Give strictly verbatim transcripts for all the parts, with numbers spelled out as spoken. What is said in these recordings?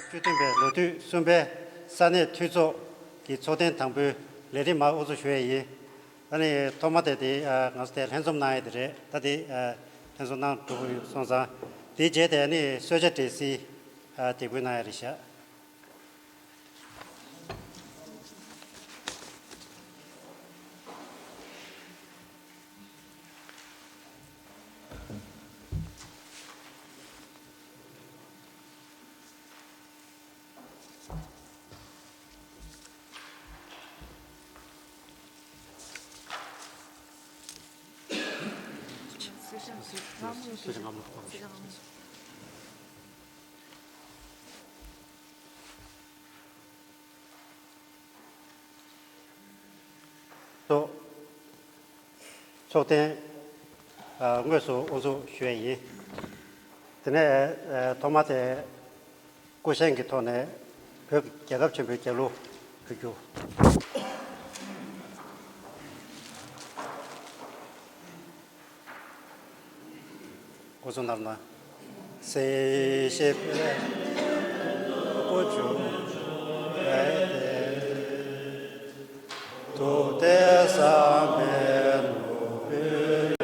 བཅུ་བདུན་པའི་ལོ་དུས་གསུམ་པའི་ས་གནས་འཐུས་ཚོགས་ཀྱི་ཚོགས་ཐེངས་དང་པོའི་ལས་རིམ་མར་དབུ་འཛུགས་ཞུ་ཡས་ཡིན། ཨ་ནི་ཐོག་མ་དེ་དེ་ཨ་ང་ཚོ་དེ་ལྷན་འཛོམས་གནང་ཡས་དེ་རེད། ད་དེ་ཨ་ལྷན་འཛོམས་གནང་གྲུབ་ཡོད་སོང་ཙང་། དེའི་རྗེས་དེ་ཨ་ནི་གསོལ་ཇ་འབྲེལ་སྲིད་ཨ་དེབ་འགོད་གནང་ཡས་རེད་ཤག་ཚོགས་ཚོགས་ཐེངས་ཨ་དངོས་སུ་དབུ་འཛུགས་ཞུ་ཡས་ཡིན། དེ་ནས་ཨ་ཐོག་མ་དེ་སྐུ་བཞེངས་ཀྱི་ཐོག་ནས་བོད་ཀྱི་རྒྱལ་ཁབ་ཆེན་པོའི་རྒྱལ་གླུ་ཕུལ་རྒྱུ། འགོ་ཚུགས་གནང་ན། སེ་ཤེ་པེ་ཀོ་ཆུ་བེ་ཏེ་ཏུ་ཏེ་ས་མེ་ནུ་བེ།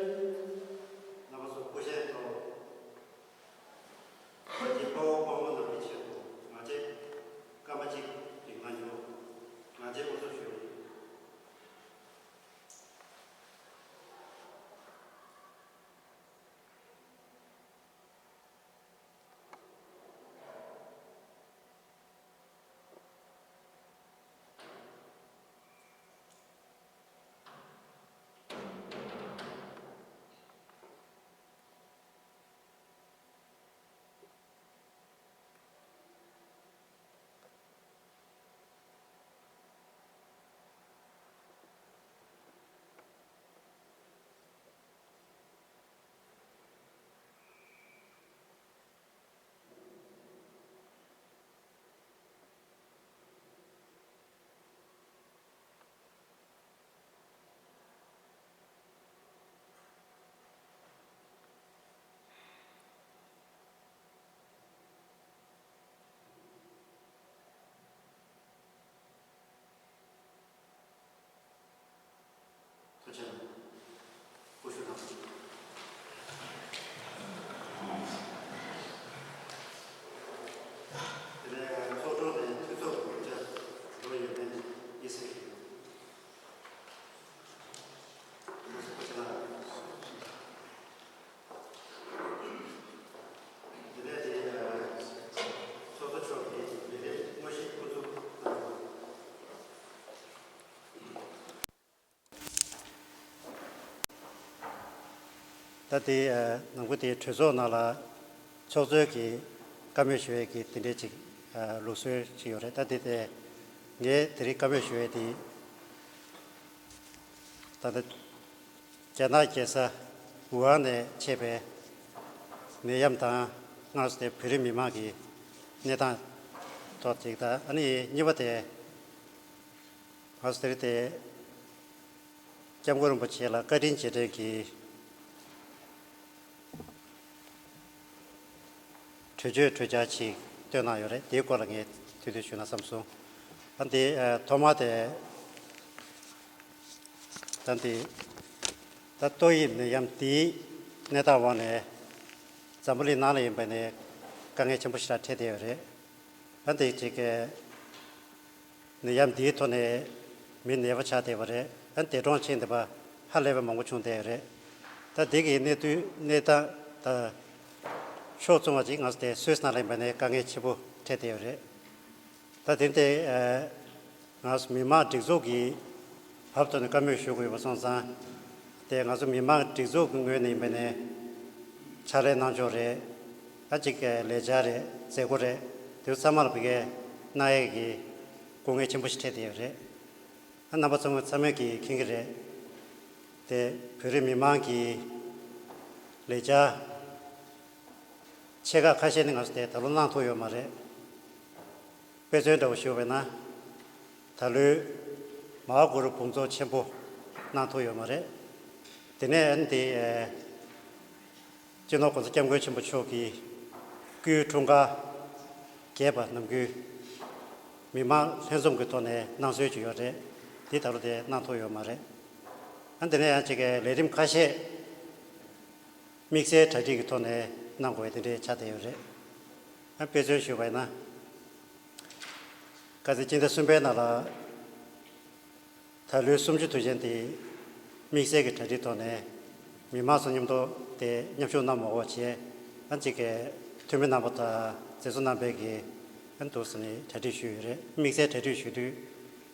རྣམ་པ་ཚོ་སྐུ་བཞེངས་ཐོག་ང་ཚོའི་དཔའ་བོ་དཔའ་མོ་རྣམས་ཀྱི་ཆེད་དུ་ང་རྒྱལ་སྐར་མ་གཅིག་རིང་གནང་རྒྱུ། ང་རྒྱལ་དབུ་འཛུགས་ཞུ། ཐུགས་རྗེ་ཆེ། སྐུ་ཞབས་དང་། དེ་ནས་ཚོགས་དྲུང་ནས་འཐུས་ཚོགས་ཀྱི་དགོངས་འཆར་འགྲོ་ཡོད་མེད་དབྱེ་གསལ་ཞུ། སྐུ་ཞབས་ལགས། དེ་ནས་དེ་ཚོགས་གཙོ་མཆོག་གིས་ལས་རིམ་དངོས་གཞི་འགོ་འཛུགས་གནང་རོགས། ད་དེ་ནང་ཁུལ་དེའི་གྲོས་ཚོགས་ནང་ལ་ཚོགས་གཙོས་ཀྱི་བཀའ་མོལ་ཞུ་ཡས་ཀྱི་དེ་འདྲའི་ཅིག་ལུགས་སྲོལ་ཅིག་ཡོད་རེད། ད་དེ་དེ་ངས་དེ་རིང་བཀའ་མོལ་ཞུ་ཡས་དེ་ད་ལྟ་རྒྱ་ནག་རྒྱལ་ས་ཝུ་ཧན་ནས་མཆེད་པའི་ནད་ཡམས་དང་སྔར་སྲོལ་དེ་བོད་རིགས་མི་མང་གི་གནས་སྟངས་ ཐོག་ཅིག་དང་། ཨ་ནི་གཉིས་པ་དེ་ང་ཚོ་དེ་རིང་དེ་སྐྱབས་མགོན་རིན་པོ་ཆེ་ལ་བཀའ་དྲིན་རྗེས་དྲན་གྱི་གྲོས་ཆོད་གྲོས་འཆར་ཅིག་བཏོན་གནང་ཡོད་རེད། དེའི་སྐོར་ལ་ངས་ཐུང་ཐུང་ཞུས་ན་བསམ་སོང་། ཨ་འདི་ཨ་ཐོག་མ་དེ་ད་འདི་ད་ཏོག་དབྱིབས་ནད་ཡམས་འདིའི་གནས་སྟངས་འོག་ནས་འཛམ་བུ་གླིང་ནང་ལ་ཡིན་པ་ནས་དཀའ་ངལ་ཆེན་པོ་ཞེ་དྲག་འཕྲད་བསྡད་ཡོད་རེད། ཨ་འདི་ཅིག་གི་ནད་ཡམས་འདིའི་ཐོག་ནས་མི་ནད་པ་ཆགས་བསྡད་པ་རེད། ཨ་འདས་གྲོངས་ཕྱིན་བསྡད་པ་ཧ་ལས་པ་མང་པོ་བྱུང་བསྡད་ཡོད་རེད། ད་འདི་གི་གནས་དུས་གནས་སྟངས་དང་ཕྱོགས་མཚུངས་པ་ཅིག་ང་ཚོ་དེ་སུད་སི་ནང་ལ་ཡིན་པ་ནས་དཀའ་ངལ་ཆེན་པོ་འཕྲད་བསྡད་ཡོད་རེད། ད་དེ་འདྲའི་ཨ་ང་ཚོ་མི་མང་སྒྲིག་འཛུགས་ཀྱི་བབ་ཐོག་ནས་བཀའ་མོལ་ཞུ་དགོས་པ་སོང་ཙང་། དེ་ང་ཚོ་མི་མང་སྒྲིག་འཛུགས་ཀྱི་ངོས་ནས་ཡིན་པ་ནས་ཕྱག་ལས་གནང་ཕྱོགས་རེད། ཨ་ཅིག་ལས་འཆར་རེད། མཛད་སྒོ་རེད། དེ་ཚང་མ་ལ་བི་གས་གནང་ཡས་ཀྱི་སྐུ་ངལ་ཆེན་པོ་ཞིག་འཕྲད་བསྡད་ཡོད་རེད། ཨ་རྣམ་པ་ཚང་མ་ཚང་མས་ཀྱིས་མཁྱེན་གྱི་རེད། དེ་བོད་རིགས་མི་མང་གི་ལས་འཆར་ཆེ་ཁག་ཁ་ཤས་ནི་ང་ཚོ་དེ་ད་ལོ་གནང་ཐུབ་ཡོད་མ་རེད། དཔེ་མཚོན་འདྲ་བོ་ཞུ་བས་ན། ད་ལོའི་མ་ཧཱ་གུ་རུ་དགོངས་རྫོགས་ཆེན་པོ་གནང་ཐུབ་ཡོད་མ་རེད། དེ་ནས་ཨ་ནི་དེ་ཨེ་སྤྱི་ནོར་༸གོང་ས་༸སྐྱབས་མགོན་ཆེན་པོ་མཆོག་གི་སྐུའི་འཁྲུངས་སྐར་རྒྱས་པ་ནམ་རྒྱུན་མི་མང་ལྷན་འཛོམས་ཀྱི་ཐོག་ནས་གནང་སྲོལ་ཅིག་ཡོད་རེད། དེ་ད་ལོ་དེ་གནང་ཐུབ་ཡོད་མ་རེད། ཨ་ནི་དེ་ནས་ཡང་ཅིག་གི་ལས་རིམ་ཁ་ཤས། དམིགས་བསལ་གྲ་སྒྲིག་གི་ཐོག་ནས་གནང་དགོས་ཡ་དེ་འདྲའི་ཆགས་བསྡད་ཡོད་རེད། ཨ་དཔེ་མཚོན་ཞུས་པ་ཡིན་ན། ཁ་སང་སྤྱི་ཟླ་གསུམ་པའི་ནང་ལ་ད་ལོའི་གསུམ་བཅུ་དུས་ཆེན་དེ་དམིགས་བསལ་གྱི་གྲ་སྒྲིག་ཐོག་ནས་མི་མང་ཚོ་མཉམ་དུ་དེ་མཉམ་ཞུགས་གནང་མ་དགོས་པ་བྱས། ཨ་ཅིག་གི་འཐུས་མི་རྣམ་པ་དང་མཛད་གཙོ་རྣམ་པས་ཀྱིས་ཨ་འདུག་ཟེར་ནས་གྲ་སྒྲིག་ཞུས་ཡོད་རེད། དམིགས་བསལ་གྲ་སྒྲིག་ཞུ་དུས་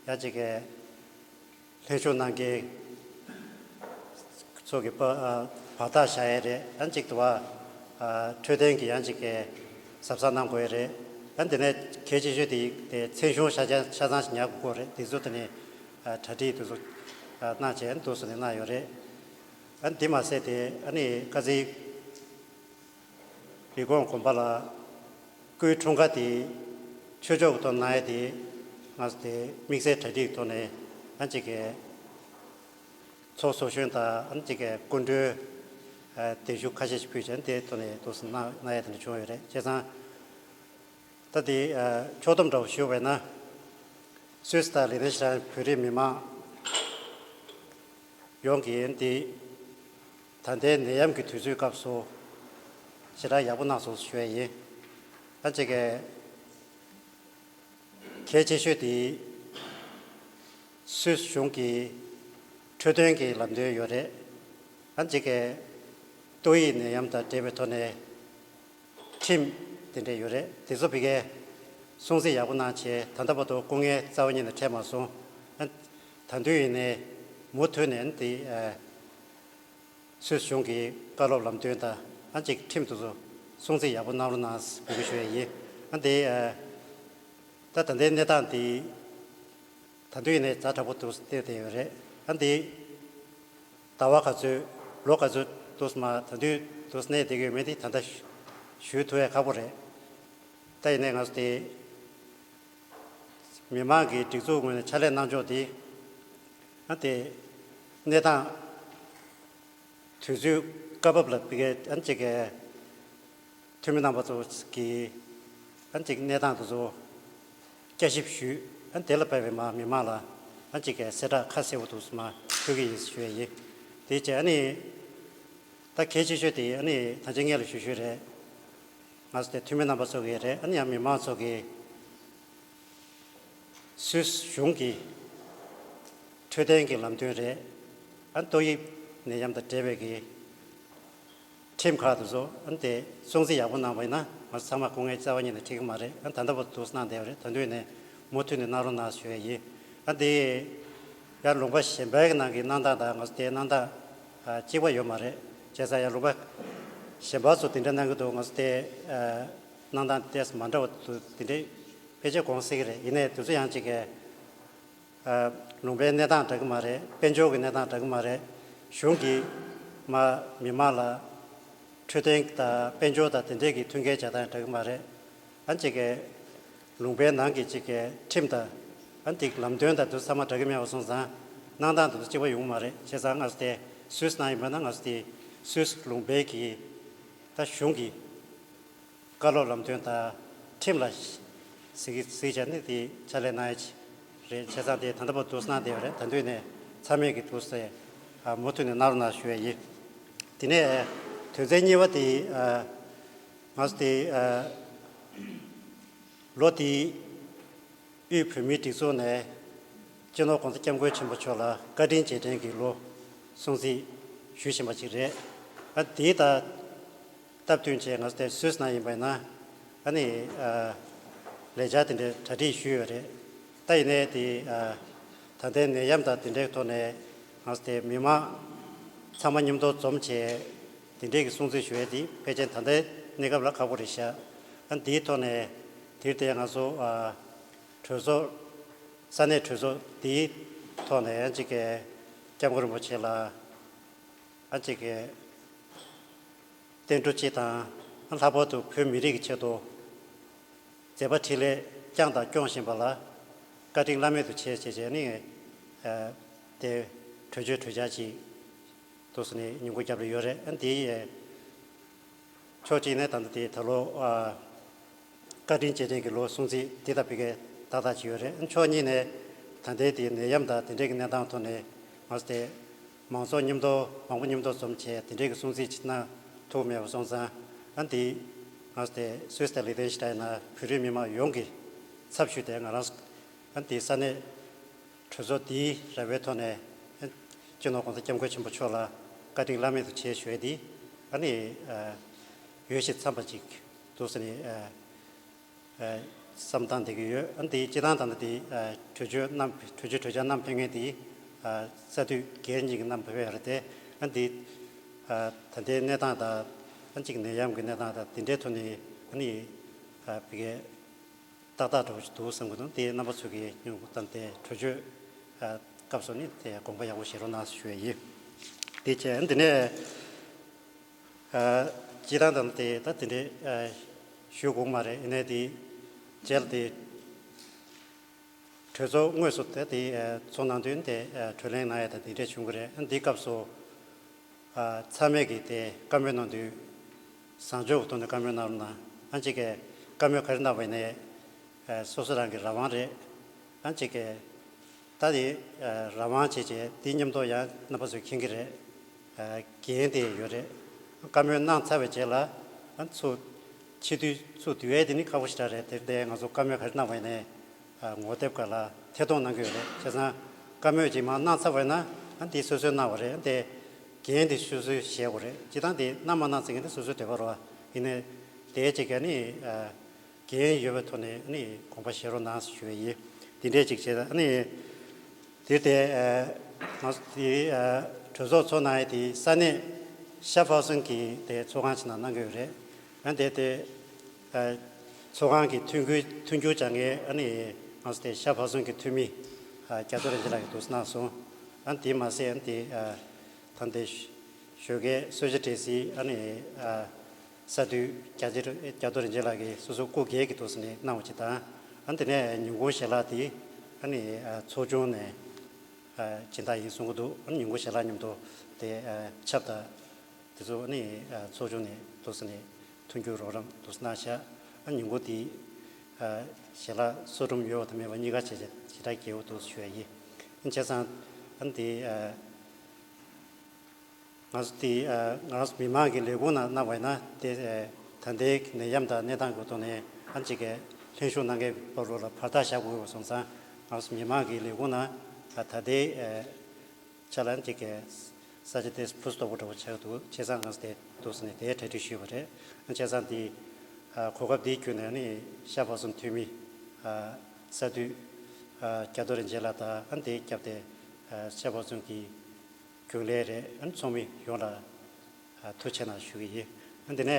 ཡང་ཅིག་གི་ལྷན་ཞུགས་གནང་མཁན་ཚོ་གི་པ་ཨ་བར་ཐག་བཞག་ཡས་རེད། ཨ་གཅིག་ཏུ་བ་ཨ་འཕྲོད་བསྟེན་གྱི་ཡང་གཅིག་གི་གཟབ་གཟབ་གནང་དགོས་ཡས་རེད། ཨ་དེ་ནས་གལ་ཆེ་ཤོས་དེ་དེ་མཚན་གཞུང་ཆ་ཚང་ཆ་ཚང་ཞིག་ཉར་དགོས་རེད། དེ་ཚོ་དེ་ནས་ཨ་གྲ་སྒྲིག་དེ་ཚོ་ཨ་གནང་བྱས་འདུག་སེ་ནས་གནང་ཡོད་རེད། ཨ་དེ་མ་ཟད་དེ་ཨ་ནི་ཁ་སང་རི་ཀོན་དགོན་པ་ལ་སྐུའི་འཁྲུངས་སྐར་དེ་ཆོས་ཕྱོགས་ཀྱི་ཐོག་གནང་ཡས་དེ་ང་ཚོ་དེ་དམིགས་བསལ་གྲ་སྒྲིག་གི་ཐོག་ནས་ཨ་ཅིག་གི་ཚོགས་གཙོ་གཞོན་དང་ཨ་ཅིག་གི་སྐུ་མགྲོན་ཨ་གདན་ཞུ་ཁ་ཤས་ཤིག་ཕུལ་བྱས་དེ་ཐོག་ནས་འདུག་སེ་གནང་གནང་ཡས་དེ་འདྲ་བྱུང་ཡོད་རེད། བྱས་ཙང་ད་དེ་ཨ་ཕྱོགས་བསྡོམས་འདྲ་བོ་ཞུ་བས་ན། སུད་སི་དང་ལི་ཐན་ཤི་ལན་བོད་རིགས་མི་མང་ཡོངས་ཀྱིས་འདི་ད་ལྟའི་ནད་ཡམས་ཀྱི་དུས་ཚོད་སྐབས་སུ་ཞེ་དྲག་ཡག་པོ་གནང་སོང་ཞུ་ཡས་ཡིན། ཨ་ཅེ་གས་གལ་ཆེ་ཤོས་དེ་སུད་སི་གཞུང་གི་འཕྲོད་བསྟེན་གྱི་ལམ་སྟོན་ཡོད་རེད། ཨ་ཅེ་གས་ཏོག་དབྱིབས་ནད་ཡམས་དང་འབྲེལ་བའི་ཐོག་ནས། ཁྲིམས་དེ་འདྲ་ཡོད་རེད། དེ་ཚོ་བི་གས་སྲུང་བརྩི་ཡག་པོ་གནང་བྱས། ད་ལྟ་བར་དུ་སྐུ་ངལ་རྩ་བ་ཉིད་ནས་འཕྲད་མ་སོང་། ཨ་ད་དུང་ཡིན་ནའི་མུ་མཐུད་ནས་དེ་ཨ་སུད་སི་གཞུང་གི་བཀའ་སློབ་ལམ་སྟོན་དང་ཨ་ཅིག་ཁྲིམས་དེ་ཚོ་སྲུང་བརྩི་ཡག་པོ་གནང་རོགས་གནང་འབོད་སྐུལ་ཞུ་ཡ་ཡིན། ཨ་དེ་ཨ་ད་ད་ལྟའི་གནས་སྟངས་དེ་ད་དུང་ཡིན་ནའི་ཛ་དྲག་པོ་འདུག་སྟེར་བསྡད་ཡོད་རེད། ཨ་དེ། ཟླ་བ་ག་ཚོད་ལོ་ག་ཚོད་དུས་མ་ད་དུས་དུས་གནས་བསྡད་ཀྱི་ཡོད་མེད་དེ་ད་ལྟ་ཞུ་ཞུ་ཐུབ་ཡ་ཁག་པོ་རེད། ད་ཡིན་ནའི་ང་ཚོ་དེ་མི་མང་གི་སྒྲིག་འཛུགས་ངོས་ནས་ཕྱག་ལས་གནང་ཕྱོགས་དེ་ཨ་དེ་གནས་སྟངས་དུས་ཚོད་སྐབས་བབ་ལ་བི་གས་ཨ་ཅིག་གས། འཐུས་མི་རྣམ་པ་ཚོ་གིས་ཨ་ཅིག་གནས་སྟངས་དེ་ཚོ་བསྐྱར་ཞིབ་ཞུས། ཨ་དེ་ལ་བབས་པའི་མ་མི་མང་ལ་ཨ་ཅིག་གི་གསལ་བསྒྲགས་ཁ་གསལ་པོ་འདུག་སེ་མ་ཕུལ་གྱི་ཡིན་ཞུ་ཡ་ཡིན། དེ་བྱས་ཨ་ནི་ད་གལ་ཆེ་ཤོས་དེ་ཨ་ནི་ད་ཅི་སྔོན་ལ་ཞུ་ཞུས་རེད། ང་ཚོ་དེ་འཐུས་མི་རྣམ་པ་ཚོ་གིས་རེད། ཨ་ནི་ཡང་མི་མང་ཚོ་གིས། སུད་སི་གཞུང་གི་འཕྲོད་བསྟེན་གྱི་ལམ་སྟོན་རེད། ཨ་ཏོག་དབྱིབས་ནད་ཡམས་དང་འབྲེལ་བའི་གི་ཁྲིམས་ཁག་དེ་ཚོ་ཨ་དེ་སྲུང་བརྩི་ཡག་པོ་གནང་བ་ཡིན་ན་ང་ཚོ་ཚང་མ་སྐུ་ངལ་རྩ་བ་ཉིད་ནས་འཕྲད་ཀྱི་མ་རེད། ཨ་ད་ལྟ་བར་དུ་གནང་བསྡད་པ་རེད། ད་དུང་ནས་མུ་མཐུད་ནས་གནང་རོགས་གནང་ཞུ་ཡ་ཡིན། ཨ་དེ་ཡང་ལུང་པ་གཞན་པའི་གི་ནང་གི་གནང་སྟངས་དང་ང་ཚོ་དེའི་གནང་སྟངས་ཨ་གཅིག་པ་ཡོད་མ་རེད། བྱས་ཙང་ཡང་ལུང་པ་གཞན་པ་ཚོ་དེ་འདྲ་གནང་གི་འདུག་ང་ཚོ་དེ་ཨ་གནང་སྟངས་ཏོག་ཙམ་མ་འདྲ་བ་འདུག་དེ་འདྲའི་ཕལ་ཆེར་དགོངས་སྲིད་ཀྱི་རེད། ཡིན་ནའི་དེ་ཚོ་ཡང་གཅིག་གི་ཨ་ལུང་པའི་གནས་སྟངས་འདྲ་གི་མ་རེད། དཔལ་འབྱོར་གྱི་གནས་སྟངས་འདྲ་གི་མ་རེད། གཞུང་གིས་མ་མི་མང་ལ་འཕྲོད་བསྟེན་དང་དཔལ་འབྱོར་དང་དེ་འདྲས་ཀྱི་མཐུན་རྐྱེན་བྱ་སྟངས་འདྲ་གི་མ་རེད། ཨ་གཅིག་གི་ ལུང་པའི་ནང་གི་གཅིག་གི་ཁྲིམས་དང་། ཨ་འདི་ལམ་སྟོན་དང་དུ་ཚང་མ་འདྲ་གི་མེད་པ་སོང་ཙང་། གནང་སྟངས་དུ་གཅིག་པ་ཡོང་མ་རེད། བྱས་ཙང་ང་ཚོ་དེ་སུད་སི་ནང་ཡིན་པ་ན་ང་ཚོ་དེ་སུད་སི་ལུང་པའི་གི་ད་གཞུང་གི་བཀའ་སློབ་ལམ་སྟོན་དང་ཁྲིམས་ལ་གཟིགས་གཟིགས་བྱས་ནས་དེ་ཕྱག་ལས་གནང་ཡ་ཅིག་རེད། བྱས་ཙང་དེ་ད་ལྟ་བར་དུ་གནང་བསྡད་ཡོད་རེད། ད་དུས་ནས་ཚང་མས་ཀྱི་དུ་སེ་མུ་མཐུད་ནས་གནང་རོགས་གནང་ཞུ་ཡ་ཡིན། དེ་ནས་དོན་ཚན་གཉིས་པ་དེ་ང་ཚོ་དེ་ལོ་དེའི་དབུས་བོད་མིའི་སྒྲིག་འཛུགས་ནས་སྤྱི་ནོར་༸གོང་ས་༸སྐྱབས་མགོན་ཆེན་པོ་མཆོག་ལ་བཀའ་དྲིན་རྗེས་དྲན་གྱི་ལོ་སྲུང་བརྩི་ཞུ་བཞིན་པ་ཅིག་རེད། ཨ་དེའི་ད་སྟབས་བསྟུན་བྱས་ང་ཚོ་དེ་སུད་སི་ནང་ཡིན་པ་ཡིན་ན་ཨ་ནི་ལས་འཆར་དེ་འདྲའི་གྲ་སྒྲིག་ཞུས་ཡོད་རེད། ད་ཡིན་ནའི་དེ་ད་ལྟའི་ནད་ཡམས་དང་དེ་འདྲའི་ཐོག་ནས་ང་ཚོ་དེ་མི་མང་ཚང་མ་མཉམ་དུ་འཛོམས་བྱས་དེ་འདྲའི་གི་སྲུང་བརྩི་ཞུ་ཡས་དེ་ཕལ་ཆེར་ད་ལྟའི་གནས་སྐབས་ལ་ཁག་པོ་རེད་ཤག་ཨ་འདིའི་ཐོག་ནས་དེར་དེ་ང་ཚོ་གྲོས་ཚོགས་ས་གནས་གྲོས་ཚོགས་དེའི་ཐོག་ནས་ཡང་གཅིག་གི་སྐྱབས་མགོན་རིན་པོ་ཆེ་ལ་ཨ་གཅིག་གི་བསྟན་འགྲོ་སྤྱི་དང་ལྷག་པར་དུ་བོད་མི་རིགས་ཀྱི་ཆེད་དུ་མཛད་པ་འཕྲིན་ལས་བསྐྱངས་དང་སྐྱོང་བཞིན་པ་ལ་བཀའ་དྲིན་བླ་མེད་དུ་ཆེ་ཞེས་བྱས་ནས་དེ་གྲོས་ཆོད་གྲོས་འཆར་ཅིག་འདུག་ཟེར་ནས་ཉིན་གུང་རྒྱབ་ལ་ཡོད་རེད། ཨ་འདི་ཕྱོགས་གཅིག་ནས་ད་ལྟ་དེ་ད་ལོ་བཀའ་དྲིན་རྗེས་དྲན་གྱི་ལོ་སྲུང་བརྩི་འདི་ལྟ་བུའི་གི་ཏག་ཏག་ཅིག་ཡོད་རེད། ཕྱོགས་གཉིས་ནས་ད་ལྟའི་དེ་ནད་ཡམས་དང་དེ་འདྲའི་གི་གནས་སྟངས་ཐོག་ནས་ང་ཚོ་དེ་མང་ཚོགས་མཉམ་དུ་མང་པོ་མཉམ་དུ་འཛོམས་བྱས་དེ་འདྲའི་གི་སྲུང་བརྩི་ཅིག་གནང་ཐུབ་མེད་པ་སོང་ཙང་། ཨ་འདི་ང་ཚོ་དེ་སུད་སི་དང་ལི་ཏེན་ཤི་ཏན་ན་བོད་རིགས་མི་མང་ཡོངས་ཀྱི་ཚབ་ཞུས་ཏེ་ང་རང་ཨ་འདི་ས་གནས་གྲོས་ཚོགས་འདིའི་ར་བའི་ཐོག་ནས་སྤྱི་ནོར་༸གོང་ས་༸སྐྱབས་མགོན་ཆེན་པོ་མཆོག་ལ་བཀའ་དྲིན་བླ་མེད་དུ་ཆེ་ཞུ་ཡས་འདི་ཨ་ནི་ཡོད་ཞིག་འཚམས་པ་ཅིག་འདུག་ཟེར་ནས་བསམ་བཏང་བསྡད་ཀྱི་ཡོད། ཨ་འདི་སྤྱི་བཏང་ད་ལྟ་འདི་གྲོས་ཆོད་བསྣམས་གྲོས་ཆོད་གྲོས་འཆར་བསྣམས་ཕེབས་མཁན་འདི་ས་དུས་སྒེར་གཉིས་ཀྱི་བསྣམས་ཕེབས་ཡོད་རེད་དེ། ཨ་འདི་ད་ལྟའི་གནས་སྟངས་དང་ཨ་གཅིག་ནད་ཡམས་ཀྱི་གནས་སྟངས་དང་དེ་འདྲའི་ཐོག་ནས་ཨ་ནི་ཕ་གིའི་ཏག་ཏག་འགྲོ་གི་འདུག་བསམ་གྱི་འདུག་དེ་རྣམ་པ་ཚོ་གིས་ཉུང་གུ་བཏང་སྟེ་གྲོས་ཆོད་སྐབས་སུ་ནི་དེ་དགོངས་པ་ཡག་པོ་བཞེས་རོགས་གནང་ཞུ་ཡས་ཡིན། དེ་བྱས་འདི་ནས་སྤྱི་བཏང་དང་དེ་ད་དེ་འདྲའི་ཞུ་དགོས་མ་རེད། ཡིན་ནའི་དེ་རྗེས་ལ་དེ་གྲོས་ཚོགས་དངོས་སུ་དེ་དེ་ཚོགས་གནང་དུས་དེ་གྲོས་གླེང་གནང་ཡས་དང་དེ་འདྲས་བྱུང་གི་རེད། འདི་སྐབས་སུ། ཚང་མས་ཀྱིས་དེ་བཀའ་མོལ་གནང་དུས་བཟང་ཕྱོགས་ཀྱི་ཐོག་ནས་བཀའ་མོལ་གནང་རོགས་གནང་། ཨ་གཅིག་གིས་བཀའ་མོལ་ག་རེ་གནང་བ་ཡིན་ནའི་སོ་སོ་རང་གི་རང་དབང་རེད། ཨ་གཅིག་གིས་ད་དེ་རང་དབང་བྱས་བྱས་དེ་མཉམ་དུ་ཡང་རྣམ་པ་ཚོས་མཁྱེན་གྱི་རེད། འགན་དེ་ཡོད་རེད། བཀའ་མོལ་གནང་ཚར་བའི་རྗེས་ལ་ཨ་ཚུར་ཕྱི་དུས་ཚུར་བསྡུ་ཡས་དེ་ནི་ཁག་པོ་ཞེ་དྲག་རེད། དེར་བརྟེན་ང་ཚོ་བཀའ་མོལ་ག་རེ་གནང་བ་ཡིན་ནའི། ངོ་དེབ་སྒང་ལ་ཐད་གཏོང་གནང་གི་ཡོད་རེད། བྱས་ཙང་བཀའ་མོལ་ཅིག་མར་གནང་ཚར་བ་ཡིན་ན་ཨ་འདི་སོ་སོས་གནང་བ་རེད། ཨ་འདི་འགན་འདི་སོ་སོས་བཞེས་དགོས་རེད། སྤྱིར་བཏང་འདི་གནང་མ་གནང་ཟེར་མཁན་འདི་སོ་སོའི་འདོད་པ་རེད་བ། ཡིན་ནའི་དེའི་ཅིག་ག་ནི་འགན་ཡོད་པའི་ཐོག་ནས་ཨ་ནི་དགོངས་པ་བཞེས་རོགས་གནང་ཞུ་བ་ཡིན། འདི་འདྲས་ཅིག་བྱས་ཙང་ཨ་ནི་དེ་དེ་ང་ཚོ་དེ་གྲོས་ཚོགས་ཚོགས་གནང་ཡས་དེ་ས་གནས་ཤ་ཕག་སོན་གྱི་དེ་ཚོགས་ཁང་ཅིག་ནང་གནང་གི་ཡོད་རེད། ཨ་འདི་དེ། ཚོགས་ཁང་གི་མཐུན་འགྱུར་མཐུན་འགྱུར་བྱ་མཁན་ཨ་ནི་ང་ཚོ་དེ་ཤ་བག་ཟོན་གྱི་འཐུས་མི་རྒྱ་མཚོ་རིན་ཆེན་ལགས་ཀྱིས་འདུག་སེ་གནང་སོང་། ཨ་ནི་དེ་མ་ཟད་ཨ་ནི་དེ་ད་ལྟའི་ཞོགས་ཀའི་གསོལ་ཇ་འབྲས་སིལ་ཨ་ནི་ས་འཐུས་རྒྱ་རྒྱ་མཚོ་རིན་ཆེན་ལགས་ཀྱིས་སོ་སོའི་སྐུ་སྒེར་གྱི་འདུག་སེ་ནས་གནང་བ་ཅིག་དང་། ཨ་ནི་དེ་ནས་ཉིན་གུང་ཞལ་ལག་དེ་ཨ་ནི་ཚོགས་ཆུང་ནས་སྦྱིན་བདག་ཡིན་གསུང་གི་འདུག་ཨ་ནི་ཉིན་གུང་ཞལ་ལག་མཉམ་དུ་དེ་ཆབ་དང་། དེ་ཚོ་ནི་ཚོགས་ཆུང་ནས་འདུག་སེ་ནས་མཐུན་འགྱུར་རོགས་རམ་འདུག་སེ་གནང་ཤག་ཨ་ཉིན་གུང་དེ་ཞལ་ལག་གསོལ་སྒྲོམ་ཡོད་པ་དང་མེད་པ་གཉིས་ཀ་བྱས་བྱས་ཞེ་དྲག་རྒྱས་པོ་འདུག་ཞུ་ཡ་ཡིན། བྱས་ཙང་ཨ་ནི་དེ་ང་ཚོ་དེ་ང་རང་ཚོ་མི་མང་གི་ལས་ཁུངས་ནང་གནང་བ་ཡིན་ན་དེ་ད་ལྟའི་ནད་ཡམས་དང་གནས་སྟངས་ཀྱི་ཐོག་ནས་ཨ་ནི་གཅིག་གི་ལྷན་ཞུགས་གནང་མཁན་བར་ལོ་ལ་བར་ཐག་བཞག་དགོས་པ་སོང་ཙང་ང་ཚོ་མི་མང་གི་ལས་ཁུངས་ནང་ད་ལྟའི། ཆ་ལ་ཅིག་གི་ས་ཆ་དེ་ཕུ་སུ་དོག་པོ་འདྲ་བོ་ཆགས་འདུག་བྱས་ཙང་ང་ཚོ་དེ་འདུག་སེ་ནས་དེའི་གྲ་སྒྲིག་ཞུས་པ་རེད། བྱས་ཙང་དེ་གོ་སྐབས་འདིའི་བརྒྱུད་ནས་ནི་ཤ་བག་ཟོན་འཐུས་མི་ས་འཐུས་རྒྱ་མཚོ་རིན་ཆེན་ལགས་དང་དེའི་སྐབས་དེ་ཤ་བག་ཟོན་གྱི་རྒྱུན་ལས་རེད། ཚོགས་མི་ཡོངས་ལ་ཐུགས་རྗེ་གནང་ཞུ་གི་ཡིན། འདི་ནས་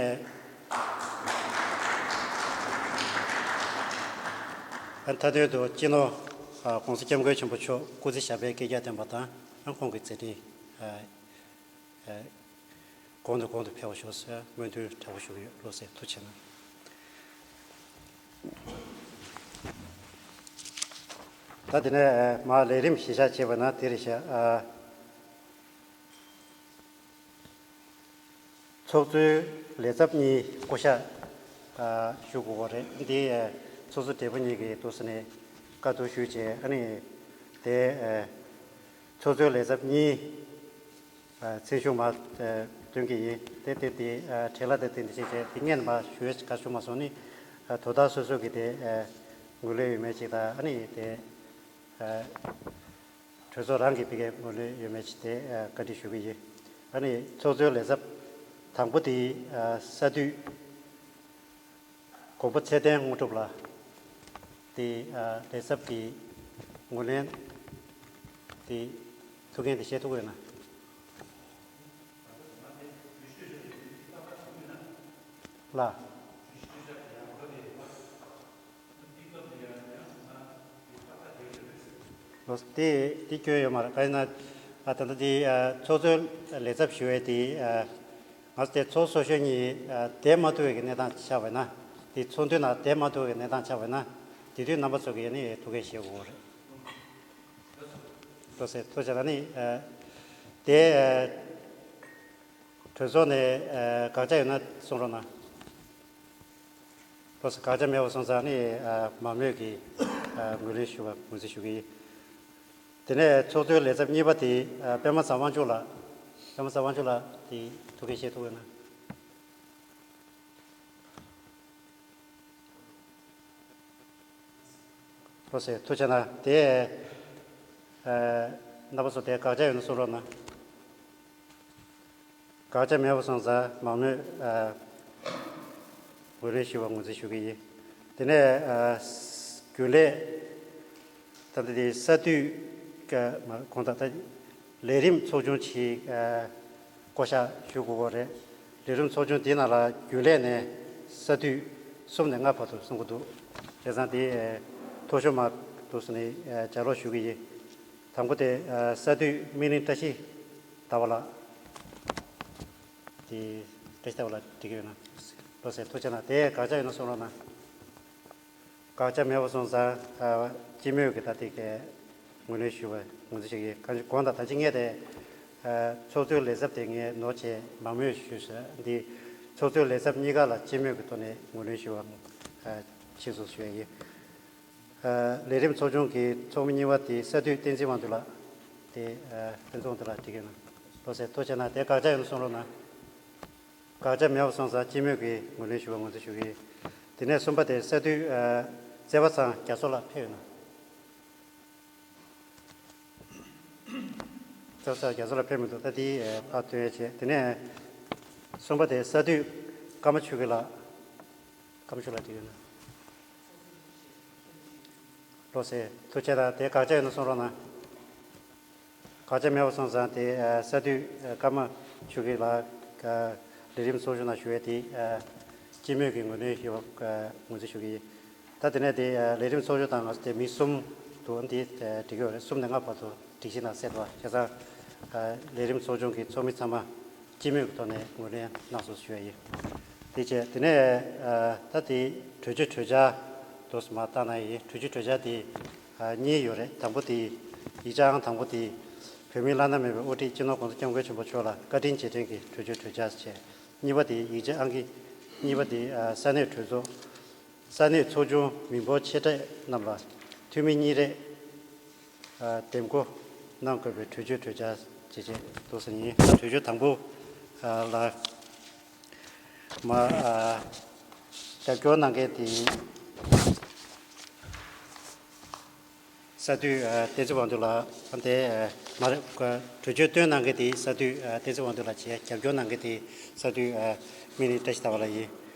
མཐའ་དོན་དུ་སྤྱི་ནོར་༸གོང་ས་༸སྐྱབས་མགོན་ཆེན་པོ་མཆོག་སྐུ་ཚེ་ཞབས་པད་བསྐལ་བརྒྱར་བརྟན་པ་དང་ཁོང་གི་མཛད་འཕྲིན་གོང་དུ་གོང་དུ་འཕེལ་བར་ཤོག་ཟེར་སྨོན་འདུན་གྲགས་པོ་ཞུ་གི་ཡོད། བློ་གསལ་ཐུགས་རྗེ་གནང་། ད་དེ་ནས་མར་ལས་རིམ་གཞི་བཞག་བྱས་པ་ན་དེ་རེད་ཤག་ཨ། ཚོགས་གཙོའི་ལས་ཚབ་གཉིས་བསྐོ་གཞག་ཨ། ཞུ་དགོས་པ་རེད། འདི་ཨ། ཚོགས་གཙོ་སྦྲེལ་པོ་གཉིས་ཀྱིས་འདུག་སེ་ནས་བཀའ་བསྡུར་ཞུས་བྱས། ཨ་ནི་དེ་ཨ། ཚོགས་གཙོའི་ལས་ཚབ་གཉིས་ཨ། མཚན་ཞུ་མར་ཨ། འདོན་གྱི་ཡིན། དེ་དེ་དེ་ཨ། བྲེལ་བ་དང་དེ་འདྲ་བྱས་བྱས་དེ་སྔོན་མ་ཞུ་ཡས་ག་ཞུ་མ་སོང་ནི། ཨ། དོ་བདག་སོ་སོ་གི་དེ་ཨ། ངོས་ལེན་ཡོད་མེད་ཅིག་དང་། ཨ་ནི་དེ་ཨ། གྲོས་ཚོགས་རང་གི་ཕ་གིའི་ངོས་ལེན་ཡོད་མེད་ཅིག་དེ་ཨ། བཀའ་འདྲི་ཞུ་གི་ཡིན། ཨ་ནི་ཚོགས་གཙོའི་ལས་ཚབ་དང་པོ་དེ་ཨ། ས་འཐུས་གོང་བུ་ཚེ་བརྟན་དངོས་གྲུབ་ལགས། དེ་ཨ། ལས་ཚབ་ཀྱི་ངོས་ལེན་དེ་ཐུགས་འགན་དེ་བཞེས་ཐུབ་ཀྱི་ཡོད་ན། ལགས། ལགས་སོ། དེ་དེ་སྐྱོན་ཡོད་མ་རེད། གང་ཡིན་ན་ཨ། ད་ལྟ་དེ་ཨ། ཚོགས་གཙོའི་ལས་ཚབ་ཞུ་བའི་དེ་ཨ། ང་ཚོ་དེ་ཚོགས་གཙོ་ཚོགས་གཞོན་གཉིས་ཨ། བསྡད་མ་ཐུབ་པའི་གི་གནས་སྟངས་ཆགས་པ་ཡིན་ན། དེ་ཚོགས་འདུའི་ནང་བསྡད་མ་ཐུབ་པའི་གི་གནས་སྟངས་ཆགས་པ་ཡིན་ན། དེ་དུས་རྣམ་པ་ཚོ་གིས་ནི་ཐུགས་འགན་བཞེས་དགོས་རེད། ལགས་སོ། ཐུགས་རྗེ་ཆེ། ད་ནི་ཨ། དེ་ཨ། གྲོས་ཚོགས་ནས་ཨ། དགག་བྱ་ཡོད་ན་གསུང་རོགས་གནང་། ལགས་སོ། དགག་བྱ་མེད་པ་སོང་ཙང་ནི་ཨ། མང་མོས་ཀྱིས་ཨ། ངོས་ལེན་ཞུ་བ་ངོས་འཛིན་ཞུ་གི་ཡིན། དེ་ནས་ཚོགས་གཙོའི་ལས་ཚབ་གཉིས་པ་དེ་ཨ། པད་མ་བཟང་དབང་ཕྱུག་ལགས། པད་མ་བཟང་དབང་ཕྱུག་ལགས་དེ་ཐུགས་འགན་བཞེས་ཐུབ་ཀྱི་ཡོད་ན། ལགས་སོ། ཐུགས་རྗེ་ཆེ་གནང་། དེ་ཨ། རྣམ་པ་ཚོ་དེ་དགག་བྱ་ཡོད་ན་གསུང་རོགས་གནང་། དགག་བྱ་མེད་པ་སོང་ཙང་མང་མོས་ཨ། ངོས་ལེན་ཞུ་བ་ངོས་འཛིན་ཞུ་གི་ཡིན། དེ་ནས་ཨ། རྒྱུན་ལས་ད་ལྟ་དེ་ས་འཐུས་ཀ་མ་གོང་དག་ད་ལས་རིམ་ཚོགས་ཆུང་ཞིག་ཨ། བསྐོ་བཞག་ཞུ་དགོས་པ་རེད། ལས་རིམ་ཚོགས་ཆུང་དེའི་ནང་ལ་རྒྱུན་ལས་ནས་ས་འཐུས་གསུམ་ནས་ལྔ་བར་དུ་གསུང་གི་འདུག་བྱས་ཙང་དེ་ཨ། མཐོ་ཤོས་མར་འདུག་སེ་ནས་ཨ། ལྗགས་ཀློག་ཞུ་གི་ཡིན། དང་པོ་དེ་ཨ། ས་འཐུས་སྨིན་གླིང་བཀྲ་ཤིས་ཟླ་བ་ལགས། དེ་བཀྲ་ཤིས་ཟླ་བ་ལགས་འགྲིག་གི་ཡོད་ན། ལགས་སོ། ཐུགས་རྗེ་ཆེ་གནང་། དེ་དགག་བྱ་ཡོད་ན་གསུང་རོགས་གནང་། དགག་བྱ་མེད་པ་སོང་ཙང་ཨ། སྤྱི་མོས་ཀྱིས་ད་ལྟའི་གི་ངོས་ལེན་ཞུ་བ་ངོས་འཛིན་བྱེད་ཀྱི་ཡིན། གང་ཅི་དགོངས་དག་ད་ཅི་ངས་དེ་ཨ། ཚོགས་གཙོའི་ལས་ཚབ་དེ་ངས་ནོར་བྱས་མང་མོས་ཞུས་ཟེར། འདི་ཚོགས་གཙོའི་ལས་ཚབ་གཉིས་ཀ་ལ་སྤྱི་མོས་ཀྱི་ཐོག་ནས་ངོས་ལེན་ཞུ་བ་ཨ། ཕྱིན་སོང་ཞུ་ཡ་ཡིན། ཨ། ལས་རིམ་ཚོགས་ཆུང་གི་ཚོགས་མི་གཉིས་པ་དེ་ས་འཐུས་བསྟན་འཛིན་དབང་འདུས་ལགས། དེ་ཨ། བསྟན་འཛིན་དབང་འདུས་ལགས་འགྲིག་གི་ཡོད་ན། ལགས་སོ། ཐུགས་རྗེ་ཆེ་གནང་། དེ་དགག་བྱ་ཡོད་ན་གསུང་རོགས་གནང་། དགག་བྱ་མེད་པ་སོང་ཙང་སྤྱི་མོས་ཀྱིས་ངོས་ལེན་ཞུ་བ་ངོས་འཛིན་ཞུ་གི་ཡིན། དེ་ནས་གསུམ་པ་དེ་ས་འཐུས་ཨ། བརྩེ་བ་ཚང་རྒྱ་མཚོ་ལགས་ཕེབས་ཡོད་ན། བརྩེ་བ་ཚང་རྒྱ་མཚོ་ལགས་ཕེབས་མི་འདུག་ད་དེ་ཨ། ཕར་སྟོན་ཡ་བྱས། དེ་ནས་གསུམ་པ་དེ་ས་འཐུས་ཀརྨ་ཆོས་སྐྱིད་ལགས། ཀརྨ་ཆོས་ལགས་འགྲིག་ཡོད་ན། ལགས་སོ། ཐུགས་རྗེ་ཆེ་གནང་། དེ་དགག་བྱ་ཡོད་ན་གསུང་རོགས་གནང་། དགག་བྱ་མེད་པ་སོང་ཙང་དེ་ཨ། ས་འཐུས་ཨ། ཀརྨ་ཆོས་སྐྱིད་ལགས་ཨ། ལས་རིམ་ཚོགས་ཆུང་ནང་ཞུགས་ཡས་དེ་ཨ། སྤྱི་མོས་ཀྱིས་ངོས་ལེན་ཞུ་བ་ཨ། ངོས་འཛིན་ཞུ་གི་ཡིན། ད་དེ་ནས་དེ་ཨ། ལས་རིམ་ཚོགས་ཆུང་དང་ང་ཚོ་དེ་མི་གསུམ་འདུག་འདི་ཨ། འགྲིག་གི་ཡོད་རེད། གསུམ་ནས་ལྔ་བར་དུ་སྒྲིག་གཞི་ནང་གསལ་འདུག་བྱས་ཙང་ཨ། ལས་རིམ་ཚོགས་ཆུང་གི་ཚོགས་མི་ཚང་མ་སྤྱི་མོས་ཀྱི་ཐོག་ནས་ངོས་ལེན་གནང་སོང་ཞུ་ཡ་ཡིན། དེ་བྱས་དེ་ནས་ཨ། ད་དེ་གྲོས་ཆོད་གྲོས་འཆར་འདུག་སེ་མར་བཏང་གནང་ཡིན། གྲོས་ཆོད་གྲོས་འཆར་དེ་ཨ། གཉིས་ཡོད་རེད། དང་པོ་དེ་ཡིག་ཆ་ཨང་དང་པོ་དེ་བོད་མིའི་བླ་ན་མེད་པའི་དབུ་ཁྲིད་སྤྱི་ནོར་༸གོང་ས་༸སྐྱབས་མགོན་ཆེན་པོ་མཆོག་ལ་བཀའ་དྲིན་རྗེས་དྲན་གྱི་གྲོས་ཆོད་གྲོས་འཆར་བྱས། གཉིས་པ་དེ་ཡིག་ཆ་ཨང་ཀི་གཉིས་པ་དེ་ཨ། ས་གནས་གྲོས་ཚོགས་ས་གནས་ཚོགས་ཆུང་མི་འབོར་ཆེ་གྲས་རྣམས་ལ་འཐུས་མི་གཉིས་རེ་ཨ། འདེམས་བསྐོ་གནང་དགོས་པའི་གྲོས་ཆོད་གྲོས་འཆར་བྱས་བྱས་འདུག་སེ་ཡིན། གྲོས་ཆོད་དང་པོ་ཨ། ལ་མ་ཨ། རྒྱབ་སྐྱོར་གནང་མཁན་དེ་ས་འཐུས་ཨ། བསྟན་འཛིན་དབང་འདུས་ལགས། ཨ། དེ་ཨ། མ་རེད། གྲོས་ཆོད་བཏོན་གནང་མཁན་དེ་ས་འཐུས་ཨ། བསྟན་འཛིན་དབང་འདུས་ལགས་བྱས། རྒྱབ་སྐྱོར་གནང་མཁན་དེ་ས་འཐུས་ཨ། སྨིན་གླིང་བཀྲ་ཤིས་ཟླ་བ་ལགས་ཡིན།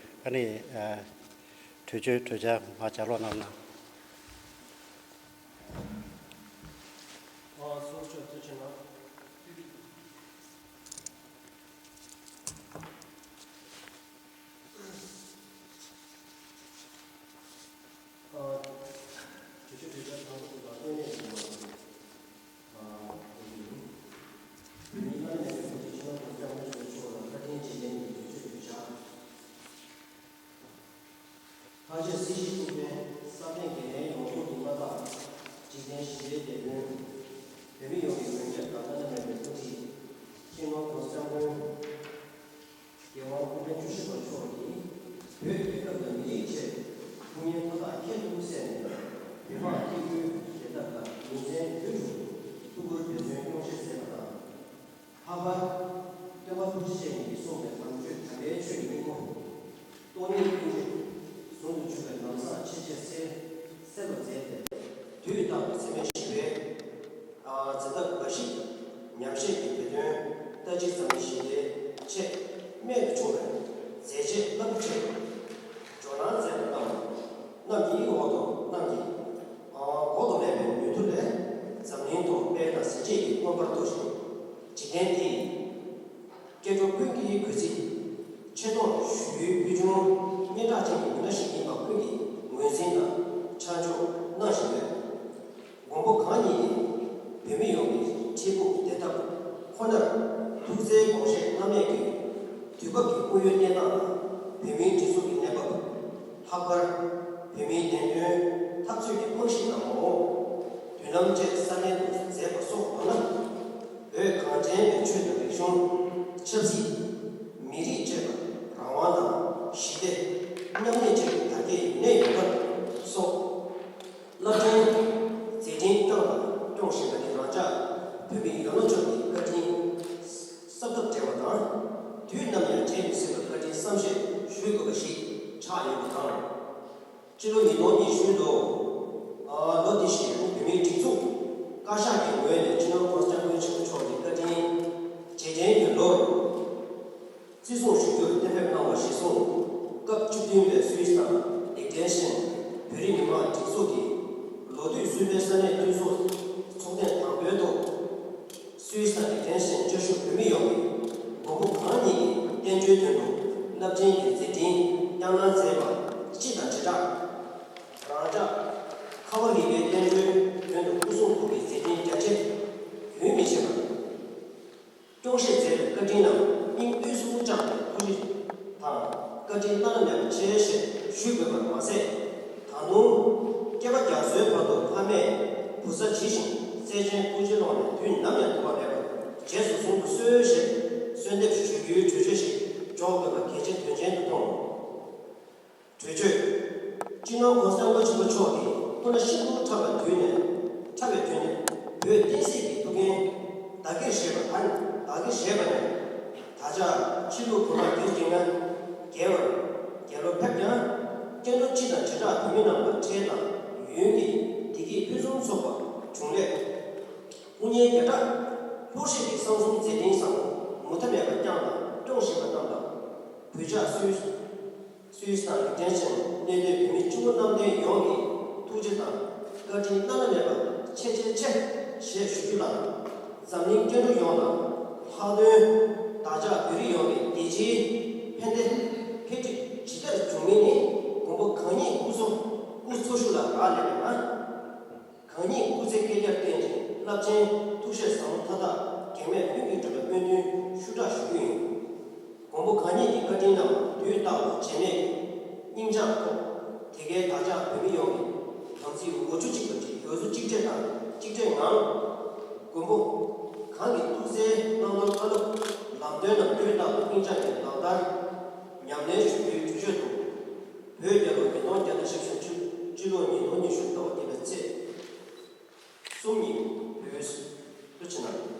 ཨ་ནི་ཨ། གྲོས་ཆོད་གྲོས་འཆར་མར་ལྗགས་ཀློག་གནང་རོགས་གནང་། ཨ། ཚོགས་གཙོ་ཐུགས་རྗེ་གནང་། ཨ། གྲོས་ཆོད་གྲོས་འཆར་དང་པོ་དེ་ལ་ལྟོས་ནས་ཡིན་ན། ཨ། དེ་ཡིན། བོད་མིའི་བླ་ན་མེད་པའི་དབུ་ཁྲིད་སྤྱི་ནོར་༸གོང་ས་༸སྐྱབས་མགོན་ཆེན་པོ་མཆོག་ལ་བཀའ་དྲིན་རྗེས་དྲན་གྱི་གྲོས་ཆོད་གྲོས་འཆར། ལྷག་བཅས་སྲིད་ཞིའི་ཐུགས་འཕེན་ས་སྟེང་དགེ་ལྡན་ཡོངས་རྫོགས་ཀྱི་མངའ་བདག་གཞི་རྟེན་ཞི་བདེའི་དེད་དཔོན། བོད་མི་ཡོངས་ཀྱི་མགོན་སྐྱབས་དང་བླ་ན་མེད་པའི་དབུ་ཁྲིད། སྤྱི་ནོར་༸གོང་ས་༸སྐྱབས་མགོན་རྒྱལ་དབང་སྐུ་ཕྲེང་བཅུ་བཞི་པ་མཆོག་གིས་བོད་རྒྱལ་ཁབ་དང་མི་རིགས་ཆེད་དཀའ་ངལ་མཐའ་དག་ཁྱད་དུ་བསད་ནས། བོད་དམག་སྐྱེ་རྒུའི་བདེ་ཐབས་དང་ཉིན་མཚན་དུས་དྲུག་ཐུགས་ཁུར་འབད་བརྩོན་དཀོན་མཆོག་མཛད་པ་དང་། ལྷག་པར་སྟོན་པ་ཐུགས་རྗེ་ཅན་ཉིད་ཀྱིས་གསུངས་པའི་དམ་ཆོས་དམ་པའི་ཆོས་ཀྱི་སྙིང་པོ། སྟོང་ཉིད་ཀུན་བྱེད་ཟུང་དུ་འཇུག་པའི་ལམ་བཟང་ཆེས་ཆེར་གསལ་གསལ་བར་མཛད་དེ། དུས་རྟག་ཏུ་འཚེ་མེད་ཞི་བའི་མཛད་ཐབས་འབའ་ཞིག་ཉམས་བཞེས་ཀྱིས་བོད་དོན་ལྟ་ཅི་འཛམ་གླིང་ཞི་བདེའི་ཆེད་རྨད་དུ་བྱུང་བའི་མཛད་རྗེས་རླབས་པོ་ཆེ། ཇོ་ནང་མཛད་པ་རྣམས་རྣམས་ཀྱི་འོག་ཏུ་རྣམས་ཀྱི་འོག་ཏུ་ལས་པའི་ནུས་མཐུ་ལས་འཛམ་གླིང་ཐོག་དཔལ་དང་གཟི་བརྗིད་ཀྱི་མངོན་པར་རྟོགས་ཤིང་། འཇིག་རྟེན་འདིའི་སྐྱེ་འགྲོ་ཀུན་གྱི་གུས་བརྩི་ཆེ་མཐོང་ཞུ་ཡུལ་ཕུལ་བྱུང་སྙན་གྲགས་ཅན་གྱི་མི་སྣ་ཞིག་ཡིན་པ་ཀུན་གྱིས་ངོས་འཛིན་དང་ཆ་འཇོག་གནང་བཞིན་ཡོད། མགོན་པོ་གང་ཉིད་ཀྱིས་བོད་མི་ཡོངས་ཀྱི་འཕྲལ་ཕུགས་བདེ་ཐབས་ཁོ་ནར་ཐུགས་བརྩེའི་དགོངས་བཞེད་གནང་མེད་ཀྱི་དུས་བབ་ཀྱི་དངོས་ཡོད་གནས་སྟངས་དང་བོད་མིའི་སྒྲིག་འཛུགས་ཀྱི་གནས་བབ། ལྷག་པར་བོད་མིའི་བདེན་དོན་འཐབ་རྩོད་ཀྱི་རྨང་གཞི་དང་ངོ་བོ། མདུན་ལམ་བཅས་གསར་སྣོན་དུ་མཛད་པ་སོགས་མདོར་ན། བོད་གངས་ཅན་པའི་ཆོས་དང་རིག་གཞུང་། ཆབ་སྲིད། མི་རིགས་བཅས་ཀྱི་རང་དབང་དང་ཞི་བདེ། མཉམ་གནས་བཅས་ཀྱི་དར་རྒྱས་ཡུན་གནས་ཡོང་ཐབས་སོགས། རླབས་ཆེན་མཛད་འཕྲིན་བསྐྱངས་དང་སྐྱོང་བཞིན་པ་ནི་རང་ཅག་བོད་མི་ཡོངས་ལ་ཕྱོགས་ཀྱི་བཀའ་དྲིན་གསབ་ཐབས་བྲལ་བ་དང་། དུས་ནམ་ཡང་བརྗེད་མི་སྲིད་པར་བཀའ་དྲིན་བསམ་ཤེས་ཞུ་དགོས་པ་ཞིག་ཆགས་ཡོད་པ་དང་། སྤྱི་ལོ་ཉིས་སྟོང་ཉི་ཤུ་ལོ། ལོ་འདི་བཞིན་བོད་མིའི་སྒྲིག་འཛུགས་བཀའ་ཤག་གི་ངོས་ནས་སྤྱི་ནོར་༸གོང་ས་༸སྐྱབས་མགོན་ཆེན་པོ་མཆོག་གི་བཀའ་དྲིན་རྗེས་དྲན་གྱི་ལོར། བརྩི་སྲུང་ཞུ་རྒྱུར་གཏན་འབེབས་གནང་བ་གཞིར་བཟུང་། སྐབས་བཅུ་བདུན་པའི་སུད་སི་དང་ལིག་ཏེན་ཤན་བོད་རིགས་མི་མང་སྒྲིག་འཛུགས་ཀྱི་ལོ་དུས་གསུམ་པའི་ས་གནས་འཐུས་ཚོགས་ཚོགས་ཐེངས་དང་པོའི་ཐོག་སུད་སི་དང་ལིག་ཏེན་ཤན་བཅའ་བཞུགས་བོད་མི་ཡོངས་ཀྱིས་མགོན་པོ་གང་ཉིད་ཀྱི་བསྟན་བཅོས་དོན་དུ་རླབས་ཆེན་གྱི་མཛད་འཕྲིན་བསྐྱངས་གནང་མཛད་པ་སྤྱི་དང་བྱེ་བྲག་རང་ཅག་ཁ་བ་རི་པའི་བསྟན་བཅོས་དོན་དུ་སྐུ་གསུང་ཐུགས་ཀྱི་མཛད་འཕྲིན་རྒྱ་ཆེ་རྒྱུན་མི་ཆད་པར། སྐྱོང་བཞེས་མཛད་པའི་བཀའ་དྲིན་རྣམས་སྙིང་དབུས་སུ་བཅངས་ཏེ་ཐུགས་རྗེ་དང་བཀའ་དྲིན་བླ་ན་མེད་པ་ཆེ་ཞེས་ཞུ་དགོས་པར་མ་ཟད། ད་དུང་བསྐལ་པ་རྒྱ་མཚོའི་བར་དུ་ཕ་མས་བུ་ཚ་ཇི་བཞིན་བརྩེ་ཆེན་ཐུགས་རྗེ་ཀློང་ནས་དུས་ནམ་ཡང་འཁྲུལ་བ་མེད་པར་རྗེས་སུ་བཟུང་དུ་གསོལ་ཞེས་གསོལ་འདེབས་ཞུ་རྒྱུའི་གྲོས་ཆོད་ཞིག་འཇོག་དགོས་པ་གལ་ཆེ་དོན་ཆེན་དུ་མཐོང་། གྲོས་ཆོད། སྤྱི་ནོར་༸གོང་ས་༸སྐྱབས་མགོན་ཆེན་པོ་མཆོག་གིས་སྐུ་ན་ཤིན་ཏུ་ཕྲ་བའི་དུས་ནས་ཕྲ་བའི་དུས་ནས་བོད་བསྟན་སྲིད་ཀྱི་ཐུགས་འགན་བདག་གིར་བཞེས་པ་དང་བདག་གིར་བཞེས་པ་ནས། ད་ཆ་ཕྱི་ལུགས་བོད་ལ་རྒྱུད་སྤྱི་ལྔ་རྒྱལ་བར་རྒྱལ་ལོ་ཕེབས་ཀྱང་། སྐྱེ་འགྲོ་སྤྱི་དང་བྱེ་བྲག་བོད་མི་རྣམས་ལ་འཕྲལ་དང་ཡུན་གྱི་བདེ་སྐྱིད་ཕུན་སུམ་ཚོགས་པ་འབྱུང་སླད། དབུ་བརྙེས་བརྒྱ་ཕྲག་ལྷུར་བཞེས་ཀྱི་གསང་གསུམ་མཛད་འཕྲིན་བཟང་པོ་མུ་མཐའ་མེད་པར་བསྐྱངས་དང་སྐྱོང་བཞིན་པ་རྣམས་ལ། གུས་ཕྱག་གསོལ། སུད་སི་དང་ལིག་ཏེན་ཤན་གནས་སྡོད་བོད་མི་སྤྱི་བོ་གནམ་བསྟན་ཡོངས་ཀྱི་ཐུགས་རྗེ་དང་བཀའ་དྲིན་བླ་ན་མེད་པ་ཆེ་ཆེ་ཆེ་ཞེས་ཞུ་རྒྱུ་ལ། འཛམ་གླིང་སྐྱེ་འགྲོ་ཡོངས་ལ་ལྷག་དོན་བདག་ཅག་བོད་རིགས་ཡོངས་ཀྱི་བདེ་སྐྱིད་ཕན་བདེ་འཕེལ་འགྲིབ་ཇི་ལྟར་འབྱུང་མིན་ནི་མགོན་པོ་གང་ཉིད་སྐུ་འཚོ་སྐུ་འཚོ་བཞུགས་ལ་རག་ལས་པས་ན། གང་ཉིད་སྐུ་ཚེ་བསྐལ་བརྒྱར་བརྟན་ཅིང་རླབས་ཆེན་ཐུགས་བཞེད་ཟབ་མོ་མཐའ་དག་གེགས་མེད་ལྷུན་གྱིས་གྲུབ་པའི་སྨོན་འདུན་ཤུགས་དྲག་ཞུ་རྒྱུ་ཡིན། མགོན་པོ་གང་ཉིད་ཀྱི་བཀའ་དྲིན་རྣམས་དུས་རྟག་ཏུ་བརྗེད་མེད་སྙིང་བཅངས་ཐོག་དེ་གའི་བདག་ཅག་བོད་མི་ཡོངས་ཀྱི་དམ་ཚིག་འོ་ཆུ་གཅིག་པ་གཅིག་འོ་ཆུ་གཅིག་སྒྲིལ་དང་གཅིག་སྒྲིལ་ངང་། མགོན་པོ་གང་གི་ཐུགས་སྲས་གནང་དོན་བཀའ་སློབ་ལམ་སྟོན་རྣམས་དུས་རྟག་ཏུ་སྙིང་བཅངས་ཀྱིས་ལག་བསྟར་ཉམས་ལེན་ཞུ་རྒྱུའི་གྲོས་ཆོད་དུ། བོད་རྒྱལ་ལོ་ཉིས་སྟོང་བརྒྱ་དང་བཞི་བཅུ། སྤྱི་ལོ་ཉིས་སྟོང་ཉི་ཤུ་ཟླ་བ་བརྒྱད་པའི་ཚེས་གསུམ་ཉིན་བོད་དུ་ཕྱིན་ནས།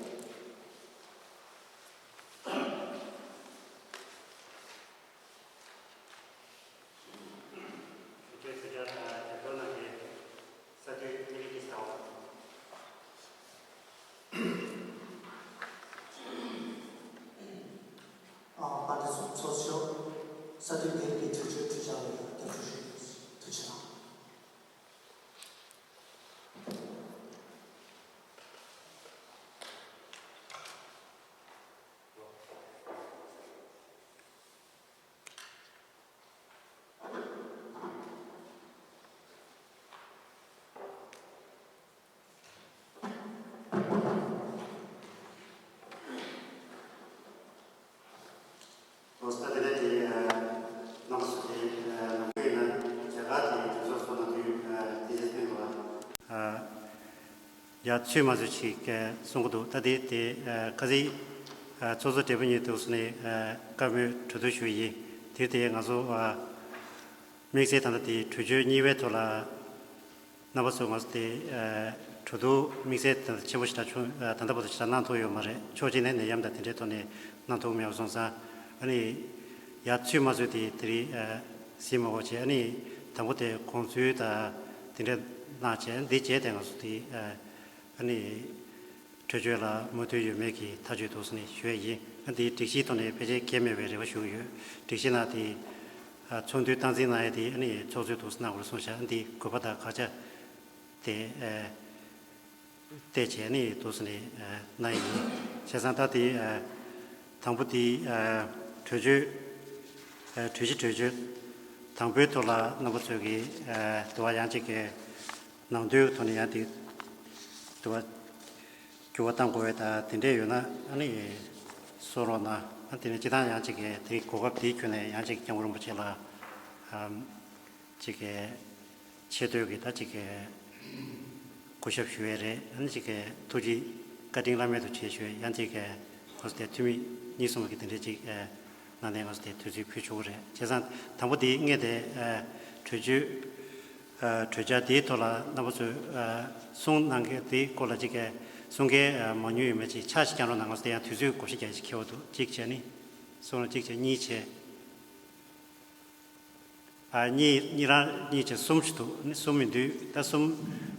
ཨ། པ་ཏི་ཚོགས་གཙོ། ས་འཐུས་སྒེར་གྱི་གྲོས་ཆོད་གྲོས་འཆར་ལ་རྒྱབ་སྐྱོར་ཞུ་རྒྱུ། ཐུགས་རྗེ་གནང་། ཡ་ཚོད་མ་ཚོད་ཅིག་གསུང་གི་འདུག་ད་དེ་དེ་ཁ་སང་ཚོགས་གཙོ་སྦྲེལ་པོ་གཉིས་འདུག་སེ་ནས་བཀའ་མོལ་གྲོས་བསྡུར་ཞུས་ཡིན། དེ་དེ་ང་ཚོ་དམིགས་བསལ་ད་ལྟ་དེ་གྲོས་ཆོད་གཉིས་པའི་ཐོག་ལ་རྣམ་པ་ཚོ་ང་ཚོ་དེ་གྲོས་བསྡུར་དམིགས་བསལ་ད་ལྟ་ཆེན་པོ་ཞེ་དྲག་བྱུང་ད་ལྟ་བར་དུ་ཞེ་དྲག་གནང་ཐུབ་ཡོད་མ་རེད། ཕྱོགས་གཅིག་ནས་ནད་ཡམས་དང་དེ་འདྲའི་ཐོག་ནས་གནང་ཐུབ་མེད་པ་སོང་ཙང་ཨ་ནི་ཡ་ཚོད་མ་ཚོད་དེ་དེ་རིང་གཟིགས་མ་དགོས་བྱས་ཨ་ནི་དང་པོ་དེ་དགོངས་ཚུལ་དང་དེ་འདྲ་གནང་བྱས་འདི་བྱས་ཏེ་ང་ཚོ་དེ་ཨ་ནི་གྲོས་ཆོད་ལ་མོས་མཐུན་ཡོད་མེད་ཀྱི་ཐག་གཅོད་འདུག་སེ་ནས་ཞུ་ཡ་ཡིན། ཨ་འདི་སྒྲིག་གཞིའི་ཐོག་ནས་ཕལ་ཆེར་འགལ་མེད་པའི་རེ་བ་ཞུ་གི་ཡོད། སྒྲིག་གཞི་ནང་དེ་ཚོགས་འདུའི་སྟངས་འཛིན་གནང་ཡ་དེ་ཨ་ནི་ཚོགས་གཙོས་འདུག་སེ་གནང་དགོས་རེད་གསུངས་ཤག་ཨ་འདི་དགོས་པ་དང་དགག་བྱ་དེ་བལྟས་བྱས་ནས་འདུག་སེ་ནས་གནང་ཡ་ཡིན། བྱས་ཙང་ད་དེ་དང་པོ་དེ་གྲོས་ཆོད་གྲོས་གཞི་གྲོས་ཆོད་དང་པོའི་ཐོག་ལ་རྣམ་པ་ཚོས་ཀྱི་དུ་བ་ཡང་གཅིག་གི་ནང་དོན་ཐོག་ནས་ཡང་དེ་དུ་བ་འགྱུར་བ་གཏང་དགོས་པ་དང་དེ་འདྲས་ཡོད་ན་ཨ་ནི་གསུང་རོགས་གནང་། ཨ་དེ་ནས་སྤྱི་བཏང་ཡང་གཅིག་གི་དེ་གོ་སྐབས་དེའི་ཁྱོན་ནས་ཡང་གཅིག་སྐྱབས་མགོན་རིན་པོ་ཆེ་ལ་གཅིག་གི་ཆེ་བསྟོད་ཀྱི་ད་གཅིག་གི་གུས་ཞབས་ཞུ་ཡས་རེད། ཨ་ནི་གཅིག་གི་ཐུགས་རྗེ་བཀའ་དྲིན་བླ་མེད་དུ་ཆེ་ཞུ་ཡས་ཡང་གཅིག་གི་ཁོ་ཚོ་དེ་འཐུས་མི་གཉིས་གསུམ་གྱི་དེ་འདྲས་གཅིག་ནང་ནས་ང་ཚོ་དེ་དུས་ཚོད་ཕུལ་ཆོག་གི་རེད། བྱས་ཙང་དང་པོ་དེ་སྔས་དེ་གྲོས་ཆོད་གྲོས་འཆར་དེའི་ཐོག་ལ་རྣམ་པ་ཚོས་གསུང་གནང་མཁན་དེའི་སྐོར་ལ་གཅིག་གི་གསུང་མཁན་མང་ཉུང་ཡོད་མེད་ཅིག་ཕྱག་ཅིག་བརྐྱང་རོགས་གནང་། ང་ཚོ་དེ་ཡང་དུས་ཚོད་བགོ་བཤའ་རྒྱག་ཅིག་འཁེལ་བ་འདུག་གཅིག་བྱས་ནི་གསུང་རོགས་གཅིག་བྱས་གཉིས་བྱས། ཨ་གཉིས་གཉིས་རང་གཉིས་བྱས་གསུམ་ཞིག་འདུག་ཨ་ནི་གསུམ་མི་འདུག་ད་གསུམ་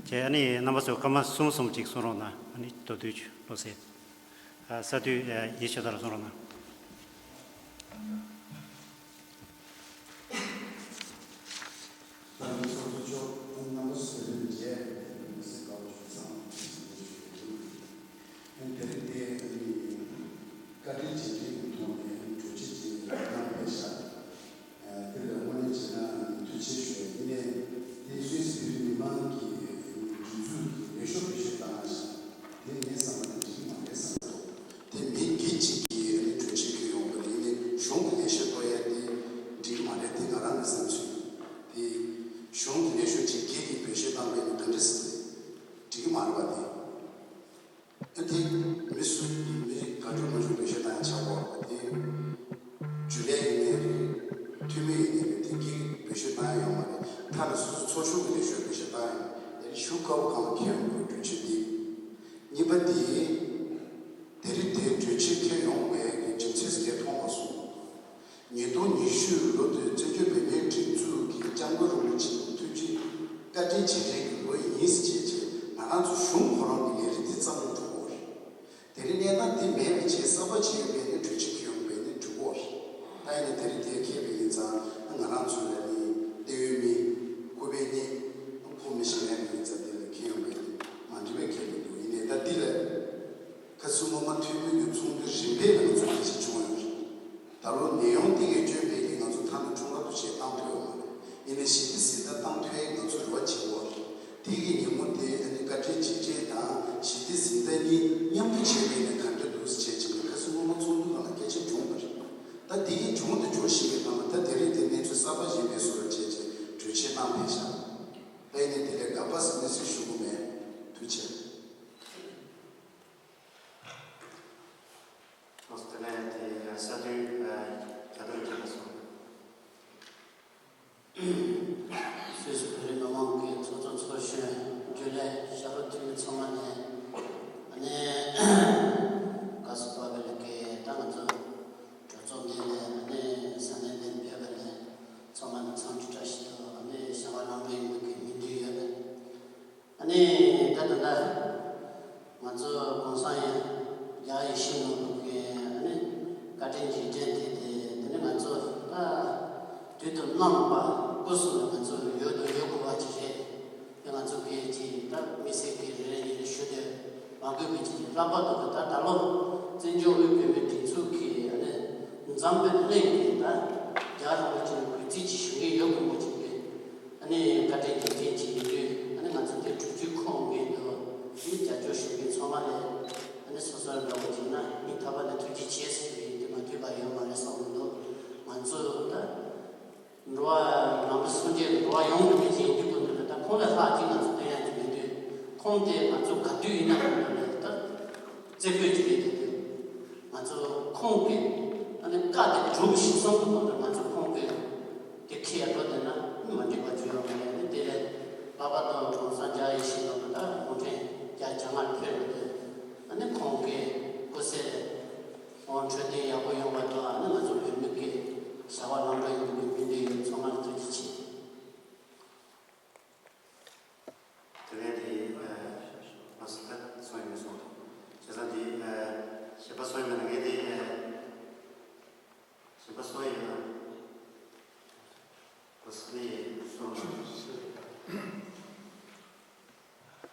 བྱས་ཨ་ནི་རྣམ་པ་ཚོ་སྐར་མ་གསུམ་གསུམ་ཅིག་གསུང་རོགས་གནང་། ཨ་ནི་མདོ་སྟོད་ཆུ་བློ་གསལ་ཨ་ས་འཐུས་ཡེ་ཤེས་དར་གསུང་རོགས་གནང་། ད་ནི་ཚོགས་གཙོ་མཆོག་རྣམ་པ་ཚོ་ལས་མཇལ་མི་སྲིད་དཀའ་བ་བྱུང་ཙང་། དེ་རིང་དེ་བཀའ་དྲིན་རྗེས་དྲན་གྱི་ཐོག་ནས་གྲོས་ཆོད་ཅིག་གནང་ཕེབས་ཤག་དེ་ལ་དངོས་གནས་བྱས་ན་ཐུགས་རྗེ་ཆེ་ཞུ་ཡ་ཡིན། ནས་དེ་སུད་སི་བོད་རིགས་མི་མང་གི་སྒྲིག་འཛུགས་ཀྱི་ལས་ཤོག་བེད་སྤྱོད་བཏང་ཞིང་། དེ་ངའི་བསམ་པ་ནས་འགྲིག་གི་མ་རེད་བསམ་འདུག་དེ་མི་སྒེར་གཅིག་གིས་གྲོས་ཆོད་ཁྱེར་ཡོང་དགོས་རེད། ཡིན་ནའི་གཞུང་གི་ལས་ཤོག་གཏོར་ཡ་དེ་འགྲིག་གི་མ་རེད། དེ་ང་རང་གི་བསམ་ཚུལ་ཡིན། དེ་གཞུང་གི་ལས་ཤོག་ཅིག་སྒེར་གྱིས་བེད་སྤྱོད་བཏང་པ་ཡིན་ན་ག་འདྲ་སེ་འགྲིག་གི་མ་རེད་པ་དེ། ཨ་དེ་མི་སུ་མི་ག་ཚོད་མ་ཚོད་བེད་སྤྱོད་བཏང་ཡ་ཆགས་པ་དེ་རྒྱུན་ལས་ཡིན་ནའི་རེད། འཐུས་མི་ཡིན་ནའི་རེད། དེ་གིས་བེད་སྤྱོད་བཏང་ཡ་ཡོད་མ་རེད། མཐའ་ན་སོ་སོ་ཚོགས་ཆུང་གི་ལས་ཤོག་བེད་སྤྱོད་བཏང་ཡ་ཡོད། དེ་ནི་ཤུགས་དཀའ་བ་གང་ལ་ཁེལ་ཡོང་དགོས་གྲོས་ཆོད་འདི། གཉིས་པ་དེ་དེ་རིང་དེ་གྲོས་ཆོད་ཁྱེར་ཡོང་བའི་གི་རྒྱུ་མཚན་ཟེར་མཁན་མཐོང་མ་སོང་། ཉིས་སྟོང་ཉི་ཤུ་ལོ་དེ་བཙན་བྱོལ་བོད་མིའི་སྒྲིག་འཛུགས་ཀྱི་སྐྱབས་མགོན་རིན་པོ་ཆེ་གི་ཐུགས་རྗེ་བཀའ་དྲིན་རྗེས་དྲན་གྱི་ལོ་ཡིན་ཟེར་བྱས་བྱས་ང་རང་ཚོ་གཞུང་ཁོ་རང་གི་ལས་རིགས་དེ་རྩ་མེད་འགྲོ་གི་རེད། དེ་རིང་གནས་སྟངས་དེ་མེད་པ་བྱས་གསར་པ་བྱས་ཡོང་བས་ནི་གྲོས་ཆོད་ཁྱེར་ཡོང་བས་ནི་འགྲིག་གི་རེད། ད་ཡིན་ནའི་དེ་རིང་དེ་ཁེལ་བ་ཡིན་ཙང་ང་རང་ཚོ་ལ་ནི་གནད་ཡོད་མི་སྐུ་པའི་གཉེན་ཕོ་མི་ཞིག་མེད་པ་ཡིན་ཙང་དེ་ལ་ཁྱེར་ཡོང་བས་ནི་མ་འགྲིག་པའི་ཁེལ་གྱི་འདུག་ཡིན་ནའི་ད་འདི་ལ། ཁ་སང་སྔོན་མ་འཐུས་མི་གི་ཚོགས་འདུ་རིམ་པས་ང་ཚོ་ག་ཚོད་བྱུང་ཡོད་རེད། ད་ལོ་ནད་ཡམས་འདི་གའི་སྐྱོན་སྤེལ་གྱིས་ང་ཚོ་མཐའ་ན་འཁྲུངས་སྐར་དུ་བྱས་བཏང་ཐུབ་ཡོད་མ་རེད། ཡིན་ནའི་ཞི་བདེ་གཟེངས་རྟགས་བཏང་ཐུབ་ཡས་ང་ཚོ་རེ་བ་བྱེད་ཀྱི་ཡོད་རེད། དེ་གི་ཉིན་མོ་དེ་ཨ་ནི་བཀའ་དྲིན་རྗེས་དྲན་དང་ཞི་བདེ་གཟེངས་རྟགས་གཉིས་མཉམ་དུ་བྱས་པས་ནི་ག་འདྲ་འདུག་ཟེར་བྱས་བྱས་ནས་ཁ་སང་སྔོན་མ་ཚོགས་འདུ་ནང་ལ་སྐད་ཆ་བྱུང་བ་རེད། ད་དེ་གི་བྱུང་དང་འབྱུང་བཞིན་པའི་སྒང་ལ་ད་དེ་རིང་དེ་གནས་ཚུལ་གསར་པ་གཞན་པའི་བཟོ་འདྲ་བྱས་བྱས་གྲོས་ཆོད་བཏང་ཕེབས་ཤག་ད་ཡིན་ནའི་དེ་ལས་དགག་པ་ཟེར་ནས་ཟེར་ཞུ་གི་མེད། ཐུགས་རྗེ་ཆེ། ཨོ་སི་ཀྲི་ལི་ཡ་དེ་ས་འཐུས་རྒྱ་ཐོར་རྒྱ་ལ་སོང་། སུད་སི་བོད་རིགས་མི་མང་གི་ཚོགས་གཙོ་ཚོགས་གཞོན་རྒྱུན་ལས་ཕྱག་རོགས་འཐུས་མི་ཚང་མ་ནས་ཨ་ནི་དགའ་བསུ་པ་བེ་ལ་ཀེ་ད་ང་ཚོ་གྲོས་ཚོགས་ནས་ནས་ཨ་ནི་ས་གནས་ནས་ཕེབས་པ་ནས་ཚང་མ་ནས་འཚམས་འདྲི་བཀྲ་ཤིས་དང་ཨ་ནི་བྱ་བ་ལམ་འགྲོ་ཡིན་པའི་གི་སྨོན་འདུན་ཡོད། ཨ་ནི་ད་ད་ལྟ་ང་ཚོ་གོང་ས་ཡང་རྒྱ་ཡེ་ཤེས་ནོར་བུ་གིས་ཨ་ནི་བཀའ་དྲིན་རྗེས་དྲན་དེ་དེ་དེ་ནི་ང་ཚོ་ད་དུས་དང་རྣམ་པ་སྐུ་གསུམ་ལ་ང་ཚོ་ཡོད་དུ་ཡོད་དགོས་པ་ཅིག་རེད། དེ་ང་ཚོ་གིས་ཅིག་ད་དམིགས་བསལ་གྱི་རེ་རེ་རེ་རེ་ཞུ་དེ་མ་དགོས་པའི་ཅིག་ལྷག་པར་དུ་ད་ད་ལོ་བཙན་བྱོལ་དབུས་བོད་མིའི་སྒྲིག་འཛུགས་ཀྱི་ཨ་ནི་འཛམ་བུའི་གླིང་གི་ད་རྒྱ་རིན་པོ་ཆེ་གུས་བརྩི་ཅིག་ཞུ་གི་ཡོད་དགོས་པ་ཅིག་རེད། ཨ་ནི་བཀའ་དྲིན་རྗེས་དྲན་གྱི་ཡིན་དུས་ཨ་ནི་ང་ཚོ་དེ་གྲོས་ཆོད་ཁོངས་ངེས་འདུག་ཨ་ནི་རྒྱབ་སྐྱོར་ཞུ་མཁན་ཚང་མ་ལ་ཨ་ནི་སོ་སོར་འདྲ་པོ་བྱས་ན་སྙིང་ཐག་པ་ནས་ཐུགས་རྗེ་ཆེ་ཟེར་བའི་དེ་མ་ཐུབ་པ་ཡོད་མ་རེད་བསམ་གྱི་འདུག་ང་ཚོ་ད་འགྲོ་བ་ནང་པའི་སངས་རྒྱས་ཀྱི་འགྲོ་བ་ཡོངས་ཀྱི་མི་ཚེ་ཡིན་དུས་ཀུན་ཏུ་ལ་ད་ཁོང་ལས་ལྷག་ཅིག་ང་ཚོ་སྟོན་ཡག་གི་མེད་དུས་ ཁོང་དེ་ང་ཚོ་ག་དུས་ཡིན་ན་ཁོང་ལ་ལས་ད་རྩེ་དགོས་ཀྱི་རེད་དེ། དེ་ང་ཚོ་ཁོང་གི་ཨ་ནི་བཀའ་དེ་སྒྲུབ་ཤེས་སོང་གི་ཁོང་དུ་ང་ཚོ་ཁོང་གི་དེ་ཁྱེད་འགྲོ་དེ་ན་མ་འགྲིག་པ་བརྗོད་ཡོང་མ་ཡིན་དེ་ལས་པ་པ་དང་གྲོང་སང་རྒྱ་ཡེ་ཤེས་ནང་དུ་ད་གུང་ཁྲན་རྒྱ་རྒྱ་མར་ཕེབས་རེད་དེ། ཨ་ནི་ཁོང་གི་སྐུ་ཚེ་དབང་འཕྲོད་བསྟེན་ཡག་པོ་ཡོང་བ་དང་ཨ་ནི་ང་ཚོ་བོད་མི་གི་བྱ་བ་ལམ་འགྲོ་ཡོང་བའི་སྨོན་འདུན་ཡོད། ཚང་མ་ལ་ཐུགས་རྗེ་ཆེ། དེ་ནས་དེ་ཨ་མ་སུ་ད་སོང་ཡོད་སོང་། བྱས་ཙང་དེ་ཨ་གཞན་པ་སོང་ཡོད་མེད་ན་ངས་དེ་ཨ་གཞན་པ་སོང་ཡོད་ན་མ་སུ་ནས་སོང་ན་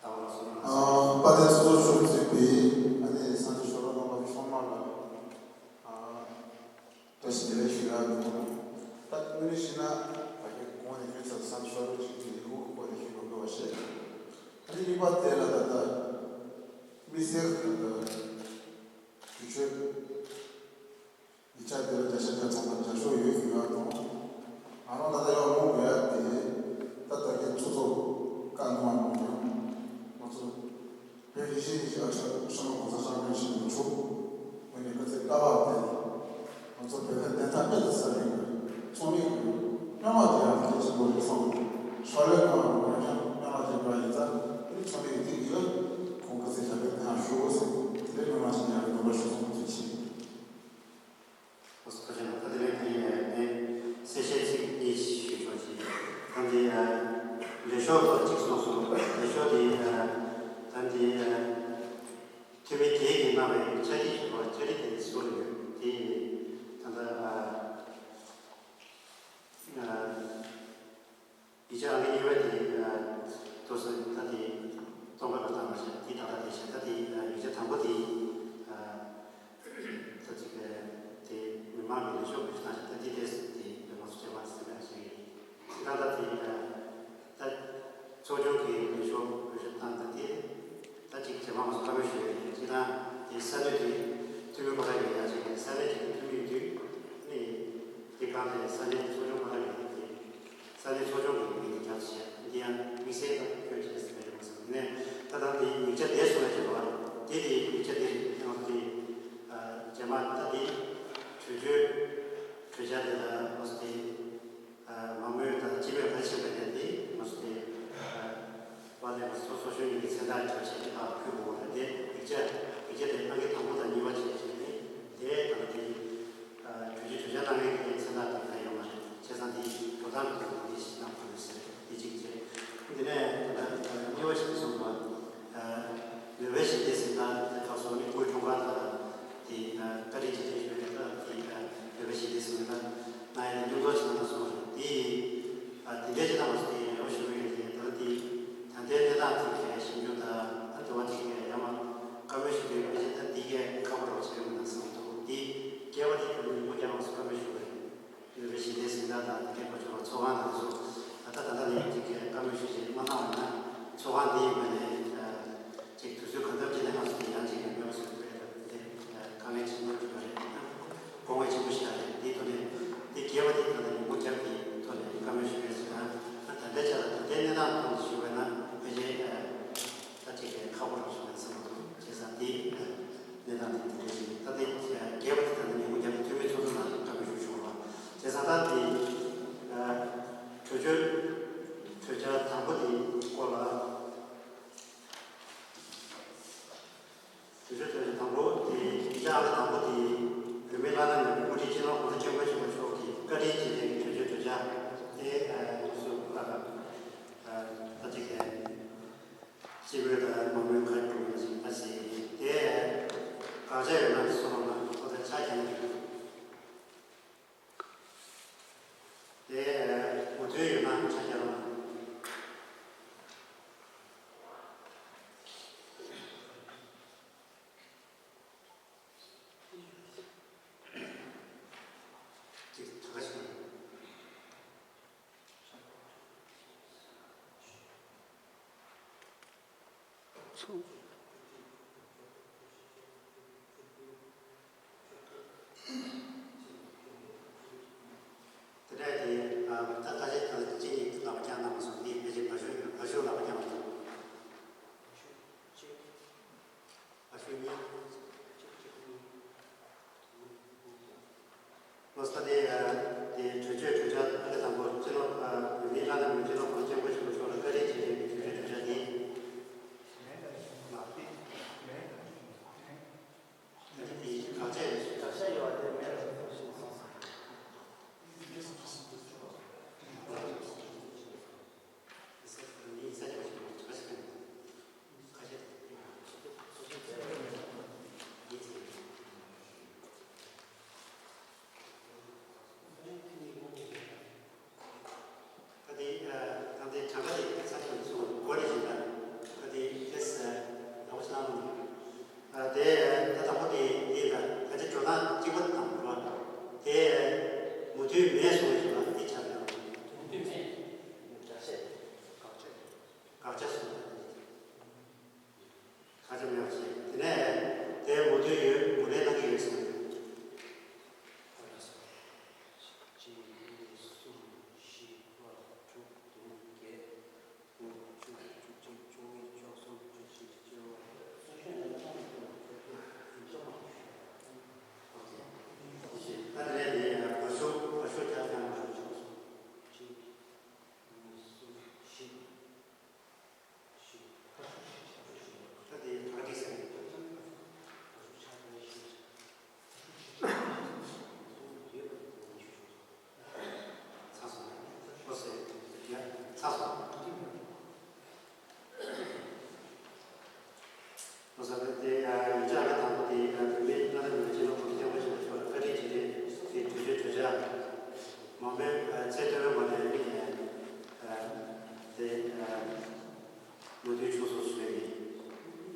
ད་བར་སོང་ན། ཨ་དཔལ་ལྡན་ཚོགས་གཙོ་མཆོག་གཙོས་པའི་ཨ་ནི་སངས་རྒྱས་ཆོས་གྲགས་རྣམ་པ་ཚང་མ་ལ་ཨ། བཀྲ་ཤིས་བདེ་ལེགས་ཞུ་ཡག་འདུག་ད་དངོས་གནས་བཤད་ན་ཕ་གི་གོང་ནས་ཁྱོད་ཚོ་བསམ་ཤོར་རོགས་བྱེད་ཀྱི་ཡིག་ངོ་གི་སྐོར་ནས་ཞུ་དགོས་དགོས་པ་ཞིག་ཨ་ནི་གཉིས་པ་དེ་ལ་ད་ལྟ་དམིགས་བསལ་ད་ལྟ་དུས་ཚོད་ཡིག་ཆ་དེ་ལ་བརྒྱ་ཆ་བརྒྱ་ཐམ་པ་རྒྱབ་སྐྱོར་ཡོད་ཡོད་ཡག་དང་ང་རང་ད་ལྟ་ཡག་མོ་དགོས་ཡག་དེ་ད་ལྟ་གི་ཚོགས་གཙོ་བཀའ་གནང་བ་མ་ཡིན་ང་ཚོ། བོད་རིགས་ཤིག་ཨ་ཁྲ་ཤ་མ་གོང་ས་ཤང་མོན་ཆེན་མོ་ཆུ། འོན་ཀྱང་ཁ་ཚིག་ཀ་བ་དེ། ང་ཚོ་བོད་དོན་བདེན་མཐའ་དཔེ་དེ་ས་རིང་གི་ཚོགས་མི་གི་སྨྱོན་མ་དེ་ཡང་སྐད་ཆེན་པོ་རེད་སོང་། ཤོག་ལས་གང་རུང་ཡང་སྨྱོན་མ་དེ་འགྲོ་ཡིན་ཙང་དེ་ཚོགས་མི་གི་དེ་གི་ཁོང་ཁ་ཚིག་ཞབས་པད་དེ་ཡང་ཞུ་དགོས་ཟེར་དེ་ལས་སྨྱོན་མ་ཞིག་ཡང་རེ་འདུན་པ་ཞུ་སོང་། ཐུགས་རྗེ་ཆེ། ཨོ་སི་ཁ་ཆེ་ན་ད་དེ་རིང་དེ་ནས་གསལ་བཤད་ཚིག་གཉིས་ཤིག་ཞུ་ཆོག་ཅིག་ད་འདི་ལས་ཤོག་ཐོག་གཅིག་གསུངས་སོང་། ལས་ཤོག་དེ་ད་འདི་འཐུས་མི་བརྒྱད་ཀྱིས་གནང་བའི་ཕྱག་བྲིས་ཞུ་བ་ཕྱག་བྲིས་དེ་ནས་ཟུར་ཡོད་དེ་ད་ལྟ། ཡིག་ཆ་ཨང་ཀི་གཉིས་པ་དེ་ཨ་དུ་སུ་ད་དེ་སྟོང་པ་ལ་བཏང་བ་ཞིག་དེ་ད་ལྟ་དེ་བཤད་ད་དེ་ཡིག་ཆ་དང་པོ་དེ་ཨ་ད་ཅིག་དེ་མི་མང་གི་ལས་ཤོག་གི་བཏང་ཞིག་ད་དེ་དེ་དེ་མང་སུ་བྱས་པ་ཟེར་བ་ཞིག་ཡིན། ད་ད་དེ་ཨ་ད་ཚོགས་ཆུང་གི་ལས་ཤོག་གི་བཏང་ད་དེ། ད་ཅིག་རྗེས་མ་ང་ཚོ་བཀའ་མོལ་ཞུ་ཡ་ཡིན། སྤྱིར་བཏང་དེ་ས་གནས་དེ་འཐུས་མི་ཁོ་རང་གི་ཡ་ཅིག་ས་གནས་ཅིག་གི་འཐུས་མི་ཡིན་དུས་ནི་དེ་གང་དེ་ས་གནས་ཚོགས་ཆུང་ཁོ་རང་གི་དེ་ས་གནས་ཚོགས་ཆུང་གི་མི་དེ་རྒྱབ་བྱས་འདི་ཡང་དམིགས་བསལ་དང་ཁྱོད་ཅིག་ཟེར་ཡོང་སོང་། ནས་ད་ལྟ་དེ་ཡིག་ཆ་དེ་སོང་ཡ་ཅིག་རེད་བ། དེ་དེ་ཡིག་ཆ་དེ་རེད། ཡང་དེ་རྗེས་མ་ད་དེ་གྲོས་ཆོད་གྲོས་འཆར་དེ་ལ་ཨོ་སི་དེ། མང་མོས་དང་སྤྱི་མོས་ཕར་ཕྱིན་པ་དེ་འདི་ང་ཚོ་དེ་པཱ་ལགས་ཀྱི་སོ་སོ་གཞུང་གཉིས་ཀྱི་མཚན་རྟགས་བརྒྱབ་བྱས་ཏེ་ཕར་ཕུལ་དགོས་པ་རེད་དེ། ཡིག་ཆ་ཡིག་ཆ་དེ་ཨང་ཀི་དང་པོ་དང་གཉིས་པ་བྱས་བྱས་ནས་དེ་དང་དེ་གྲོས་ཆོད་གྲོས་འཆར་གནང་མཁན་གྱི་མཚན་རྟགས་དེ་ཕར་ཡོད་མ་རེད། བྱས་ཙང་དེ་འགྲོ་སྟངས་དེ་དང་དེ་ཞིག་གནང་དགོས་རེད་ཟེར་དེ་གཅིག་བྱས། དེ་ནས་ད་ལྟ་གཉིས་པ་ཞིག་གསུངས་པ། ནོ་བེལ་ཞི་བདེའི་གཟེངས་རྟགས་དེ་ཐོབ་སོང་ནི་སྐུའི་འཁྲུངས་སྐར་དང་དེ་བཀའ་དྲིན་རྗེས་དྲན་ཞུ་བའི་སྐབས་དེ་ནོ་བེལ་ཞི་བདེའི་གཟེངས་རྟགས་གནང་ཡ་དེ་མཉམ་འཛོམས་བྱེད་གནང་སོང་རེད། དེ་དེ་འདྲའི་ཅིག་གནང་བ་སོང་དེ་ཡག་པོ་ཞུ་གི་ཡོད་དེ་ད་དེ་ད་ལྟའི་གནས་སྟངས་དེ་གའི་ཞིབ་འཇུག་དང་ཨ་དེ་བ་དེ་གའི་ཡང་མ་བཀའ་མོལ་ཞུ་དུས་ཕལ་ཆེར་ད་དེ་གའི་ཁག་པོ་རོགས་བྱེད་ཀྱི་མི་འདུག་བསམ་འདུག་དེ་རྒྱས་པ་དེ་ད་ནི་མུ་མཐུད་ཡང་མ་སོང་བཀའ་མོལ་ཞུ་གི་རེད། ནོ་བེལ་ཞི་བདེའི་གཟེངས་རྟགས་དང་དེ་གའི་གོ་ཆོད་པ་ཚོགས་ཁང་དང་དེ་ཚོ་ད་ལྟ་ད་ལྟ་ནས་དེ་གའི་བཀའ་མོལ་ཞུ་བྱེད་མ་གནང་བ་ན་ཚོགས་ཁང་འདིའི་ངོས་ནས་ཅིག་དུས་ཚོད་གང་འཚམ་ཅིག་ནས་ང་ཚོ་དེ་ཡང་ཅིག་གི་མེད་པ་བཟོ་དགོས་པའི་དེ་དཀའ་ངལ་ཆེན་པོ་ཞིག་ཡོད་རེད། དགོངས་པ་ཆེན་པོ་ཞིག་རེད། དེའི་ཐོག་ནས་དེ་རྒྱས་པ་དེ་ད་ལྟ་ཉིན་མོ་རྒྱབ་ཀྱི་ཐོག་ནས་བཀའ་མོལ་ཞུ་བའི་ཟེར་ན་ད་ལྟའི་ཆ་ལ་ད་ལྟའི་གནས་སྟངས་ཐོག་ནས་ཞུ་བས་ན་ཕལ་ཆེར་ད་ཅིག་གི་ཁག་པོ་རང་བྱུང་བའི་བསམ་བློ་བྱས་ཙང་དེ། གནས་སྟངས་དེ་དེ་འདྲ་ཞིག་ད་ལྟའི་རྒྱས་པ་དེ་ད་ལྟ་ཉིན་མོ་རྒྱབ་ཀྱི་འཐུས་མི་ཚོ་ཚོ་ལ་བཀའ་མོལ་ཞུ་ཆོག་པ་བྱས་ཙང་ད་དེ་གྲོས་ཆོད་གྲོས་འཆར་དང་པོ་དེ་སྐོར་ལ་གྲོས་ཆོད་གྲོས་འཆར་དང་པོ་དེ་ཡིག་ཆ་ཨང་ཀི་དང་པོ་དེ་བོད་མིའི་བླ་ན་མེད་པའི་དབུ་ཁྲིད་སྤྱི་ནོར་༸གོང་ས་༸སྐྱབས་མགོན་ཆེན་པོ་མཆོག་གི་བཀའ་དྲིན་རྗེས་དྲན་གྱི་གྲོས་ཆོད་གྲོས་འཆར་དེ་ང་ཚོ་ད་ཅིག་གི་སྤྱི་འཐུས་དང་མང་མོས་ཁ་གྲུབ་ཡོད་ཅིག་ཨ་ཟེར་གྱི་ཡིན། དེ་དགག་བྱ་ཡོད་ན་གསུང་རོགས་གནང་། ཁོ་ཚོས་ཆ་རྒྱག་ན་འགྲིག་དེ་མོས་མཐུན་ཡོད་ན་ཆ་རྒྱག་རོགས་གནང་། ཅིག་ད་ག་ཞིག་ཚུགས། དེ་འདྲ་དེ་ད་ལྟ་ཅི་ད་ཅི་ལག་པ་བརྐྱངས་གནང་མ་སོང་། འདི་ཕལ་ཆེར་བ་ཤུ་བ་ཤུ་ལག་པ་བརྐྱངས་པ་འདུག་ལམ་ཁ་དེ་ཚར་ཞིག་སོང་སྒོ་ནས་བཞིན་དང་ཁ་དེ་ཏེས་ལག་པ་ཆ་ལ་དེ་ད་དང་པོ་དེ་ཡིན་ད་ད་ཆ་ཇོ་ནང་གཅིག་པ་དང་འགྲོ་དེ་མུ་མཐུད་མེད་སོང་བའི་ཇོ་ནང་དེ་ཆགས་ཡོང་། དགག་བྱ་སོང་། ཁ་ཆེ་མེད་པ་བྱས། དེ་ནས་དེ་མུ་མཐུད་ཡོད་མུ་ལེ་གནང་གི་ཡོད་ཟེར། གཅིག་གཉིས་གསུམ་བཞི་ལྔ་དྲུག་བདུན་བརྒྱད་དགུ་བཅུ་བཅུ་གཅིག་བཅུ་གཉིས་བཅུ་གསུམ་བཅུ་བཞི་བཅུ་བཅོ་ལྔ། ད་དེ་ནས་དེ་བ་ཤུ་བ་ཤུ་ཆ་ཚང་བ་ཤུ། གཅིག་གཉིས་གསུམ་བཞི། ད་དེ་གྲ་སྒྲིག་ཟེར། ཚར་སོང་། ཨོ་སེ། ཡ། ཚར་སོང་། ཨོ་སེ། དེ་ཡིན་ཆ་གི་དང་པོ་དེ་བོད་མིའི་སྔ་ད་མི་སྤྱི་ནོར་གོང་ས་སྐྱབས་མགོན་ཆེན་པོ་མཆོག་ལ་བཀའ་དྲིན་རྗེས་དྲན་གྱི་གྲོས་ཆོད་གྲོས་འཆར་མང་མོས་ཚད་མཐོའི་ངང་ནས་དེ། མུ་མཐུད་བྱུང་སོང་ཞུ་ཡ་ཡིན།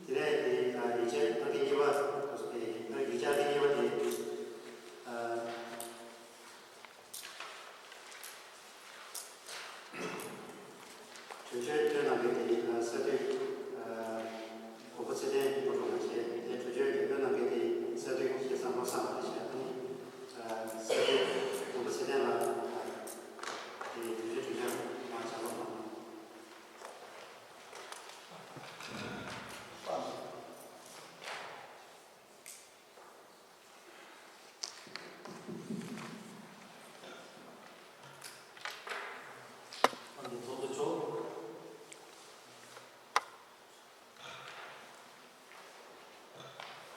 དེ་ནས་དེ་ཡིག་ཆ་ཨང་ཀི་གཉིས་པ་དེ་ཡིག་ཆ་ཨང་ཀི་གཉིས་པ་དེ་གྲོས་ཆོད་བཏོན་གནང་མཁན་དེ་གསར་འདུས་གོ་པོ་ཚེ་བརྟན་ཕོ་བྲང་ལགས་བྱས། དེ་གྲོས་ཆོད་བཏོན་གནང་མཁན་དེ་གསར་འདུས་ཤེས་བཟང་བློ་བཟང་ལགས་བྱས། གསར་འདུས་གོ་པོ་ཚེ་བརྟན་ལགས་དེ་གྲོས་ཆོད་གྲོས་འཆར་མར་བྱ་བ་གནང་།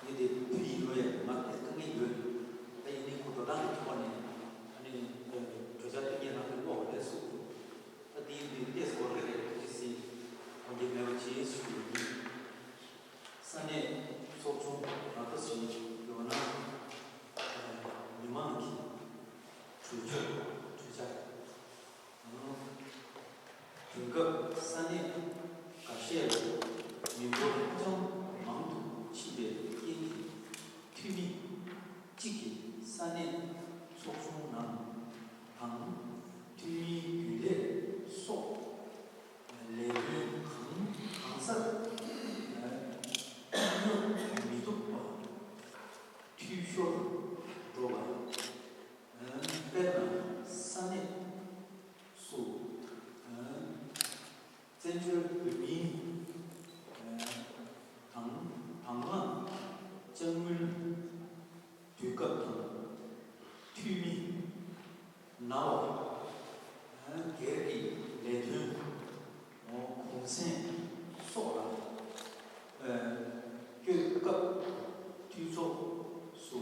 ངས་དེ་བོད་ཡིག་ཀློག་ཡག་ང་དེ་དཀའ་ངལ་ཡོད། ད་ཡིན་ནའི་ཁོ་འགྲོ་སྟངས་ཀྱི་ཐོག་ནས་ཨ་ནི་གྲོས་འཆར་སྟོན་མཁན་རང་གིས་ཀློག་རེད་གསུངས་འདུག་ད་དེ་ཡིན་དུས་ཏོག་ཙམ་འགོར་གི་རེད། ཏོག་ཙམ་འགོར་གི་མེད་པ་བྱེད་ཞུ་གི་ཡིན། ས་གནས་ཚོགས་ཆུང་ད་ལྟ་བཞིན་ཡང་ན་མི་མང་གི་གྲོས་ཆོད་གྲོས་འཆར། དེང་སྐབས་ས་གནས་འགའ་ཤས་ལ་མི་འབོར་ཧ་ཅང་མང་དུ་ཕྱིན་པའི་རྐྱེན་གྱིས། འཐུས་མི་གཅིག་གིས་ས་གནས་ཚོགས་ཆུང་ནང་དང་། འཐུས་མིའི་རྒྱུན་ལས་སོགས་ལས་དོན་གང་གང་སར་མཉམ་ཡོང་མི་ཐུབ་པ། འཐུས་ཤོར་འགྲོ་བ། དཔེར་ན་ས་གནས་སུ། བཙན་བྱོལ་བོད་མིའི་དང་དང་བླངས་དཔྱ་དངུལ་དུས་སྐབས་དང་འཐུས་མི་ན་བ། སྒེར་གྱི་ལས་དོན་གུང་སེང་སོགས་ལ་བསྐྱོད་སྐབས་འཐུས་ཚོགས་སུ་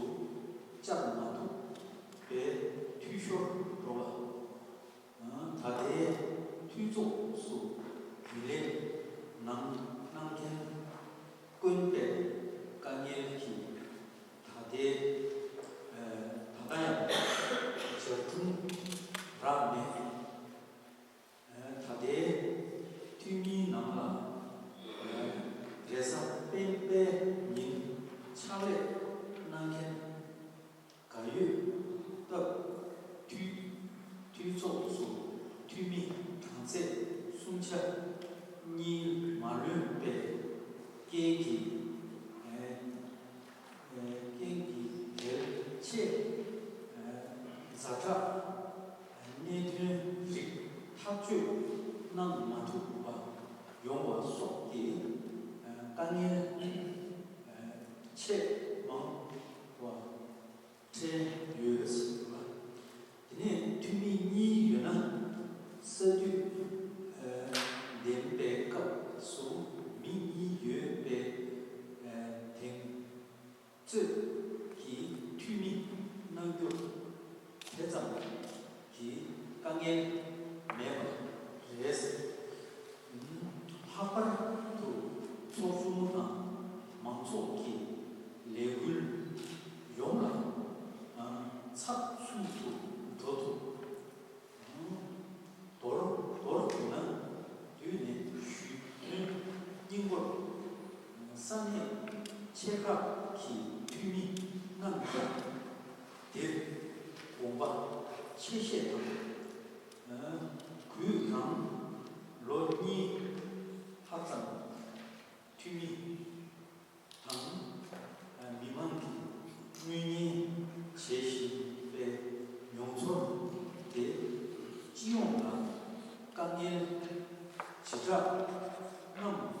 བཅར་མ་ཐུབ་པའི་འཐུས་ཤོར་འགྲོ་བ། ད་ལྟའི་འཐུས་ཚོགས་སུ་རྒྱུན་ལས་གནང་གནང་མཁན་དཀོན་པའི་དཀའ་ངལ་གྱིས་ད་ལྟའི་ད་ལྟ་ཡང་ཇ་ཁྲུང་རག་མེད། ད་ལྟའི་འཐུས་མིའི་ནང་ལ་རེས་གཟའ་སྤེན་པའི་ཉིན་ཕྱག་ལས་གནང་མཁན་ག་ཡོད་སྟབས། འཐུས་འཐུས་ཚོགས་སུ་འཐུས་མི་གྲངས་ཚད་སུམ་ཆ་གཉིས་མ་ལོན་པའི་རྐྱེན་གྱིས། རྐྱེན་གྱིས་དེར་ཆེད་ཛ་དྲག་གནད་དོན་རིགས་ཐག་གཅོད་གནང་མ་ཐུབ་པ་ཡོང་བ་སོགས་ཀྱི་དཀའ་ངལ་ཆེས་མང་བ་འཕྲད་ཡོད་ཟེར་བ། དེ་ནས་འཐུས་མི་གཉིས་ཡོད་ན་ས་འཐུས་འདེམས་པའི་སྐབས་སུ་མི་གཉིས་ཡོད་པའི་དེང་གཙོས་ཀྱི་འཐུས་མི་གནང་རྒྱུར་དེ་ཙམ་གྱི་དཀའ་ངལ་མེད་པ་རེད། ལྷག་པར་དུ་ཚོགས་ཆུང་དང་མང་ཚོགས་ཀྱི་ལས་ ཆེ་ཁག་གི་འཐུས་མི་རྣམས་ཀྱང་དེར་དགོངས་པ་ཆེ་བཞེས་དང་། ཨ། གུས་རང་ལོ་གཉིས་ལྷག་ཙམ་འཐུས་མི་དང་། ཨ། མི་མང་གིས་དངུལ་གཉེར་བྱེད་བཞིན་པའི་མྱོང་ཚོར་དེ་སྤྱི་ཡོངས་ལ་དཀའ་ངལ་ཇི་དྲག་རྣམས།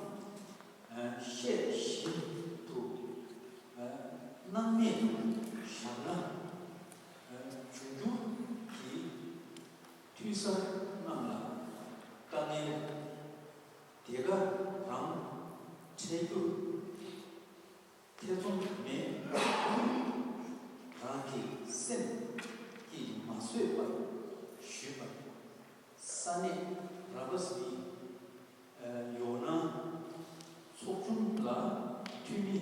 ཨ། བཤད་བཞིན་དུ། ཨ། སྣང་མེད་དུ་བཞག་ན། ཨ། འབྱུང་འགྱུར་གྱི་འཐུས་གསར་རྣམས་ལ་དཀའ་ངལ་དེ་ག་རང་འཕྲད་རྒྱུར་ཐེ་ཚོམ་མེད་པར། རང་གི་སེམས་ཀྱིས་མ་བཟོད་པར་ཞུས་པར། ས་གནས་ར་བ་སི་མི་ཡོ་ན་ཚོགས་ཆུང་ལ་འཐུས་མི་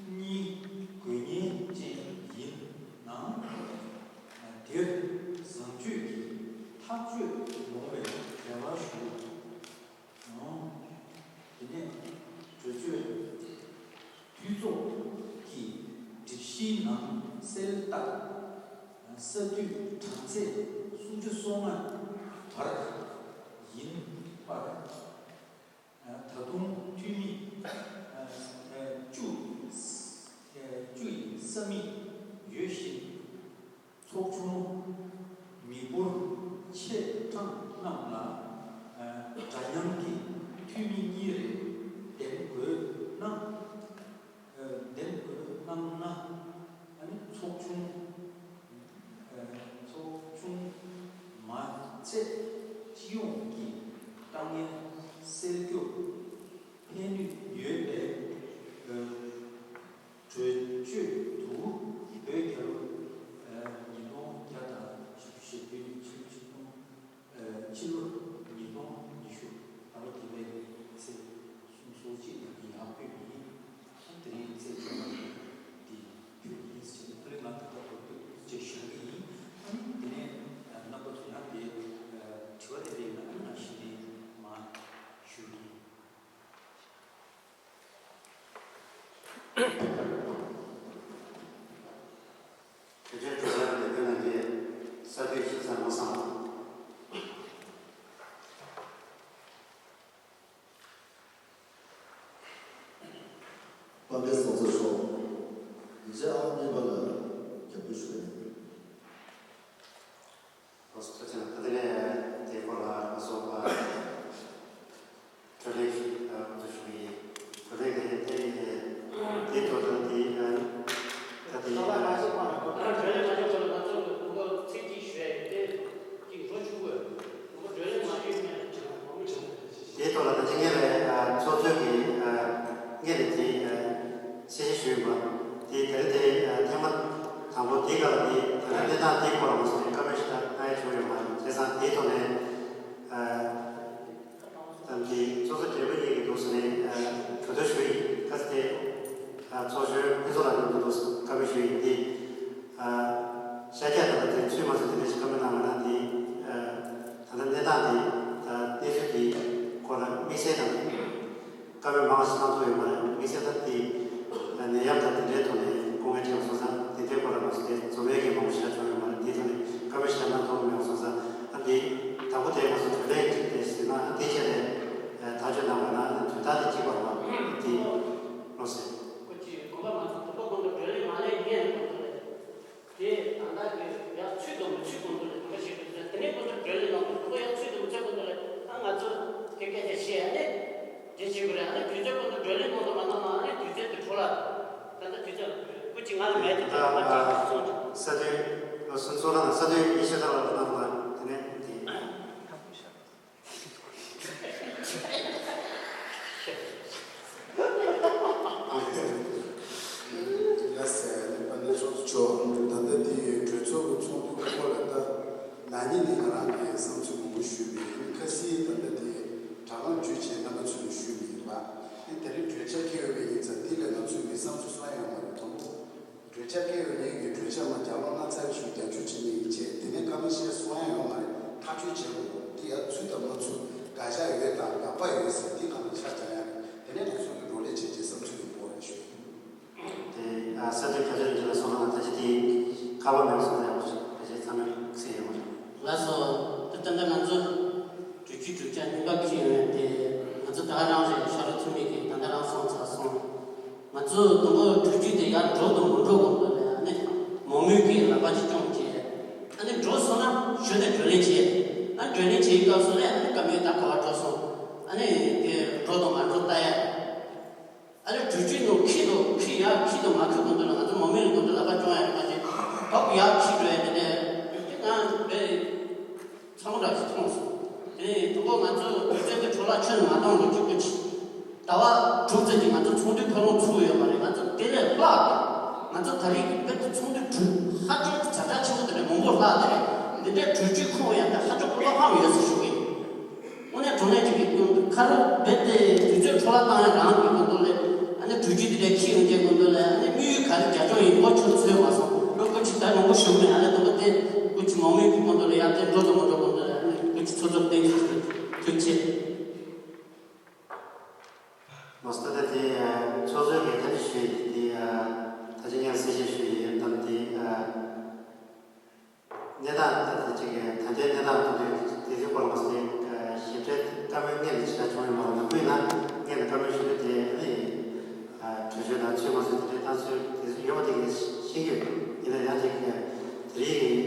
གཉིས་དགོས་ངེས་ཅན་ཡིན་ནའང་། དེར་བཟང་སྤྱོད་ཀྱི་ཐག་གཅོད་ཡོང་བའི་རེ་བ་ཞུ། དེ་ནས་གྲོས་ཆོད་འཐུས་ཚོགས་ཀྱི་སྒྲིག་གཞིའི་ནང་གསལ་ལྟར། ས་འཐུས་གྲངས་ཚད་སུམ་ཅུ་སོ་ལྔ་བར་ཡིན་པར། ད་དུང་འཐུས་མི་བཅུ་བཅུ་ཡི་ས་མིག་ཡོད་བཞིན། ཚོགས་ཆུང་མི་འབོར་ཆེ་གྲངས་རྣམས་ལ་འདྲ་མཉམ་གྱི་འཐུས་མི་གཉིས་རེ་འདེམས་དགོས་ན། འདེམས་དགོས་གནང་ན། ཚོགས་ཆུང་ཚོགས་ཆུང་མ་ཚད་སྤྱི་ཡོངས་ཀྱི་དཀའ་ངལ་སེལ་རྒྱུར་ཕན་ནུས་ཡོད་པའི་གྲོས་ཆོད་དུ་བོད་རྒྱལ་ལོ་ཉིས་སྟོང་བརྒྱ་དང་བཞི་བཅུ་ཞེ་བདུན། ཕྱི་ལོ་ཆིག་སྟོང་ཕྱི་ལོ་ཉིས་སྟོང་ཉི་ཤུ་ཟླ་བ་འདི་པའི་ཚེས་སུམ་ཅུ་སོ་གཅིག་ལ་ཡར་ཕུལ་ཡིན། ཨ། དེ་རིང་ཚེས་བཅོ་ལྔ་འདི་ཕུལ་ཡིན་ཟེར་ནས། ཨ་ནི་ང་ད་ལྟ་ཐོག་ཏུ་ཅེས་ཞུ་གི་ཡིན། ཨ་ནི་དེ་ནས་རྣམ་པ་ཚོ་ཡང་དེ་དྲི་བ་དེ་འདྲ་ཡོད་ན། ཨ་ནི་ང་གཞི་ནས་མར་ཞུ་གི་ཡིན། དེ་འདྲའི་གྲོས་འཆར་འདོན་སྤེལ་གནང་མཁན་ས་འཐུས་ཁྱིམ་ཚང་མ་སང་། དཔལ་ལྡན་ཚོགས་གཙོ་མཆོག་རྗེས་ཨང་གཉིས་པ་ལ་རྒྱབ་སྐྱོར་ཞུ་ཡ་ཡིན། ལགས་སོ། ཐུགས་རྗེ་ཆེ། ད་དེ་ནས་དེའི་སྐོར་ལ་ང་ཚོ་གྲོས་གླེང་ཞིག་གོ་སྒྲིག་ཞུ་གི་ཡིན། གྲོས་གླེང་དེ་དེ་དེའི་ཐོག་ཏུ་དེ་ད་དེ། གྲོས་གླེང་མ་བྱས་གོང་ལ་ང་ཚོ་ལ་ཚིག་གཅིག་ཞུ་ཡ་ཡོད། དེ་གཅིག་འགྲོ་ཆུག་གོ། ང་ཚོ་གྲོས་གླེང་མ་བྱས་ནས་དེའི་ཐོག་ལ་ད་ཅི་སྔོན་ལ་ཚོགས་གཙོས་ཀྱི་སྔོན་ནས་དེ་གསལ་བཤད་ཞུས་ཡོད་པ། དེ་དེ་རིང་དེ་ཐེངས་མ་དང་པོ་དེའི་སྐབས་ལ་དེ་ད་ལྟ་གནས་སྟངས་དེའི་སྐོར་ལ་ང་ཚོ་དེ་བཀའ་མོལ་ཞིག་ད་གནང་ཡ་བྱུང་ཡོད་མ་རེད། བྱས་ཙང་དེའི་ཐོག་ནས་ཨ་ནི་ཚོགས་གཙོ་སྦྲེལ་པོ་གཉིས་ཀྱི་ལུགས་སུ་ནས་ཨ་གྲོས་བསྡུར་ཞུ་ཡིན། ག་ཚོད་དེ་ཨ་ཚོགས་གཞོན་ཕུན་ཚོགས་ལགས་ཀྱི་ལུགས་སུ་བཀའ་མོལ་ཞུ་ཡིན། དེ་ཨ་ཤར་རྒྱག་ད་ལྟ་དེ་ཚུད་མ་ཚུད་དེ་འདྲ་ཞིག་བཀའ་མོལ་གནང་བ་ན། དེ་ཨ་ད་ལྟ་གནས་སྟངས་དེ་ད་གནས་ཚུལ་དེའི་སྐོར་ལ་དམིགས་བསལ་དང་། བཀའ་མོལ་མང་ཞིག་གནང་ཐུབ་ཡོད་མ་རེད། དམིགས་བསལ་ད་དེ་ནད་ཡམས་དང་དེ་འདྲའི་ཐོག་ནས་སྐུ་ངལ་འཕྲད་པ་སོང་ཙང་དེ་འདྲའི་སྐོར་ལ་མ་གཞི་དེ་འཛོམས་ཡས་ཀྱི་མང་པོ་ཞིག་བྱུང་ཡོད་མ་རེད། དེའི་ཐོག་ནས་བཀའ་མོལ་ཞིག་གནང་ཐུབ་མེད་པ་སོང་ཙང་། ཨ་འདི་དང་པོ་དེ་ང་ཚོ་གྲོས་གླེང་གི་དེ་ཟེར་ན། ཨ་འདི་བྱས་ནས་ཐག་གཅོད་གནང་བ་ན་དོན་དག་དེ་གཅིག་པ་རེད་པ། དེ་བློ་སེ། ཁོ་ཅི་གོ་བ་མ་ཚོ་དུ་པ་ཀོང་ཏུ་གྲོས་གླེང་མ་ལས་ཉན་ཀོང་ཏུ་རེད། དེ་ད་ལྟ་གི་ཡག་ཚུད་དང་མི་ཚུད་ཀོང་ཏུ་ལ་དེ་འདྲ་ཞིག་རེད་ཟེར། དེ་ནས་ཀོང་ཏུ་གྲོས་གླེང་གནང་དུས་ཁོ་ཡག་ཚུད་དང་མི་ཚུད་ཀོང་ཏུ་ལ་ད་ང་ཚོ་དེ་སྐད་ཆ་བཤད་ཡ་ནི་དེ་བྱེད་དགོས་རེད། ཨ་ནི་དུས་ཚོད་ཀོང་ཏུ་གྲོས་གླེང་གནང་དང་མ་གནང་ན། ཨ་ནི་དུས་ཚོད་དེ་འཕྲོ་བརླག་ད་ལྟ་དུས་ཚོད་སྐུ་མཁྱེན་ང་ལ་མེད་དེ། ད་ང་ཅིག་གསུངས་ཀྱི། ས་དོན་ལ་སུན་ཚོགས་ལ་ན་ས་དོན་ཡིན་ཤོད་ད་ལ་གནང་དང་། དེ་ནས་དེ། ཡ་ཟེར་ནས་པ་ནི་ཚོགས་གཙོ་མཆོག་ད་ལྟ་འདི་གྲོས་ཚོགས་ཀྱི་ཚོགས་འདུ་སྐབས་ལ་ད་ན་ནིང་ནས་ང་རང་གིས་བསམ་ཚུལ་མང་པོ་ཞུས་པས། ཁ་སང་ད་ལྟ་འདི་དྲ་ལམ་བརྒྱུད་བྱས་རྣམ་པ་ཚོ་ལ་ཞུས་པ་ཡིན་པ། ཨེ་དེ་རིང་གྲོས་འཆར་འཁོད་ཡོད་པ་ཡིན་ཙང་། འདི་ལ་ང་ཚོས་མི་བསམ་ཚུལ་གསུང་ཡ་ཡོད་མ་རེད། དང་པོ། གྲོས་འཆར་འཁོད་ཡོད་མཁན་གྱི་གྲོས་འཆར་མ་བརྒྱ་ལོ་ལྔ་ཚར་ཞིག་རྒྱབ་སྐྱོར་བྱེད་མཁན་ཡིན་བྱས། དེ་ནས་བཀའ་མོལ་བཤད་སོང་ཡ་ཡོད་མ་རེད། ཐག་གཅོད་བྱེད་དགོས། དེ་ཡང་ཚུད་དང་མ་ཚུད། དགག་བཞག་ཡོད་དང་དགག་པ་ཡོད་ཟེར་དེ་གང་ལ་ཆ་བཞག་ཡ་རེད། དེ་ནས་ང་ཚོ་གི་བགྲོ་གླེང་བྱས་རྗེས་བསམ་ཚུལ་ཡོད་པ་རེད་ཞུ། རྩ་བ་མེད་པ་སོང་ཙང་ཡག་པོ་ཞིག་ཕལ་ཆེར་ཚང་མས་གསན་ཡོད་པ་རེད། ལགས་སོ། དེ་ལྟ་ན་ང་ཚོ་གྲོས་ཆོད་གྲོས་འཆར་གཉིས་པ་འཁྱེར་ཡོང་ཡ་དེ་ང་ཚོ་ད་རང་རེད། ཤ་རུ་ཚུགས་མི་གིས་ད་ལྟ་རང་གསུངས་ཚར་སོང་། ང་ཚོ་དང་པོ་གྲོས་ཆོད་དེ་ཡར་འགྲོ་དང་མི་འགྲོ་གོང་དུ་ལ་ཨ་ནི་མང་མོས་ཀྱིས་ལག་པ་ཅིག་བརྐྱངས་བྱས། ཨ་ནི་འགྲོ་སོང་ན་ཞུ་ནས་བགྲོ་གླེང་བྱས། ཨ་བགྲོ་གླེང་བྱེད་ཡི་སྐབས་སུ་ལ་ཨ་ནི་བཀའ་མོལ་ད་ག་བ་འགྲོ་སོང་། ཨ་ནི་དེ་འགྲོ་དང་མ་འགྲོ་ལྟ་ཡ། ཨ་ནི་གྲོས་ཆོད་ནང་འཁྱེར་དང་འཁྱེར་ཡ་འཁྱེར་དང་མ་འཁྱེར་གོང་དུ་ལ་ང་ཚོ་མང་མོས་ལ་གོང་དུ་ལག་པ་བརྐྱངས་ཡ་རེད་མ་གཏོགས་བབ་ཡ་འཁྱེར་འགྲོ་ཡ་དེ་འདྲ་དེ་ང་བས། ཚང་མ་རག་གི་མཐོང་སོང་། དེ་ནས་དུ་གོ་ང་ཚོ་དུས་ཚོད་དེ་འཕྲོ་བརླག་ཁྱོན་ནས་མ་གཏོང་རོགས་གྱིས་སྐུ་མཁྱེན། ཟླ་བ་དྲུག་ཙམ་གྱི་ང་ཚོ་ཚོགས་འདུའི་ཁོ་རང་ཚུགས་ཡོད་མ་རེད། ང་ཚོ་དེ་ལས་ལྷག་སྟེ། ང་ཚོ་ད་རེས་ཀྱི་བོད་དུ་ཚོགས་འདུ་གྲུབ་ཧ་ཅང་གི་ཛ་དྲག་ཆེན་པོ་དེ་འདྲ་མང་པོ་ལྷག་དེ་རེད། འདི་འདྲའི་གྲོས་ཆོད་ཁོང་ཡང་ད་ཧ་ཅང་གོ་བ་འཕང་ཡོད་ཟེར་ཞུ་གི་ཡིན། དངོས་གནས་དྲང་གནས་ཅིག་གི་སྐྱོན་འདུག་ཁ་རོག་རྦད་དེ་དུས་ཚོད་འཕྲོ་བརླག་བཏང་ཡ་རང་གི་སྐོར་འདུག་ལས། ཨ་ནི་གྲོས་ཆོད་འདི་འདྲའི་ཁྱི་ཡོང་རྒྱུའི་སྐོར་འདུག་ལས། ཨ་ནི་དམིགས་ཡུལ་ག་རེ་རྒྱབ་ལྗོངས་ཡིན་སྐོར་ཁྱོད་ཚོས་མ་སོང་། ལོ་སྐོར་ཆིག་ལྟར་མང་པོ་ཞུ་མེད། ཨ་ནི་དུ་མ་དེ་སྐོར་ཆི་མང་མོས་ཀྱི་སྐོར་འདུག་ལས། ཡང་དེ་འགྲོ་དང་མ་འགྲོ་སྐོར་འདུག་ལས། ཨ་ནི་སྐོར་ཆི་ཚོད་ཚོད་བསྟན་གྱི་ཐུགས་ཆེ། མ་སྟོད་དེ་ཚོགས་གཙོས་ཀྱི་ཐབས་ཇུས་ཞུས་ཡིན་དེ། ད་ཅི་ངས་གསལ་བཤད་ཞུས་ཡིན་དམ་དེ། གནས་སྟངས་ད་ལྟ་ཅིག་གི་ད་ལྟའི་གནས་སྟངས་ཐོག་ཏུ་དེ་དུས་སྐོར་མ་ཟད་ཞིབ་ཕྲའི་བཀའ་མོལ་སྔོན་ལ་ཇི་ལྟར་བྱུང་ཡོད་མ་རེད། ནམ་རྒྱུན་ན་སྔོན་ལ་བཀའ་མོལ་ཞུ་རྒྱུ་དེ་ནི་གྲོས་ཆོད་དང་ཚུལ་མ་ཚུལ་དེ་འདྲའི་བཏང་ཚུལ་དེ་ཚོ་ཡོད་པ་དེ་ངས་ཤེས་ཀྱི་ཡོད། ཡིན་ན་ཡང་ཅིག་དེ་རིང་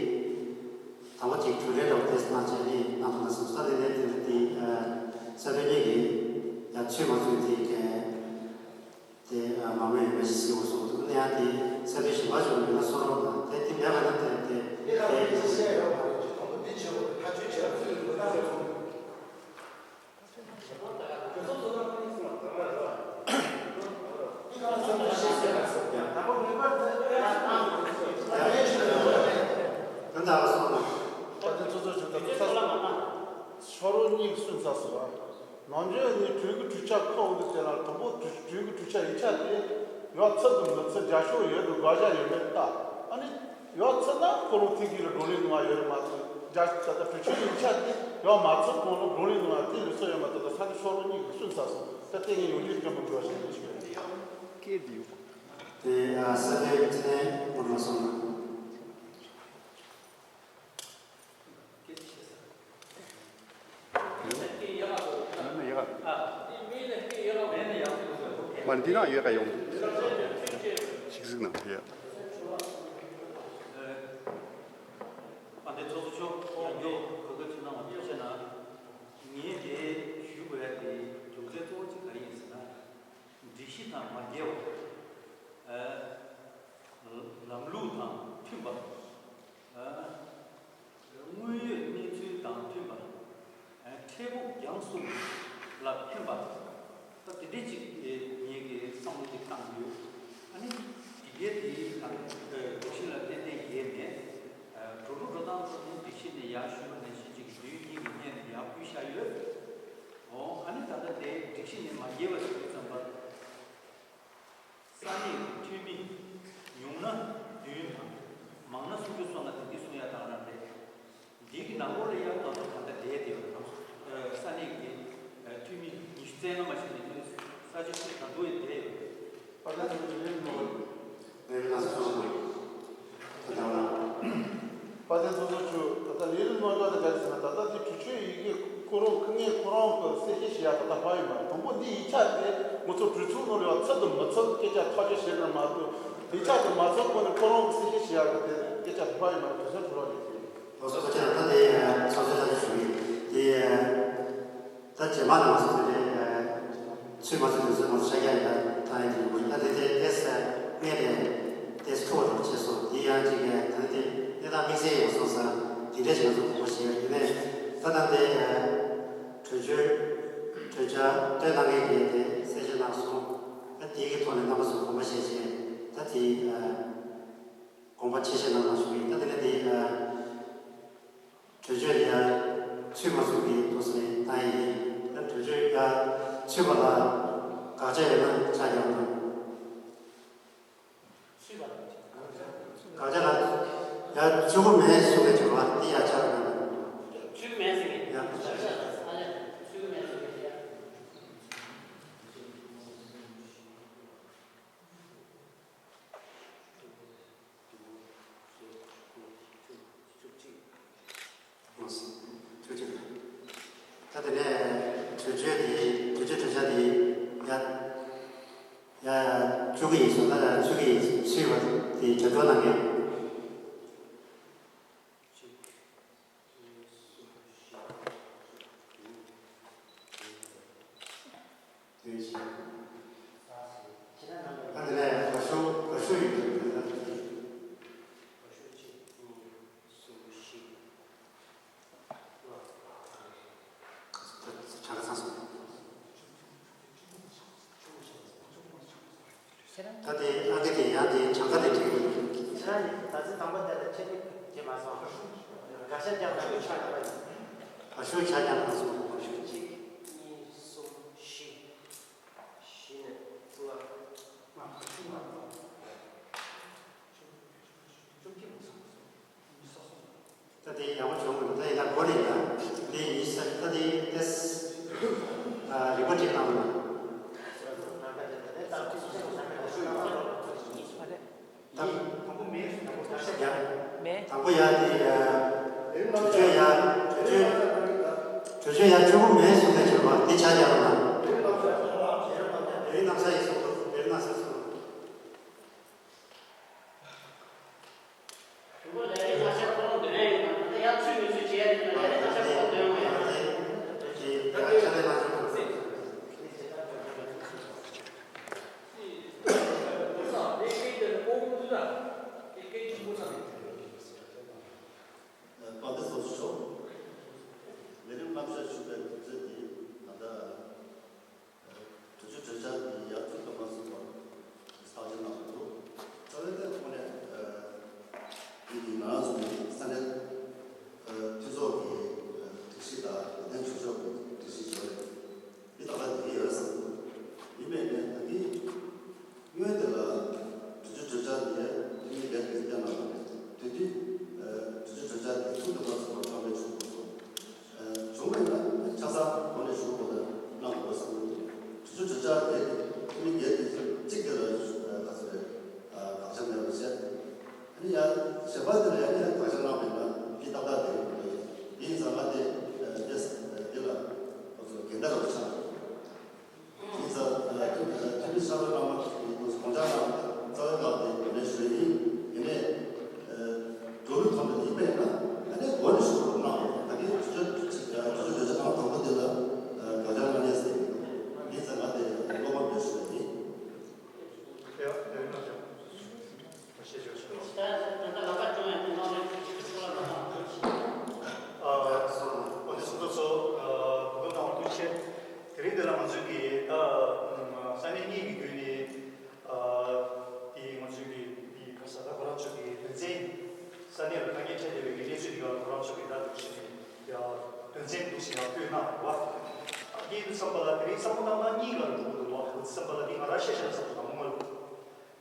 དང་པོ་ཅིག་གྲོས་རེ་འདྲ་བོ་དེ་གནང་བྱས་ནི་གནང་ཐུབ་ན་བསམ་ས་དེ་ནས་དེ་འདྲ་དེ་གསར་གཏོད་གཉིས་ཀྱི་ཡང་ཚུལ་མ་ཚུལ་དེ་གས། དེ་མང་མོས་ཡོད་པ་ཞིག་གཟིགས་པ་སོགས་འདུག་ན་ཡང་དེ་གསར་གཏོད་གཞན་པ་ཅིག་ཡོད་ན་གསུང་རོགས་གནང་། དེ་དེ་མེད་པ་ན་དེ་དེ་དེ་དེ་བཤད་ཡོད་མ་རེད། ཅིག་དང་པོ་འདི་བྱེད་དགོས་ཐག་གཅོད་བྱེད་ཡ་ཚུལ་ཡོད་ན་ཚོགས། ད་ལྟ་ལ་སོང་ན། ད་དེ་ཚོ་ཚོ་ཚོ་ད་ཚོ་ཚོ་ལ་མ་ན། ཤོ་རོ་གཉིས་གསུངས་ཚར་སོང་བ། ནམ་རྒྱུན་ནི་གྲོས་ཀྱི་གྲོས་འཆར་ཁག་འདི་དེ་ལ་དང་པོ་གྲོས་ཀྱི་གྲོས་འཆར་ཡིག་ཆ་དེ་ཡག་ཚུལ་དང་མི་ཚུལ་རྒྱབ་སྐྱོར་ཡོད་དང་དགག་བཞག་ཡོད་མེད་ལྟ། ཨ་ནི་ཡག་ཚུལ་ན་ཁོ་རང་ཐེངས་གཅིག་ལ་བགྲོ་གླེང་གནང་བ་ཡོད་རེད་མ་གཏོགས་རྒྱ་ད་ལྟ་གྲོས་ཆོད་ཡིག་ཆ་དེ་ཡག་མ་ཚུལ་གང་ལ་བགྲོ་གླེང་གནང་བ་དེ་ལུགས་སྲོལ་ཡོད་མ་གཏོགས་ད་ས་གི་ཤོ་རོ་གཉིས་ཀྱིས་གསུངས་ཚར་སོང་། ད་ལྟ་ངས་ཡོང་རྒྱུའི་སྐྱོན་མི་འགྲོ་བ་ཞིག་ཡིན་ཞིག་རེད། སྐད་འདི་ཡོད་པ། དེ་ཨ་ས་དེ་ཚེ་མུར་མ་སོང་ན། མ་འདི་ན་ཡོད་ག་ཡོང་། ཞིག་གཟིགས་ན་ཡ། ཨ་འདི་ཚོགས་གཙོ་མཆོག་ཡང་བསྐྱར་གོ་སྐབས་ཅིག་གནང་བ་ཐུགས་རྗེ་གནང་། ངས་དེ་ཞུ་དགོས་ཡ་དེ་རྒྱུ་མཚན་གཙོ་བོ་གཅིག་ག་རེ་ཡིན་ཟེར་ན། སྒྲིག་གཞི་དང་མ་འགལ་བ། ཨ། ལམ་ལུགས་དང་མཐུན་པ། ཨ། དངོས་ཡོད་གནས་ཚུལ་དང་མཐུན་པ། ཨ། འཕྲལ་ཕུགས་རྒྱང་གསུམ་ལ་ཕན་པ། ད་དེ་འདྲའི་ཅིག་ངེད་ཀྱིས་བསམ་བློ་ཅིག་བཏང་ཡོད། ཨ་ནི་དེ་གའི་དེའི་ད་ནི་སྒྲིག་གཞི་ལ་ཏན་ཏན་ཡས་ནས། འགྲོ་ལུགས་འགྲོ་སྟངས་ཐོག་ནས་སྒྲིག་གཞི་ནས་ཡར་ཞུས་པ་ནང་བཞིན་ཅིག་དུས་ཡུན་གཉིས་ཀྱི་སྔོན་ནས་ཡར་ཕུལ་བཞག་ཡོད། འོ་ཨ་ནི་ད་ལྟ་དེ་སྒྲིག་གཞི་ནས་མ་འགལ་བ་ཟེར་དུས་ཙམ་པ། ས་གནས་ཀྱི་འཐུས་མི་ཉུང་ན་བདུན་དང་མང་ན་སུམ་ཅུ་སོ་ལྔ་དེ་འདི་གསུང་ཡ་དང་རང་རེད། འདི་གི་ནང་ལོགས་ལ་ཡང་ང་ཚོ་ད་ལྟ་བསྡད་དེ་ཡོད་རེད། ས་གནས་ཀྱི་འཐུས་མི་ཉི་ཤུ་རྩ་ལྔ་མ་ཞིག་ནས་ས་ཆ་ཁྲི་དང་པོ་ཡི་བསྡད་ཡོད་རེད། པ་ལ་ཚོ་ཚོ་ལེན་མོ། ལེན་ལ་སོང་། ད་ལྟ་བ། པ་ལ་ཚོ་ཚོ་ཆུ་ད་ལྟ་ལེན་མོ་ག་ད་ག་ཟེར་ན་ད་ལྟ་འདི་གྲོས་ཆོད་ཡི་གེ་ཁོ་རང་ཁོ་ངས་ཁོ་རང་གི་གསལ་བཤད་བྱེད་ཡ་ད་ལྟ་ཕ་ཡོད་མ་རེད། དང་པོ་འདི་ཡིག་ཆ་དེ་ང་ཚོ་གྲོས་ཚོགས་ནང་ལ་ཡང་ཚུལ་དང་མི་ཚུལ་སྐད་ཆ་ཐག་གཅོད་བྱེད་ན་མ་གཏོགས་ཡིག་ཆ་དེ་མ་ཚོགས་གོང་ནས་ཁོ་རང་གི་གསལ་བཤད་བྱེད་ཡ་གི་དེ་སྐད་ཆ་ད་ཕ་ཡོད་མ་རེད། དུས་ཚོད་འཕྲོ་བརླག་རེད་དེ། ལོ་ཚོད་ཁ་ཆེ་ན་ད་དེ་ཚོགས་གཙོས་ཐག་གཅོད་ཞུ་གི་དེ། ད་རྗེས་མ་ནང་སོ་དེ་ཚོད་མ་ཚོད་དུས་ཚོད་ནང་ཤ་རྒྱག་ཡ་ད་ཡིན་དུས་ད་དེ་དེ་ཏེས་སྔས་ནས་ཏེས་ཐུག་བ་དང་བྱས་སོང་། དེ་ཡང་ཅིག་གི་ད་དེ་གནས་སྟངས་དམིགས་བསལ་ཡོད་སོང་ས་དེ་འདྲས་ཅིག་ང་ཚོ་དགོངས་པ་བཞེས་ཡོད། དེ་ནས་ད་ད་དེ་གྲོས་ཆོད་གྲོས་འཆར་བཏོན་གནང་མཁན་གྱིས་དེ་གསལ་བཤད་གནང་སོང་། ད་དེ་གི་ཐོག་ནས་རྣམ་པ་ཚོ་དགོངས་པ་བཞེས་བྱས་ད་དེ་དགོངས་པ་ཆེ་བཞེས་གནང་གནང་ཞུ་གི་ཡིན། ད་དེ་ནས་དེ། གྲོས་ཆོད་ཡ་ཚུད་མ་ཚུད་ཀྱི་ཐོག་ནས་བཏང་ཡིན། ད་གྲོས་ཆོད་ཡ་ཚུད་པ་ལ་དགག་བྱ་ཡོད་ན་ཆ་རྒྱག་དང་། ཚུད་པ་ལ། དགག་བྱ་ལ་ཡ་ཚུད་པ་མེད་གསུང་གི་བྱ་བ་འདི་ཡ་ཆ་རྒྱག་དང་། ཚུད་མེད་ཟེར་གི། ཡ། ཚུད་མེད་ཟེར་གི་ཡ། དེ་ནས་གྲོས་ཆོད་དེ་གྲོས་ཆོད་གྲོས་འཆར་དེ་ཡ་ཡ་ཡ་བཅུག་གི་ཡིན་སོང་ན་ཡ་བཅུག་གི་ཡིན་ཚུལ་བ་དེ་རྒྱབ་སྐྱོར་གནང་གི། དེ་བཞིན། ཨ་ནི་ལས་གོ་ཤུ་གོ་ཤུ་ཡིན་འདུག་ན། ད་དེ་ཨ་ཀེ་དེ་ཡང་དེ་གྱངས་ཁ་དེ་བྲིས་དགོས། ཁྱེད་རང་གིས་ད་ཚེ་དང་པོ་དེ་ལ་ཆེད་དུ་བྱེད་མ་སོང་། དགག་བྱ་རྒྱག་ན་ཤུགས་ཆག་ཡོད་པ་ཡིན། གོ་ཤུ་ཆ་རྐྱང་གང་སོང་། གོ་ཤུ་གཅིག་གཉིས། གསུམ། བཞི། བཞི་ནས་ལྔ། ད་དེ་ཡག་པོ་བྱུང་མི་འདུག་ད་ཡིན་ན་གོ་ནས་ཡིན་ན་དེ་ཡིན་ས་ད་དེ་ཏེས་རི་པོ་ཊི་གནང་བ་ན། ད་དང་པོ་མེད། དང་པོ་ཡ། མེད། དང་པོ་ཡ་དེ་ཡ། གྲོས་ཆོད་ཡ། གྲོས་ཆོད། གྲོས་ཆོད་ཡ་ཆོག་གི་མེད་གསུངས་ནས་བྱས་པ་དེ་ཆ་རྒྱག་རོགས་གནང་། དེ་རིང་ནམ་ས་ཡིན་གསུངས་འདུག་དེ་རིང་ནམ་ས་གསུངས་འདུག་དང་པོ་ལས་རིགས་ལྔ་ཆ་ཁོ་རང་འདོན་ཡ་ཡོད་ན་ད་ལྟ་ཡ་ཚུད་མི་ཚུད་བྱས་ཡ་ཡོད་ན་ལས་རིགས་ལྔ་ཆ་ཁོ་རང་འདོན་ཡོང་ཡ་རེད། དཔལ་ལྡན་ཚོགས་གཙོ་མཆོག་ལས་རིམ་བསླབ་བྱ་ཞུ་བའི་དུས་ཚོད་འདི་ད་ལྟ་གྲོས་ཆོད་གྲོས་འཆར་འདི་ཡར་ཚུད་དུ་མ་སོང་བར་ཐག་གཅོད་གནང་དགོས་འདུག་རྩ་བའི་ཐོག་ནས་འདི་ནི་ང་རང་ཚོ་ནི་ས་གནས་འཐུས་ཚོགས་ཀྱི་སྒྲིག་གཞི་དང་ལས་དོན་བྱེད་ཕྱོགས་ཀྱི་སྒྲིག་གཞི་ཞིག་རེད། འདི་ད་ལྟ་འདི་ཡོད་བསམ་འདུག་ཡིན་པས་ནས་ད་གིན་སྔོན་དེ་ལ་གྲོས་ཆོད་གྲོས་འཆར་དེ་འཐུས་མི་སྒེར་གྱིས་བཏོན་གནང་བ་རེད། དེ་དུས་གྲོས་ཆོད་གྲོས་འཆར་དེ་ཚུགས་དུ་མ་ཚུགས་པར་ཕངས་མེད་བྱུང་དགོས་སོང་། བྱུང་བས་ན་ཆ་ཚང་གོང་ནས་ཞུ་དགོས་ལ་གནང་དགོས་བསམ་གྱི་འདུག་གྲོས་ཆོད་གྲོས་འཆར་དེ་འཐུས་མི་སྒེར་གྱིས་གཅིག་དེ་ལ་ག་ཚོད་རེད་དགག་བྱ་མེད་པ་བྱས། ཨ་ནི་ཡང་གཞན་པ་དེ་ལ་ཡང་དགག་བྱ་གནང་བས་ན་འདི་ཏག་ཏག་དེ་ཡིན་ཙང་ང་དེ་དེ་དེ་ལ་ཁོ་ཚོ་འགལ་ཟླ་རུ་ཆགས། ཡིན་ཙང་། ཐུ་ཐུ་མི་ཚང་མ་དམངས་གཙོ་གི་དགོངས་འཆར་གནང་རྩ་བའི་ཁག་དེ་ངོས་ལེན་ཞུ་ཡི་ཡིན། དེ་ནས་འགྲོ་ལུགས་ཐོག་ནས་ཡིན་པས་ན་ཨ་ནི་འགོ་ནས་ཞུ་རོགས་གནང་རོགས། ད་གིན་ཆུ་ཚོད་ཆུ་ཚོད་ཆུ་ཚོད་ཆུ་ཚོད་གང་དང་པོ་དེ་ལ་དགག་བྱ་གནང་ཡས་ཟེར་ཡིན། ཡིན་ཙང་ང་དེ་བློ་ཕམ་མེད་ཞུ་ཡི་ཡིན། ཡ་ཡ་ཡིན་ན་ཅང་ཞེས་བརྗོད་ཞུ། ད་ད་ལམ་ཁ་སྐྱོང་ཡ་དེ་ནང་ལས་ཁྱེད་ཚོ་ལ་ལམ་ཁ། ཨ་སོ་ཨོ་དེ་སོ་སོ་སོ་གོ་སྐབས་གནང་བར་ཐུགས་རྗེ་ཆེ། དེ་རིང་འདི་ལ་ང་ཚོའི་གི་ད་ས་གནས་གཉིས་ཀྱི་བརྒྱུད་ནས་ཨ་དེ་ང་ཚོའི་གི་དེ་ག་ས་ད་ཁོ་རང་ཚོ་གི་དོན་ཚན་ས་གནས་ལ་དཀའ་ངལ་འཕྲད་བསྡད་པའི་གི་གནས་ཚུལ་འདི་ག་ཁོ་རང་ཚོ་གི་ད་དུ་ཕྱིན་ནས་ཡ་དོན་ཚན་འདུག་ཟེར་ཡང་བཀོད་གནང་བ། ཨ་དེ་བསམ་པ་ལ་དེ་རིང་བསམ་བློ་བཏང་སྟངས་གཉིས་ཀ་ལ་འགྲོ་གི་འདུག་བ། བསམ་པ་ལ་དེ་ང་རང་བཤད་བཤད་བསམ་བློ་དང་པོ་ལ།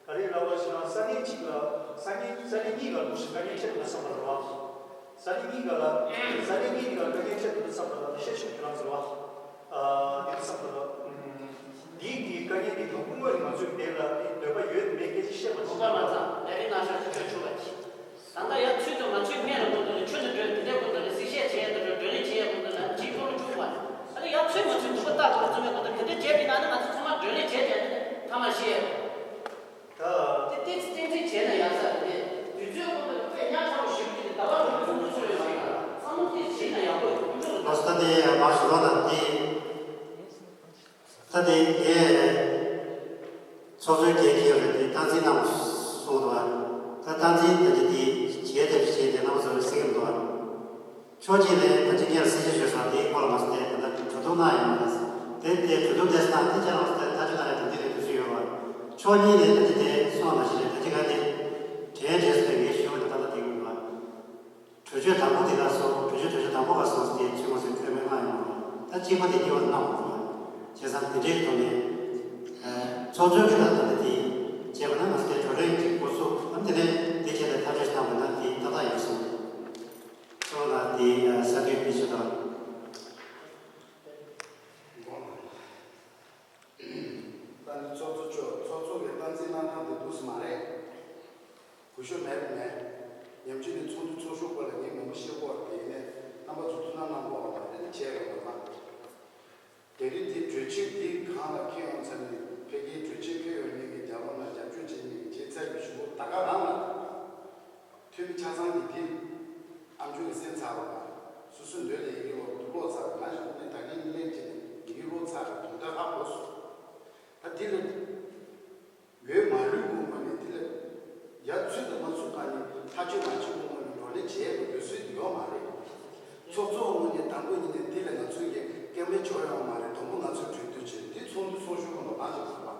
ག་རེ་ལབ་པ་ཞིག་ན་ས་གནས་གཅིག་ལ་ས་གནས་ས་གནས་གཉིས་ཀ་འདུག་ཞིག་དཀའ་ངལ་འཕྲད་འདུག་བསམ་པ་རེད་བ། ས་གནས་གཉིས་ཀ་ལ་ས་གནས་གཉིས་ཀ་དཀའ་ངལ་འཕྲད་འདུག་བསམ་པ་ལ་ཤེས་ཤུགས་ཁྱེད་རང་ཚོ་རེད་བ། ཨ་འདི་བསམ་པ་ལ་འདིའི་གི་དཀའ་ངལ་འདི་དང་པོ་སྔོན་ནས་ང་ཚོས་འདིར་ལ་འདི་འདོད་པ་ཡོད་མེད་སྐད་ཆ་བཤད་པ་ཞིག་ལ་མ་ཚང་ལས་རིགས་ན་ཤ་ཆུ་ཆུ་ཆུ་བ་ཅི། ད་ལྟ་ཡར་ཚུད་དང་མ་ཚུད་སྔོན་ལ་ཀུན་ཏུ་ལ་ཆུ་ནས་སྒྲོལ་དེ་འདྲའི་ཀུན་ཏུ་ལ་གཟིགས་ཞིབ་བྱེད་ཡས་དང་སྒྲོལ་ལེན་བྱེད་ཡས་ཀུན་ཏུ་ལ་གཅིག་ཁོ་རང་བཅུག་པ། ཨ་ནི་ཡར་ཚུད་མ་ཚུད་འདུག་པ་ལྟ་དགོས་རྩོམ་ཡས་ཀུན་ཏུ་དེ་འདྲ་བྱས་པས་ན་ཨ་ནི་ང་ཚོ་ཚང་མ་སྒྲོལ་ལེན་བྱེད་བྱས་ནས་ཐ་མ་ཤེས་ཡས། ད་དེ་ཏིག་ཙི་ཏིག་ཙི་བྱས་ན་ཡག་ས་རེད་དེ། དུས་ཚོད་ཀུན་ཏུ་དཔེ་ཉག་ཕྲ་བོ་ཞིག་དེ་ཟླ་བ་རིང་པོ་ཚོགས་འདུ་ཚོགས་ཡོད་པ་ཡིན་ན་བསམ་བློ་ཏིག་ཙི་བྱས་ན་ཡག་པོ་ཡོད་ཁོང་ཚོ་ལ། ལགས་སོ། ད་དེ་མར་ཞུ་རོགས་དང་དེ། ད་དེ་ངས་ཚོགས་གཙོའི་འགན་འཁྱེར་བ་དེ་སྟངས་འཛིན་གནང་དགོས་གསུངས་འདུག་བ། ད་སྟངས་འཛིན་ད་ཅི་དེ་བྱས་ཐབས་ཤིག་བྱས་ཏེ་གནང་དགོས་ཟེར་གྱི་མི་འདུག་བ། ཕྱོགས་གཅིག་ནས་ད་ཅི་ངས་གསལ་བཤད་ཞུས་སོང་། དེའི་སྐོར་ལ་མ་ཟད་དེ་ད་ལྟ་གྲོས་བསྡུར་གནང་ཡོད་མ་རེད། དེ་དེ་གྲོས་བསྡུར་དེ་གནང་དེ་ཁྱེད་རང་ཚོ་དེ་ཐག་གཅོད་གནང་ཡ་དེ་འདི་རེད་འདུག་སེ་ཡོད་རེད། ཕྱོགས་གཉིས་ནས་ད་ཅི་དེ་གསུངས་པ་མ་གཞི་རེད། ད་ཅི་ག་དེ་དྲན་དྲན་སོང་ངས་ཞུ་བ་ནི་ད་ལྟ་དེ་གི་མ་རེད། གྲོས་ཆོད་དང་པོ་དེ་ག་སོང་། གྲོས་ཆོད་གྲོས་ཆོད་དང་པོ་ག་སོང་ཟེར་དེ་ཚུལ་མ་ཚུལ་བཀོད་མེད་གནང་ཡོང་རོགས། ད་གཅིག་པ་དེ་གཉིས་པ་གནང་དགོས་རེད། བྱས་ཙང་དེ་འདྲའི་ཐོག་ནས་ཚོགས་གཙོའི་གི་ད་ལྟ་དེ་བྱས་པ་ན་མ་ཟད་དེ་གྲོས་རིམ་གྱི་འགོ་ཚུགས་ཨ་དེ་ནས་དེ་བྱས་ནས་ཐག་གཅོད་གནང་དགོས་ན་དེ་ཏག་ཏག་ཡོད་སོང་། ཚོགས་ལ་དེ་ས་དུས་མི་ཆེ་དང་། ད་ནི་ཚོགས་གཙོ་མཆོག་ཚོགས་གཙོ་གི་སྟངས་འཛིན་གནང་སྟངས་དེ་འདུག་སེ་མ་རེད། གུས་ཞབས་མེད་པ་མེད། ཉམས་ཆུང་ནི་ཚོགས་འདུ་ཚོགས་ཞུགས་སྐོར་ལ་ངས་མང་པོ་བཤད་ཀྱི་ཡོད་རེད། དེ་ཡིན་ནའི་རྣམ་པ་ཚོ་ཐུགས་སྣང་གནང་དགོས་པ་མ་རེད། བྱས་ཡོད་པ་མ། སུ་འདོད་ལས་ཡི་གེ་ཀློག་ཀློག་ཚར། ང་ཞིག་ནས་ད་གིན་ལན་གཅིག་ནས་ཡི་གེ་ཀློག་ཚར་གི་དོན་དག་ཧ་གོ་སོང་། ད་འདི་ལ་འོས་མ་ལུས་དགོངས་པ་ནས་འདི་ལ་ཡ་ཚུད་དང་མ་ཚུད་ག་ནས་ཐག་གཅོད་མ་བྱེད་དགོངས་པ་ནས་བགྲོ་གླེང་བྱས་པའི་ལུགས་སྲོལ་འདི་ཡོད་མ་རེད། ཚོགས་གཙོ་ངོས་ནས་དང་པོ་ཉིད་ནས་འདི་ལ་ང་ཚོ་གི་སྐད་མེད་སྦྱོར་ཡོང་མ་རེད། དང་པོ་ང་ཚོ་གྲོས་བསྡུར་བྱས། འདི་ཚོགས་འདུ་ཚོགས་ཞུགས་གོ་ལ་མ་ཅིག་ཚོགས་པ།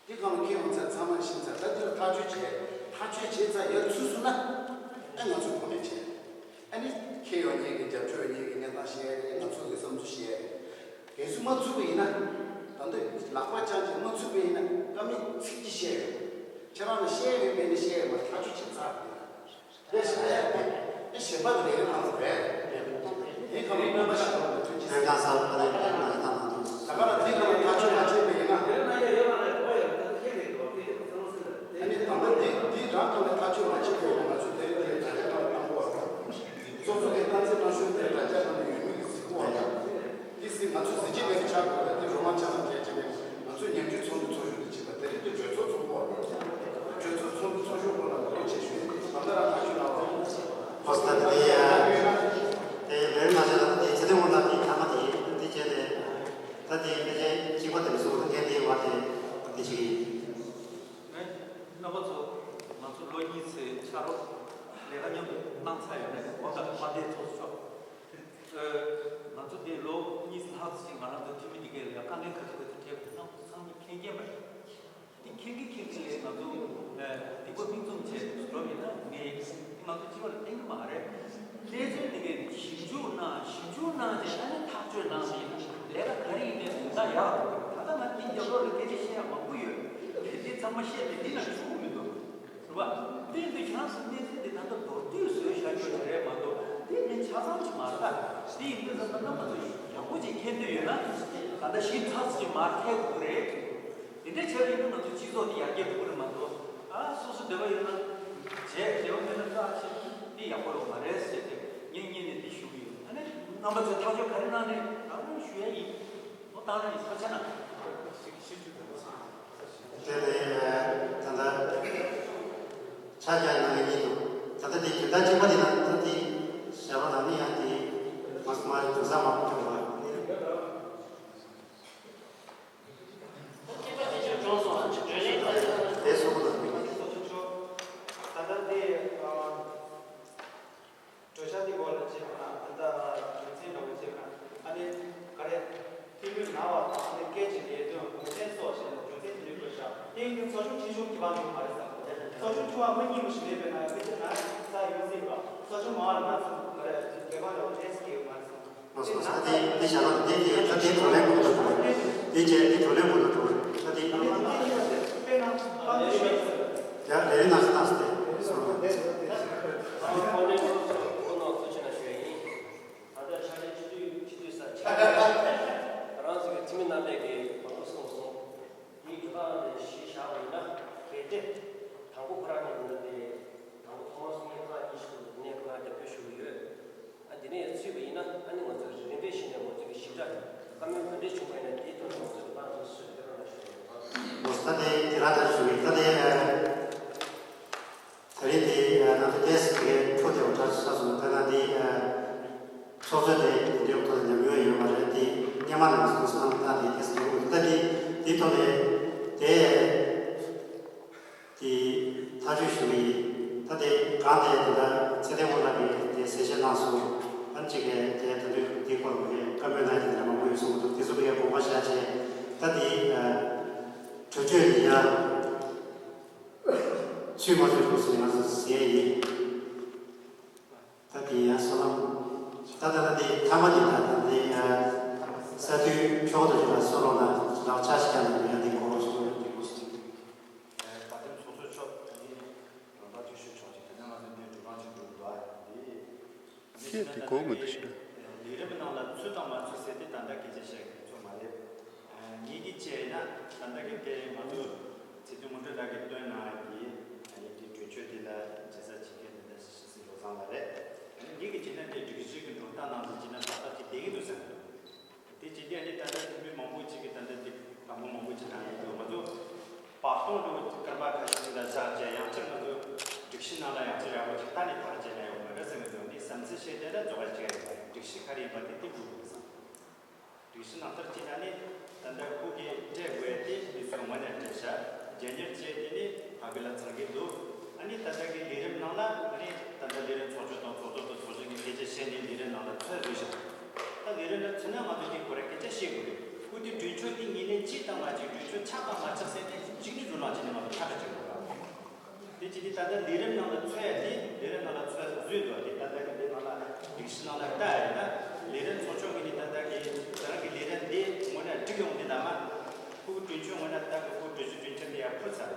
འདི་གང་ལ་ཁྱེད་ཡོང་ཚར། ཚང་མ་ཤེས་ཚར། ད་འདི་ལ་ཐག་གཅོད་བྱས། ཐག་གཅོད་བྱས་ཚར་ཡ་ཚུད་སོང་ན། ཨ་ང་ཚོས་གོ་གནས་བྱས། ཨ་ནི་ཁྱེད་ཡོང་མཁན་གྱི་རྒྱབ་སྐྱོར་ཡོད་མཁན་གྱི་གནས་སྟངས་བཤད་ཡ་རེད། ང་ཚོ་གི་བསམ་ཚུལ་བཤད་ཡ་རེད། གལ་སྲིད་མ་ཚུད་པ་ཡིན་ན། ད་ལྟ་ལག་པ་བརྐྱངས་བྱས་མ་ཚུད་པ་ཡིན་ན་བཀའ་མོལ་ཚིག་གཅིག་བཤད་ཡོད། ཁྱེད་རང་ལ་བཤད་ཡོད་པས་ནི་བཤད་ཡོད་མ་ཐག་གཅོད་བྱས་ཚར་རེད། དེ་བཞིན་དེ་གཞན་པ་དེ་ལས་ཀ་ནང་རེད། དེ་ག་ལ་ཡོང་བ་ཞིག་ཡོང་བའི་ཐོན་སྐྱེད། ལས་ཀ་གསར་པ་ལས་ཀ་ནང་ལྟ་ན་འདུག་ད་ག་ལ་དེ་ག་ལ་ཐག་གཅོད་མ་བྱས་པ་ཡིན་ན། ཨ་ནི་ད་ལྟ་དེ་དེ་རང་ག་ལ་ཐག་གཅོད་མ་བྱས་པ་ཡིན་ན། ང་ཚོས་དེ་རིང་དེ་དྲ་རྒྱ་ནང་བཏང་དགོས་པ་རེད། སོ་སོ་གི་སྟངས་འཛིན་གནང་ཤོག་དེ་དྲ་རྒྱ་ནང་ཡོད་མེད་ཀྱི་གཟིགས་སྐོར་དང་། དེ་སྲིད་ང་ཚོ་གཟི་བརྗིད་ལྡན་པའི་ཆགས་དགོས་པ་དེ་རོ་མ་ཆ་ཚང་བྱས་བྱས་ནས་ང་ཚོས་ཉམས་ཞིབ་ཚོགས་འདུ་ཚོགས་ཞུགས་དེ་བྱེད་པ་དེ་རིང་དེ་གྲོས་ཚོགས་ཚོགས་པ་རེད། གྲོས་ཚོགས་ཚོགས་འདུ་ཚོགས་ཞུགས་སྐོར་ལ་ངོ་སྤྲོད་བྱེད་ཞུ་ཡིན། ད་ལྟ་རང་ཐག་གཅོད་གནང་བ་རེད། ཨོ་ད་དེ་དེ་ལས་མ་བྱས་ད་དེ་ཚེ་དེ་འོང་ད་དེ་ཐ་མ་དེ་དེ་བྱས་ཏེ་ད་དེ་དེ་བྱས་གཅིག་པ་དེ་མི་སོང་ད་དེ་དེ་བ་དེ་དེ་བྱེད་ཀྱི་ཡིན། ངས་རྣམ་པ་ཚོ་ང་ཚོ་ལོ་གཉིས་ཚེ་ཆ་རོགས་ལས་ཀ་མཉམ་དུ་གནང་ཚར་ཡོད་རེད། འོ་ད་མ་བསྡད་ཚོགས་ཆོག་ང་ཚོ་འདི་ལོ་གཉིས་ལྷག་ཙམ་ང་རང་ཚོ་འཐུས་མི་འདི་གའི་ལ་དཀའ་ངལ་ག་ཚོད་ག་ཚོད་འཕྲད་པ་དེ་རྣམ་པ་ཚང་མས་མཁྱེན་མཁྱེན་པ་རེད། འདི་མཁྱེན་གྱི་མཁྱེན་གྱི་ལས་ང་ཚོ་སྡིག་པ་མིག་བཙུམ་བྱས་འགྲོ་མི་ན་ངས་ང་ཚོ་སྤྱི་བ་ལ་བསྟན་གྱི་མ་རེད། གནས་ཚུལ་འདི་གའི་ཞིབ་འཇུག་གནང་། ཞིབ་འཇུག་གནང་རྗེས་ཨ་ནི་ཐག་གཅོད་གནང་ཞིང་ལས་ཀ་ག་རེ་ཡིན་ནའི་ད་ཡག་ད་ལྟ་ང་འདི་རྒྱབ་ལོགས་ལ་སྐད་ཆ་བཤད་ཡ་མང་པོ་ཡོད། དེ་འདི་ཚང་མ་བཤད་ནས་འདི་ན་ཆུག་གི་མི་འདུག་རེད་པ། དེ་འདི་ཁྱེད་རང་ཚོ་གནས་ཚུལ་འདི་ད་ལྟ་མདོར་བསྡུས་བཟོས་བཞག་རྒྱུ་དེ་རེད་མ་གཏོགས་དེ་མི་ཆ་ཚང་ཅིག་མ་རེད་ད། དེ་ཡིན་དུས་ཙམ་པ་རྣམ་པ་ཚོ་ཡག་པོ་ཅིག་མཁྱེན་འདོད་ཡོད་ན་ད་ལྟ་ཞིབ་ཚགས་ཅིག་མར་ཐེག་དགོས་ཀྱི་རེད། དེ་འདྲ་བྱས་པ་ཡིན་ན་ང་ཚོ་སྤྱི་ཚོགས་འདི་ཡར་རྒྱས་འགྲོ་གི་རེད་མ་གཏོགས། ཨ་སོ་སོ་འདོད་པ་ཡོད་ན་བྱས། འདོད་པ་མེད་ན་ཁ་ཕྱེ། འདི་ཡག་པོ་ཡོད་མ་རེད་ཟེར་ཏེ་ངས་སྙིང་ནས་འདི་ཞུ་གི་ཡོད། ཨ་ནི་རྣམ་པ་ཚོས་ཐག་གཅོད་ག་རེ་གནང་ནའི་རང་རང་ཞུ་ཡ་ཡིན། ཨོ་བཏང་ར་ཡིན། ཐུགས་རྗེ་གནང་། དེ་ནས་ད་ལྟ་ཆ་རྒྱག་ནང་ཡིན་འདུག་ད་ལྟ་འདི་རྒྱུན་ལྡན་གཅིག་པ་འདི་ན་ད་འདི་ཞྭ་བ་ནང་མི་ཡང་འདི་མ་སུ་མ་རེད། དུང་ས་མ་ཕུ་ཐུབ་པ། དེ་སོང་ལ། ད་ལྟ་འདི་གྲོས་འཆར་འདི་འོག་ལ་བྱས་པ་ན་ད་ལྟ་རྒྱུ་མཚན་འདྲ་བོ་བྱས་པ་ན་ཨ་ནི་ག་རེ་འཐུས་མི་ན་བ་དང་ཨ་ནི་སྐད་ཆ་ལས་དོན་ངོས་འཛིན་སོགས་བྱས་ནས་རྒྱུ་མཚན་དེ་འདྲའི་དགོས་ཤག་དེ་ཡིན་དུས་ཚོགས་ཆུང་ཆེ་ཆུང་གི་བར་དུ་མ་རེད་བསམ། ཚོགས་ཆུང་ཆུང་བ་མི་གཉིས་མོ་ཞིག་མེད་པའི་ན་སྐད་ཆ་ན་ས་ཡོད་སྲིད་པ། ཚོགས་ཆུང་མང་བ་ལ་ང་ཚོ་ག་རེ་དགེ་བ་འདྲ་བོ་བྱས་སྲིད་ཀྱི་ཡོད་མ་རེད་བསམ། ང་ཚོ་ས་དེ་དེ་བྱ་ལ་དེ་དེ་ད་དེ་བགྲོ་གླེང་ཁུལ་དུ་འགྲོ་བ་དེ་བྱས་དེ་བགྲོ་གླེང་ཁུལ་དུ་འགྲོ་བ་ས་དེ། དཔེར་ན་ཕ་མ་ཞིག་ཡ་ལས་རིམ་ནང་སུ་བཏང་སྟེ་སོང་བ། ཁོ་ནང་ཚོ་ཆེ་ན་ཞུ་ཡ་ཡིན། ད་ལྟ་ཕྱག་ལས་སྤྱི་འཐུས་སྤྱི་འཐུས་ས་ཆ་རང་ཚོ་གི་འཐུས་མི་རྣམ་པས་ཀྱི་མང་པོ་གསུངས་སོང་། དེའི་རྒྱུ་སྟངས་དེ་གཞི་བཞག་པ་ཡིན་ན་གལ་ཏེ་དང་པོ་ཁོ་རང་གི་འདི་ལ་དེ་དང་པོ་ཐོག་མར་སོང་ནས་ཁག་གཉིས་ཤིག་འདུག་དེ་ནས་ཁོ་རང་རྒྱབ་སྐྱོར་ཞུ་གི་ཡོད། ཨ་དེ་ནས་ཚུད་པ་ཡིན་ན་ཨ་ནི་ང་ཚོས་རིམ་པས་བྱས་ནས་ང་ཚོ་གི་ཞིབ་ཕྲ་བཀའ་མོལ་ག་འདྲས་བྱུང་བ་ཡིན་ན་དེའི་ཐོག་ནས་ང་ཚོས་ཏང་ཙུའུ་སུ་ཡོད་དེ་རང་ལ་ཞུ་ཡོད། ཨོ་ད་དེ་དེ་རང་ལྟར་ཞུ་གི་ད་དེ་ད་རེས་དེ་ང་ཚོ་ཏེས་དེ་འཕྲོ་དེ་འོ་དྲག་ཆགས་སོང་། ད་ན་དེ་ཚོགས་གཙོ་དེ་དེ་འདྲའི་ཐོག་ནས་ཉམས་མྱོང་ཡོད་མ་རེད། དེ་སྔོན་མ་ནས་ང་ཚོ་ཐོག་སོང་ད་དེ་ཏེས་དེ་འོ་ད་དེ་དེ་ཐོག་ནས་དེ། དེ་ཐག་གཅོད་ཞུ་གི་ཡིན། ད་དེ་གང་དེ་དེ་ལ་ཚེ་བརྟན་དབང་གྲགས་ཀྱིས་དེ་གསལ་བཤད་གནང་སོང་། ཨ་ནི་གཅིག་གིས་དེ་ད་དུང་དེའི་སྐོར་ལ་བཀའ་མོལ་གནང་རྒྱུ་དེ་འདྲ་མང་པོ་ཡོད་གསུངས་འདུག་དེ་ཚོ་ལ་ཡང་དགོངས་པ་བཞག་བྱས་ད་དེ་གྲོས་ཆོད་ལ་ཡང་ཚུད་མ་ཚུད་སྐོར་སོགས་ང་ཚོ་ཟེར་ཡིན། ད་དེ་ཡང་བསོད་ནམས། ད་ད་ད་དེ་ཐ་མ་དེ་ད་ད་དེ་ཡང་ས་དུས་ཕྱོགས་དུ་ཞིག་ལ་སོ་ལོ་ན་ལག་ཆ་ཞིག་ཀྱང་ཡང་དེ་གོ་རོ་སོ་ལོ་དེ་གོ་སོ། ད་ཐེངས་ཚོགས་གཙོ་མཆོག་ད་ནི་རོགས་པ་ཐུགས་ཤུགས་ཆོག་ཅིག་དེ་ནས་ང་ཚོ་འདིར་འགྲོ་གྲོན་ཅིག་འགྲོ་དགོས་ཨ་དེ། ཁྱེད་དེ་གོ་མི་འདུག་ཤི། ལས་རིམ་ནང་ལ་ཚུད་དང་མ་ཚུད་ཟེར་དེ་ད་ལྟ་སྐད་ཆ་བཤད་མཁན་ཚོ་མ་རེད། ངེད་ཀྱིས་བྱས་ན་ད་ལྟ་གི་དེ་ང་ཚོ་ཚེ་བརྟན་དངོས་གྲུབ་ལགས་ཀྱིས་བཏོན་གནང་གི་ཡ་དེ་གྲོས་ཆོད་དེ་ལ་མཇལ་ས་བྱེད་མཁན་དེ་འདྲ་ཞིག་སྲིད་བློ་བཟང་ལགས་རེད། ངེད་ཀྱིས་བྱས་ན་དེ་སྒྲིག་གཞི་གི་འགྲོ་སྟངས་ནང་ལ་བྱས་ན་ཏག་ཏག་ཅིག་བསྡད་ཀྱི་འདུག་བསམ་གྱི་འདུག་དེ་བྱེད་དུས་ཨ་ནི་ད་ལྟ་འཐུས་མི་མང་པོ་ཅིག་གིས་ད་ལྟ་དེ་དང་པོ་མང་པོ་ཅིག་གནང་ཡོད་འདུག་ང་ཚོ་བར་སྟོང་དུ་སྐར་མ་ཁ་ཤས་ཅིག་ལ་བཞག་བྱས་ཡང་བསྐྱར་ང་ཚོ་སྒྲིག་གཞི་ནང་ལ་ཡང་བསྐྱར་ཡག་པོ་ཅིག་གཏན་ནས་བར་བྱས་ན་ཡོང་མ་རེད་བསམ་གྱི་འདུག་ཨ་ནི་བསམ་ཚུལ་བཤད་བསྡད་ན་རྫོགས་པ་ཅིག་ཡོད་མ་རེད། སྒྲིག་གཞི་ག་རེ་ཡིན་པ་དེ་དེ་འགྲོ་དགོས་བསམ། སྒྲིག་གཞི་ནང་ལྟར་བྱས་ན་ནི་ད་ལྟ་ཁོ་གིས་སྤྲད་དགོས་དེ་དེ་ཚོ་ངོས་ནས་སྤྲད་བཞག་རྒྱ་གཉེར་བྱས་དེ་ནི་ཕ་གི་ལ་ཚང་གི་འདུག་ཨ་ནི་ད་ལྟ་གི་ལས་རིམ་ནང་ལ་ཨ་ནི་ད་ལྟ་ལས་རིམ་ཚོགས་ཆུང་དང་ཚོགས་གཙོ་དང་ཚོགས་གཞོན་གྱི་སྐད་ཆ་བཤད་ནས་ལས་རིམ་ནང་ལ་ཚུད་དགོས་ཤག་ད་ལས་རིམ་ལ་ཚུད་ན་ང་ཚོ་དེ་ཁོ་ར་སྐད་ཆ་བཤད་དགོས་རེད། ཁོ་དེ་གྲོས་ཆོད་དེ་ངེས་ལེགས་གཅིག་དང་མ་གཅིག་གྲོས་ཆོད་ཆགས་དང་མ་ཆགས་ཟེར་ནས་གཅིག་ནས་བཟོ་ལངས་བྱས་ནས་ང་ཚོ་ཁ་བརྡ་བྱེད་དགོས་རེད། དེ་བྱས་ཏེ་ད་ལྟ་ལས་རིམ་ནང་ལ་ཚུད་ཡ་དེ་ལས་རིམ་ནང་ལ་ཚུད་བཟོས་འདུག་དེ་ད་ལྟ་གི་དེ་ནང་ལ་སྒྲིག་གཞི་ནང་ལ་ལྟ་ཡ་ཡིན་ན་ལས་རིམ་ཚོགས་ཆུང་གིས་ནི་ད་ལྟ་གི་ད་རང་གི་ལས་རིམ་དེ་ངོས་ནས་བསྒྲིགས་ཡོང་དུས་ནང་མ་ཁོ་གི་གྲོས་ཆོད་ངོས་ནས་ད་གི་ཁོ་གྲོས་ཆོད་གྲོས་འཆར་དེ་ཡར་ཕུལ་ཚར།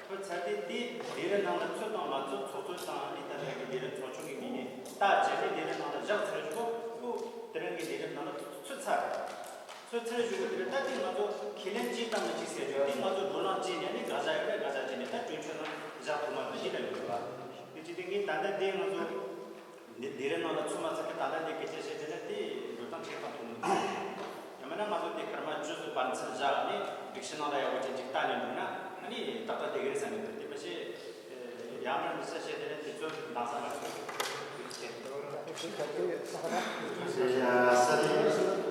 ཕུལ་ཚར་དེ་དེ་ལས་རིམ་ནང་ལ་ཚུད་དང་མ་ཚུད་ཚོགས་གཙོ་དང་ནི་ད་ལྟ་གི་ལས་རིམ་ཚོགས་ཆུང་གི་མི་ནི་ལྟ་བྱས་ནས་ལས་རིམ་ནང་ལ་བཞག་ཚར་རྒྱུ་ཁོ་ཁོ་དེ་རང་གི་ལས་རིམ་ནང་ལ་ཚུད་ཚར། ཚོད་ཚར་ཞུ་གི་དེ་རེད། ད་དེ་ང་ཚོ་ཁས་ལེན་གཅིག་དང་མི་གཅིག་ཟེར་རྒྱུ་དེ་ང་ཚོ་བགྲོ་གླེང་བྱས་ནས་ནི་དགག་བྱ་ཡོད་ན་དགག་བྱ་བྱས་ནས་ད་གྲོས་ཆོད་ནང་བཞག་ཐུབ་མ་ཐུབ་ཅི་ལ་ཡོད་པ། དེ་ཅི་སྟེ་ངས་ད་ལྟ་དེ་ང་ཚོ་འདི་འདི་རེད་ནང་ལ་ཚུད་མ་ཚུད་ཀྱི་ད་ལྟ་འདི་སྐད་ཆ་བཤད་དེ་ན་དེ་འགྲོ་སྟངས་ཁྱེད་ཁ་ཐུག་མི་འདུག་ཡང་མིན་ན་ང་ཚོ་དེ་སྐར་མ་བཅུ་ཙམ་བར་མཚམས་བཞག་ནས་སྒྲིག་གཞི་ནང་ལ་ཡག་པོ་ཅན་ཅིག་བལྟ་ནས་འདུག་ན་ཨ་ནི་ཏག་ཏག་དེ་ག་རེད་བསམ་གྱི་འདུག་དེ་མ་ཤེས། ཡང་མིན་མི་ས་བཤད་དེ་ནས་དུས་ཚོད་འདང་ས་མ་རེད། ས་དེ་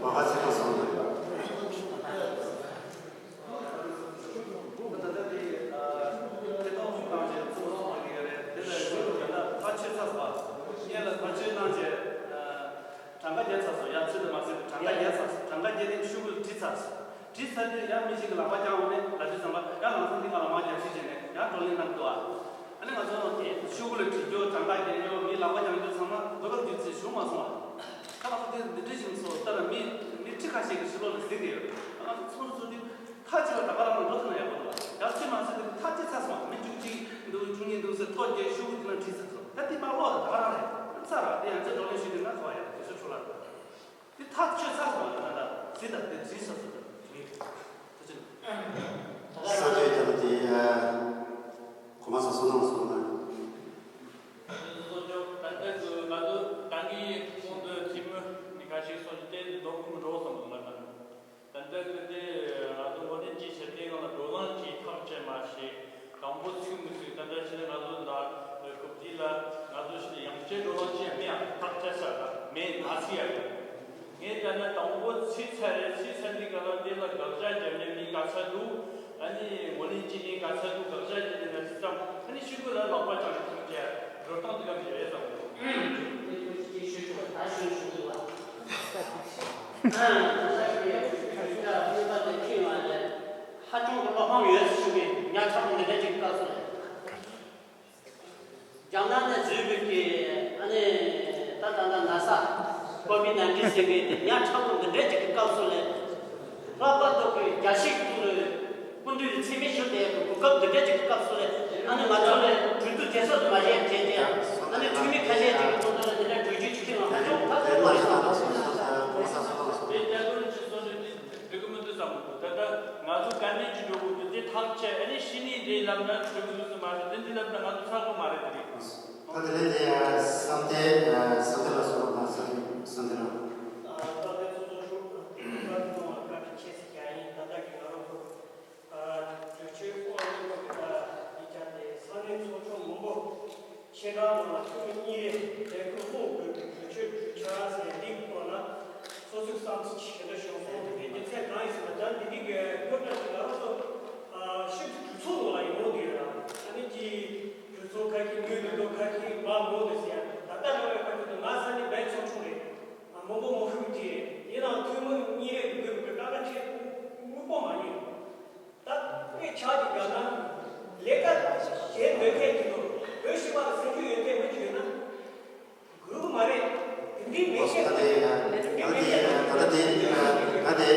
བ་ག་ཚིག་པ་སོང་ན། གྲངས་ཀ་བརྒྱབ་ཚར་སོང་། ཡང་ཚུལ་དུ་མ་ཚུལ་དུ་གྲངས་ཀ་བརྒྱབ་ཚར་སོང་། གྲངས་ཀ་བརྒྱབ་ནས་ཤོག་གུ་ལ་བྲིས་ཚར་སོང་། བྲིས་ཚར་དུས་ཡང་མི་ཞིག་གིས་ལག་པ་བརྐྱངས་འོང་ནས་ལབ་དུས་ཙམ་པ་ཡང་ལམ་སང་འདི་ག་ལ་མར་རྒྱབ་ཤིག་བྱས་ནས་ཡང་བགྲོ་གླེང་གནང་འདུག་ཨ། ཨ་ནི་ང་ཚོ་ཤོག་གུ་ལ་བྲིས་རྒྱུ་གྲངས་ཀ་རྒྱག་རྒྱུ་མི་ལག་པ་བརྐྱང་རྒྱུ་ཚང་མ་གོ་སྐབས་རྒྱུ་ཚེ་བྱུང་མ་སོང་བ། ད་ང་ཚོ་དེ་འདི་འདྲ་ཞིག་སོང་ལྟ་ན་མི་མི་ཁྲི་ཁ་ཤས་ཀྱི་ཕྱི་ལོགས་ལ་གཟིགས་ཏེ་ཡོད། ད་ང་ཚོ་ཚོགས་འདུ་ཚོགས་དུས་ཐག་གཅོད་པ་ད་ག་རང་ལ་འགྲོ་ཐུབ་ན་ཡག་པོ་འདུག་བ། ཡང་ཚུལ་མ་ཚུལ་དེ་ཐག་གཅོད་ཚར་སོང་བ། མི་བཅུ་གཅིག་འདུག་བཅུ་གཉིས་འདུག་ཟེར་ཐོ་རྒྱག་ཤོག་གུ་དེ་ན་བྲིས་ཚར་སོང་། ད་དེ་མ་ཀློག་ད་ག་རང་རེད། ཚར་བ་དེ་ཡང་ཚེ་བགྲོ་གླེང་ཞུས་དུས་ན་ཐོ་ཡ་དེ་ཚོ་འཕྲོ་བརླག་རེད། དེ་ཐག་ཆོད་ཚར་སོང་བ་ལ་ད་ལྟ་ཟིན་ད་དེ་ཟིན་ས་སོ་ད་ངས་ཐུགས་རྗེ་ཆེ། ས་དེ་ད་ལྟ་དེ་གོ་མ་ས་སོ་ནང་སོང་ན། ད་ལྟ་གི་ང་ཚོ་ད་གི་ཁོང་དུ་ཐིམ་ནི་ཁ་ཤས་སོང་དེ་འགྲོ་ཁུངས་འགྲོ་སོང་ང་ད་ལྟ་གི་དེ་ང་ཚོ་ངོ་ནས་ཅི་བྱེད་དེ་ང་ལ་བགྲོ་གླེང་ཅིག་ཐག་བཅད་མ་ཤེས། དང་པོ་ཚིག་མི་ཚིག་ད་ལྟ་ཕྱིན་ང་ཚོ་ད་ཁོབ་དེ་ལ་ང་ཚོ་ཕྱིན་ཡང་བསྐྱར་བགྲོ་གླེང་བྱས་མེད་ཡང་ཐག་བཅད་ས་ད་མེད་མ་ཚིག་ཡ་གི། ངས་ད་ནི་དང་པོ་ཚིག་ཚར་རེད། ཚིག་ཚར་དུས་ག་ལ་དེ་ལ་དགག་བྱ་བརྒྱབ་ནས་མི་ག་ཚད་འདུག་ཨ་ནི་ངོ་ལེན་བྱེད་མཁན་ག་ཚད་འདུག་དགག་བྱ་བརྒྱབ་ནས་ན་ཅི་ཙམ་ཨ་ནི་ཤི་གུ་ལ་ལག་པ་བརྐྱངས་ནས་ཐུག་བྱས་འགྲོ་སྟངས་དེ་ག་མི་རེད་བསམ་གི་འདུག་ཧ་ཅང་གི་བློ་ཕམ་ཡོད་ཟེར་ཞུ་གི་ཉག་ཕྲ་མོ་འདི་འདྲ་ཅིག་བཀག་སོང་། རྒྱ་ནག་ནས་འཛུལ་བའི་གི་ཨ་ནི་ད་ད་ད་ན་ས་ཀོ་བིད་ནའིན་ཊིན་ཟེར་གི་ཉག་ཕྲ་མོ་འདི་འདྲ་ཅིག་གི་སྐབས་སུ་ལས་ལྷག་པར་དུ་གི་རྒྱལ་སྤྱིའི་ཐོག་ལ་སྐུ་མདུན་གྱི་མཚན་སྨད་ཞུ་བསྡད་པའི་གོ་སྐབས་འདི་འདྲ་ཅིག་གི་སྐབས་སུ་ལས་ཨ་ནི་ང་ཚོ་ལ་གྲོས་བསྡུར་བྱེད་ས་དུ་མ་བྱས་བྱས་ཏེ་ཨ་ནི་འཐུས་མི་ཁ་ཤས་ཅིག་གི་ཚོགས་འདུ་ལ་འདི་འདྲ་གྲོས་ཆོད་ཅིག་ཁྱེར་ཡོང་ཧ་ཅང་ཐབས་སྐྱོ་པོ་ཞིག་དང་། འགྲིག་གི་མི་འདུག་བསམ་གི་འདུག་ད་ལྟ་ང་ཚོ་དཀའ་ངལ་ཅིག་འགྲོ་གི་འདུག་དེ་ཐག་བཅད་ཨ་ནི་ཤི་ནས་དེ་ལབ་ན་འགྲིག་གི་འདུག་ཟེར་མ་རེད། དེ་འདི་ལབ་ན་ང་ཚོ་ཚར་གི་མ་རེད་དེ་རེད། ད་དེ་ནས་དེ་བསམ་གཏན་བསམ་གཏན་ལ་སོང་བ་བསམ་བསམ་གཏན་རང་། ད་ལྟ་ཚོགས་གཙོ་ཧྲུའུ་ཅི་གཙོ་བོ་བཀའ་དྲིན་ཆེ་ཟེར་རྒྱ་ཡིན། ད་ལྟ་གི་ང་རང་ཚོ་གྲོས་ཆོད་ཁོངས་གཉིས་པ་གི་ད་ཡིག་ཆ་དེ་ས་གནས་ཚོགས་ཆུང་མང་པོ་ཆེ་ཁག་ནང་ལ་འཐུས་མི་གཉིས་རེ་ལས་འགུལ་སྤོ་དགོས་པའི་གྲོས་ཆོད་གྲོས་འཆར་ཟེར་འདིའི་སྐོར་ལ་སོ་སོའི་བསམ་ཚུལ་ཞེ་དྲག་བྱུང་སོང་། དེ་རྒྱུ་མཚན་གང་ཡིན་ཟེར་ན་ད་འདི་འདི་གི་སྐབས་ལ་ཅིག་ང་རང་ཚོ་ཤིབ་ཏུ་གྲོས་ཚོགས་ནང་ལ་ཡོང་དུས་ཡོད་ར། ཨ་ནི་ཅིག་གྲོས་ཚོགས་ཁ་ཤས་ངོས་ནས་ལོ་ཁ་ཤས་མ་ངོ་ནས་ཟེར་ཡ་ད་ལྟ་ལོ་ཡ་ཁ་ཤས་དུ་ང་ས་ནི་བའི་ཚོགས་ཆུང་རེད། མང་པོ་མ་ཤོད་ཀྱི་ཡིན་ནའང་འཐུས་མི་གཉིས་རེ་དགོས་པའི་ཀ་ཁ་ཆེ་དངོས་པོ་མ་ཡིན། ད་དངོས་ཆགས་ཀྱི་རྒྱ་ནག་ལས་ཀ་བྱེད་འདོད་མཁན་གྱི་ལོ་བོད་ཞི་བ་ལ་སེམས་ཤུགས་ཡོད་མཁན་མི་ཅིག་ཡོད་ན་དགོས་ཀྱི་མ་རེད། དེ་འདྲའི་མེད་ཨོ་སོ་ད་ལྟའི་ད་ལྟའི་ད་ལྟའི་ད་ལྟའི་ད་ལྟའི་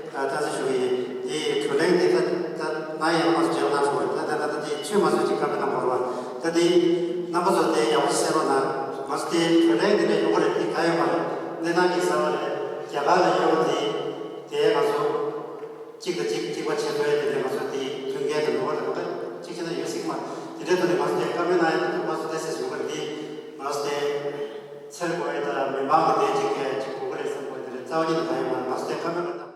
ད་ལྟ་ཞུ་གི་དེ་བགྲོ་གླེང་དེ་ད་ད་ན་ཡང་མ་སོ་བྱས་ན་སོ་ད་ད་ད་ལྟའི་ཆོས་མ་སོ་ཅིག་བཀའ་མོལ་གནང་དགོས་རེད་བ། ད་དེ་རྣམ་པ་ཚོ་དེ་ཡག་པོ་ཞིག་གསན་རོགས་གནང་། མ་སོ་དེ་བགྲོ་གླེང་དེ་འདྲ་ཡོང་གི་རེད། དེ་ག་ཡོད་མ་རེད། གནས་སྟངས་ཀྱི་གསར་བ་རེད། རྒྱ་གར་ལ་ཡོད་པ་དེ་དེ་ང་ཚོ་གཅིག་དང་གཅིག་གཅིག་པ་བྱེད་ཐུབ་ཡ་དེ་འདྲ་ང་ཚོ་དེ་མཐུན་རྐྱེན་དང་ནུས་པ་དང་གཅིག་བྱས་ན་ཡོད་སྲིད་མ་དེ་འདྲའི་ཐོག་ནས་ང་ཚོ་དེ་བཀའ་མོལ་གནང་ཡ་དེ་མ་སོ་དེ་སེ་ཞུ་གི་རེད། དེ་ང་ཚོ་དེ་ཚེ་རིང་གོ་ཡ་དང་མི་མང་གི་དེ་གཅིག་གིས་གཅིག་གོ་གི་རེད་བསམ་གོ་ཡ་དེ་རེད། རྩ་བ་ཉིད་ནས་ག་ཡོད་མ་རེད། ང་ཚོ་དེ་བཀའ་མོལ་གནང་།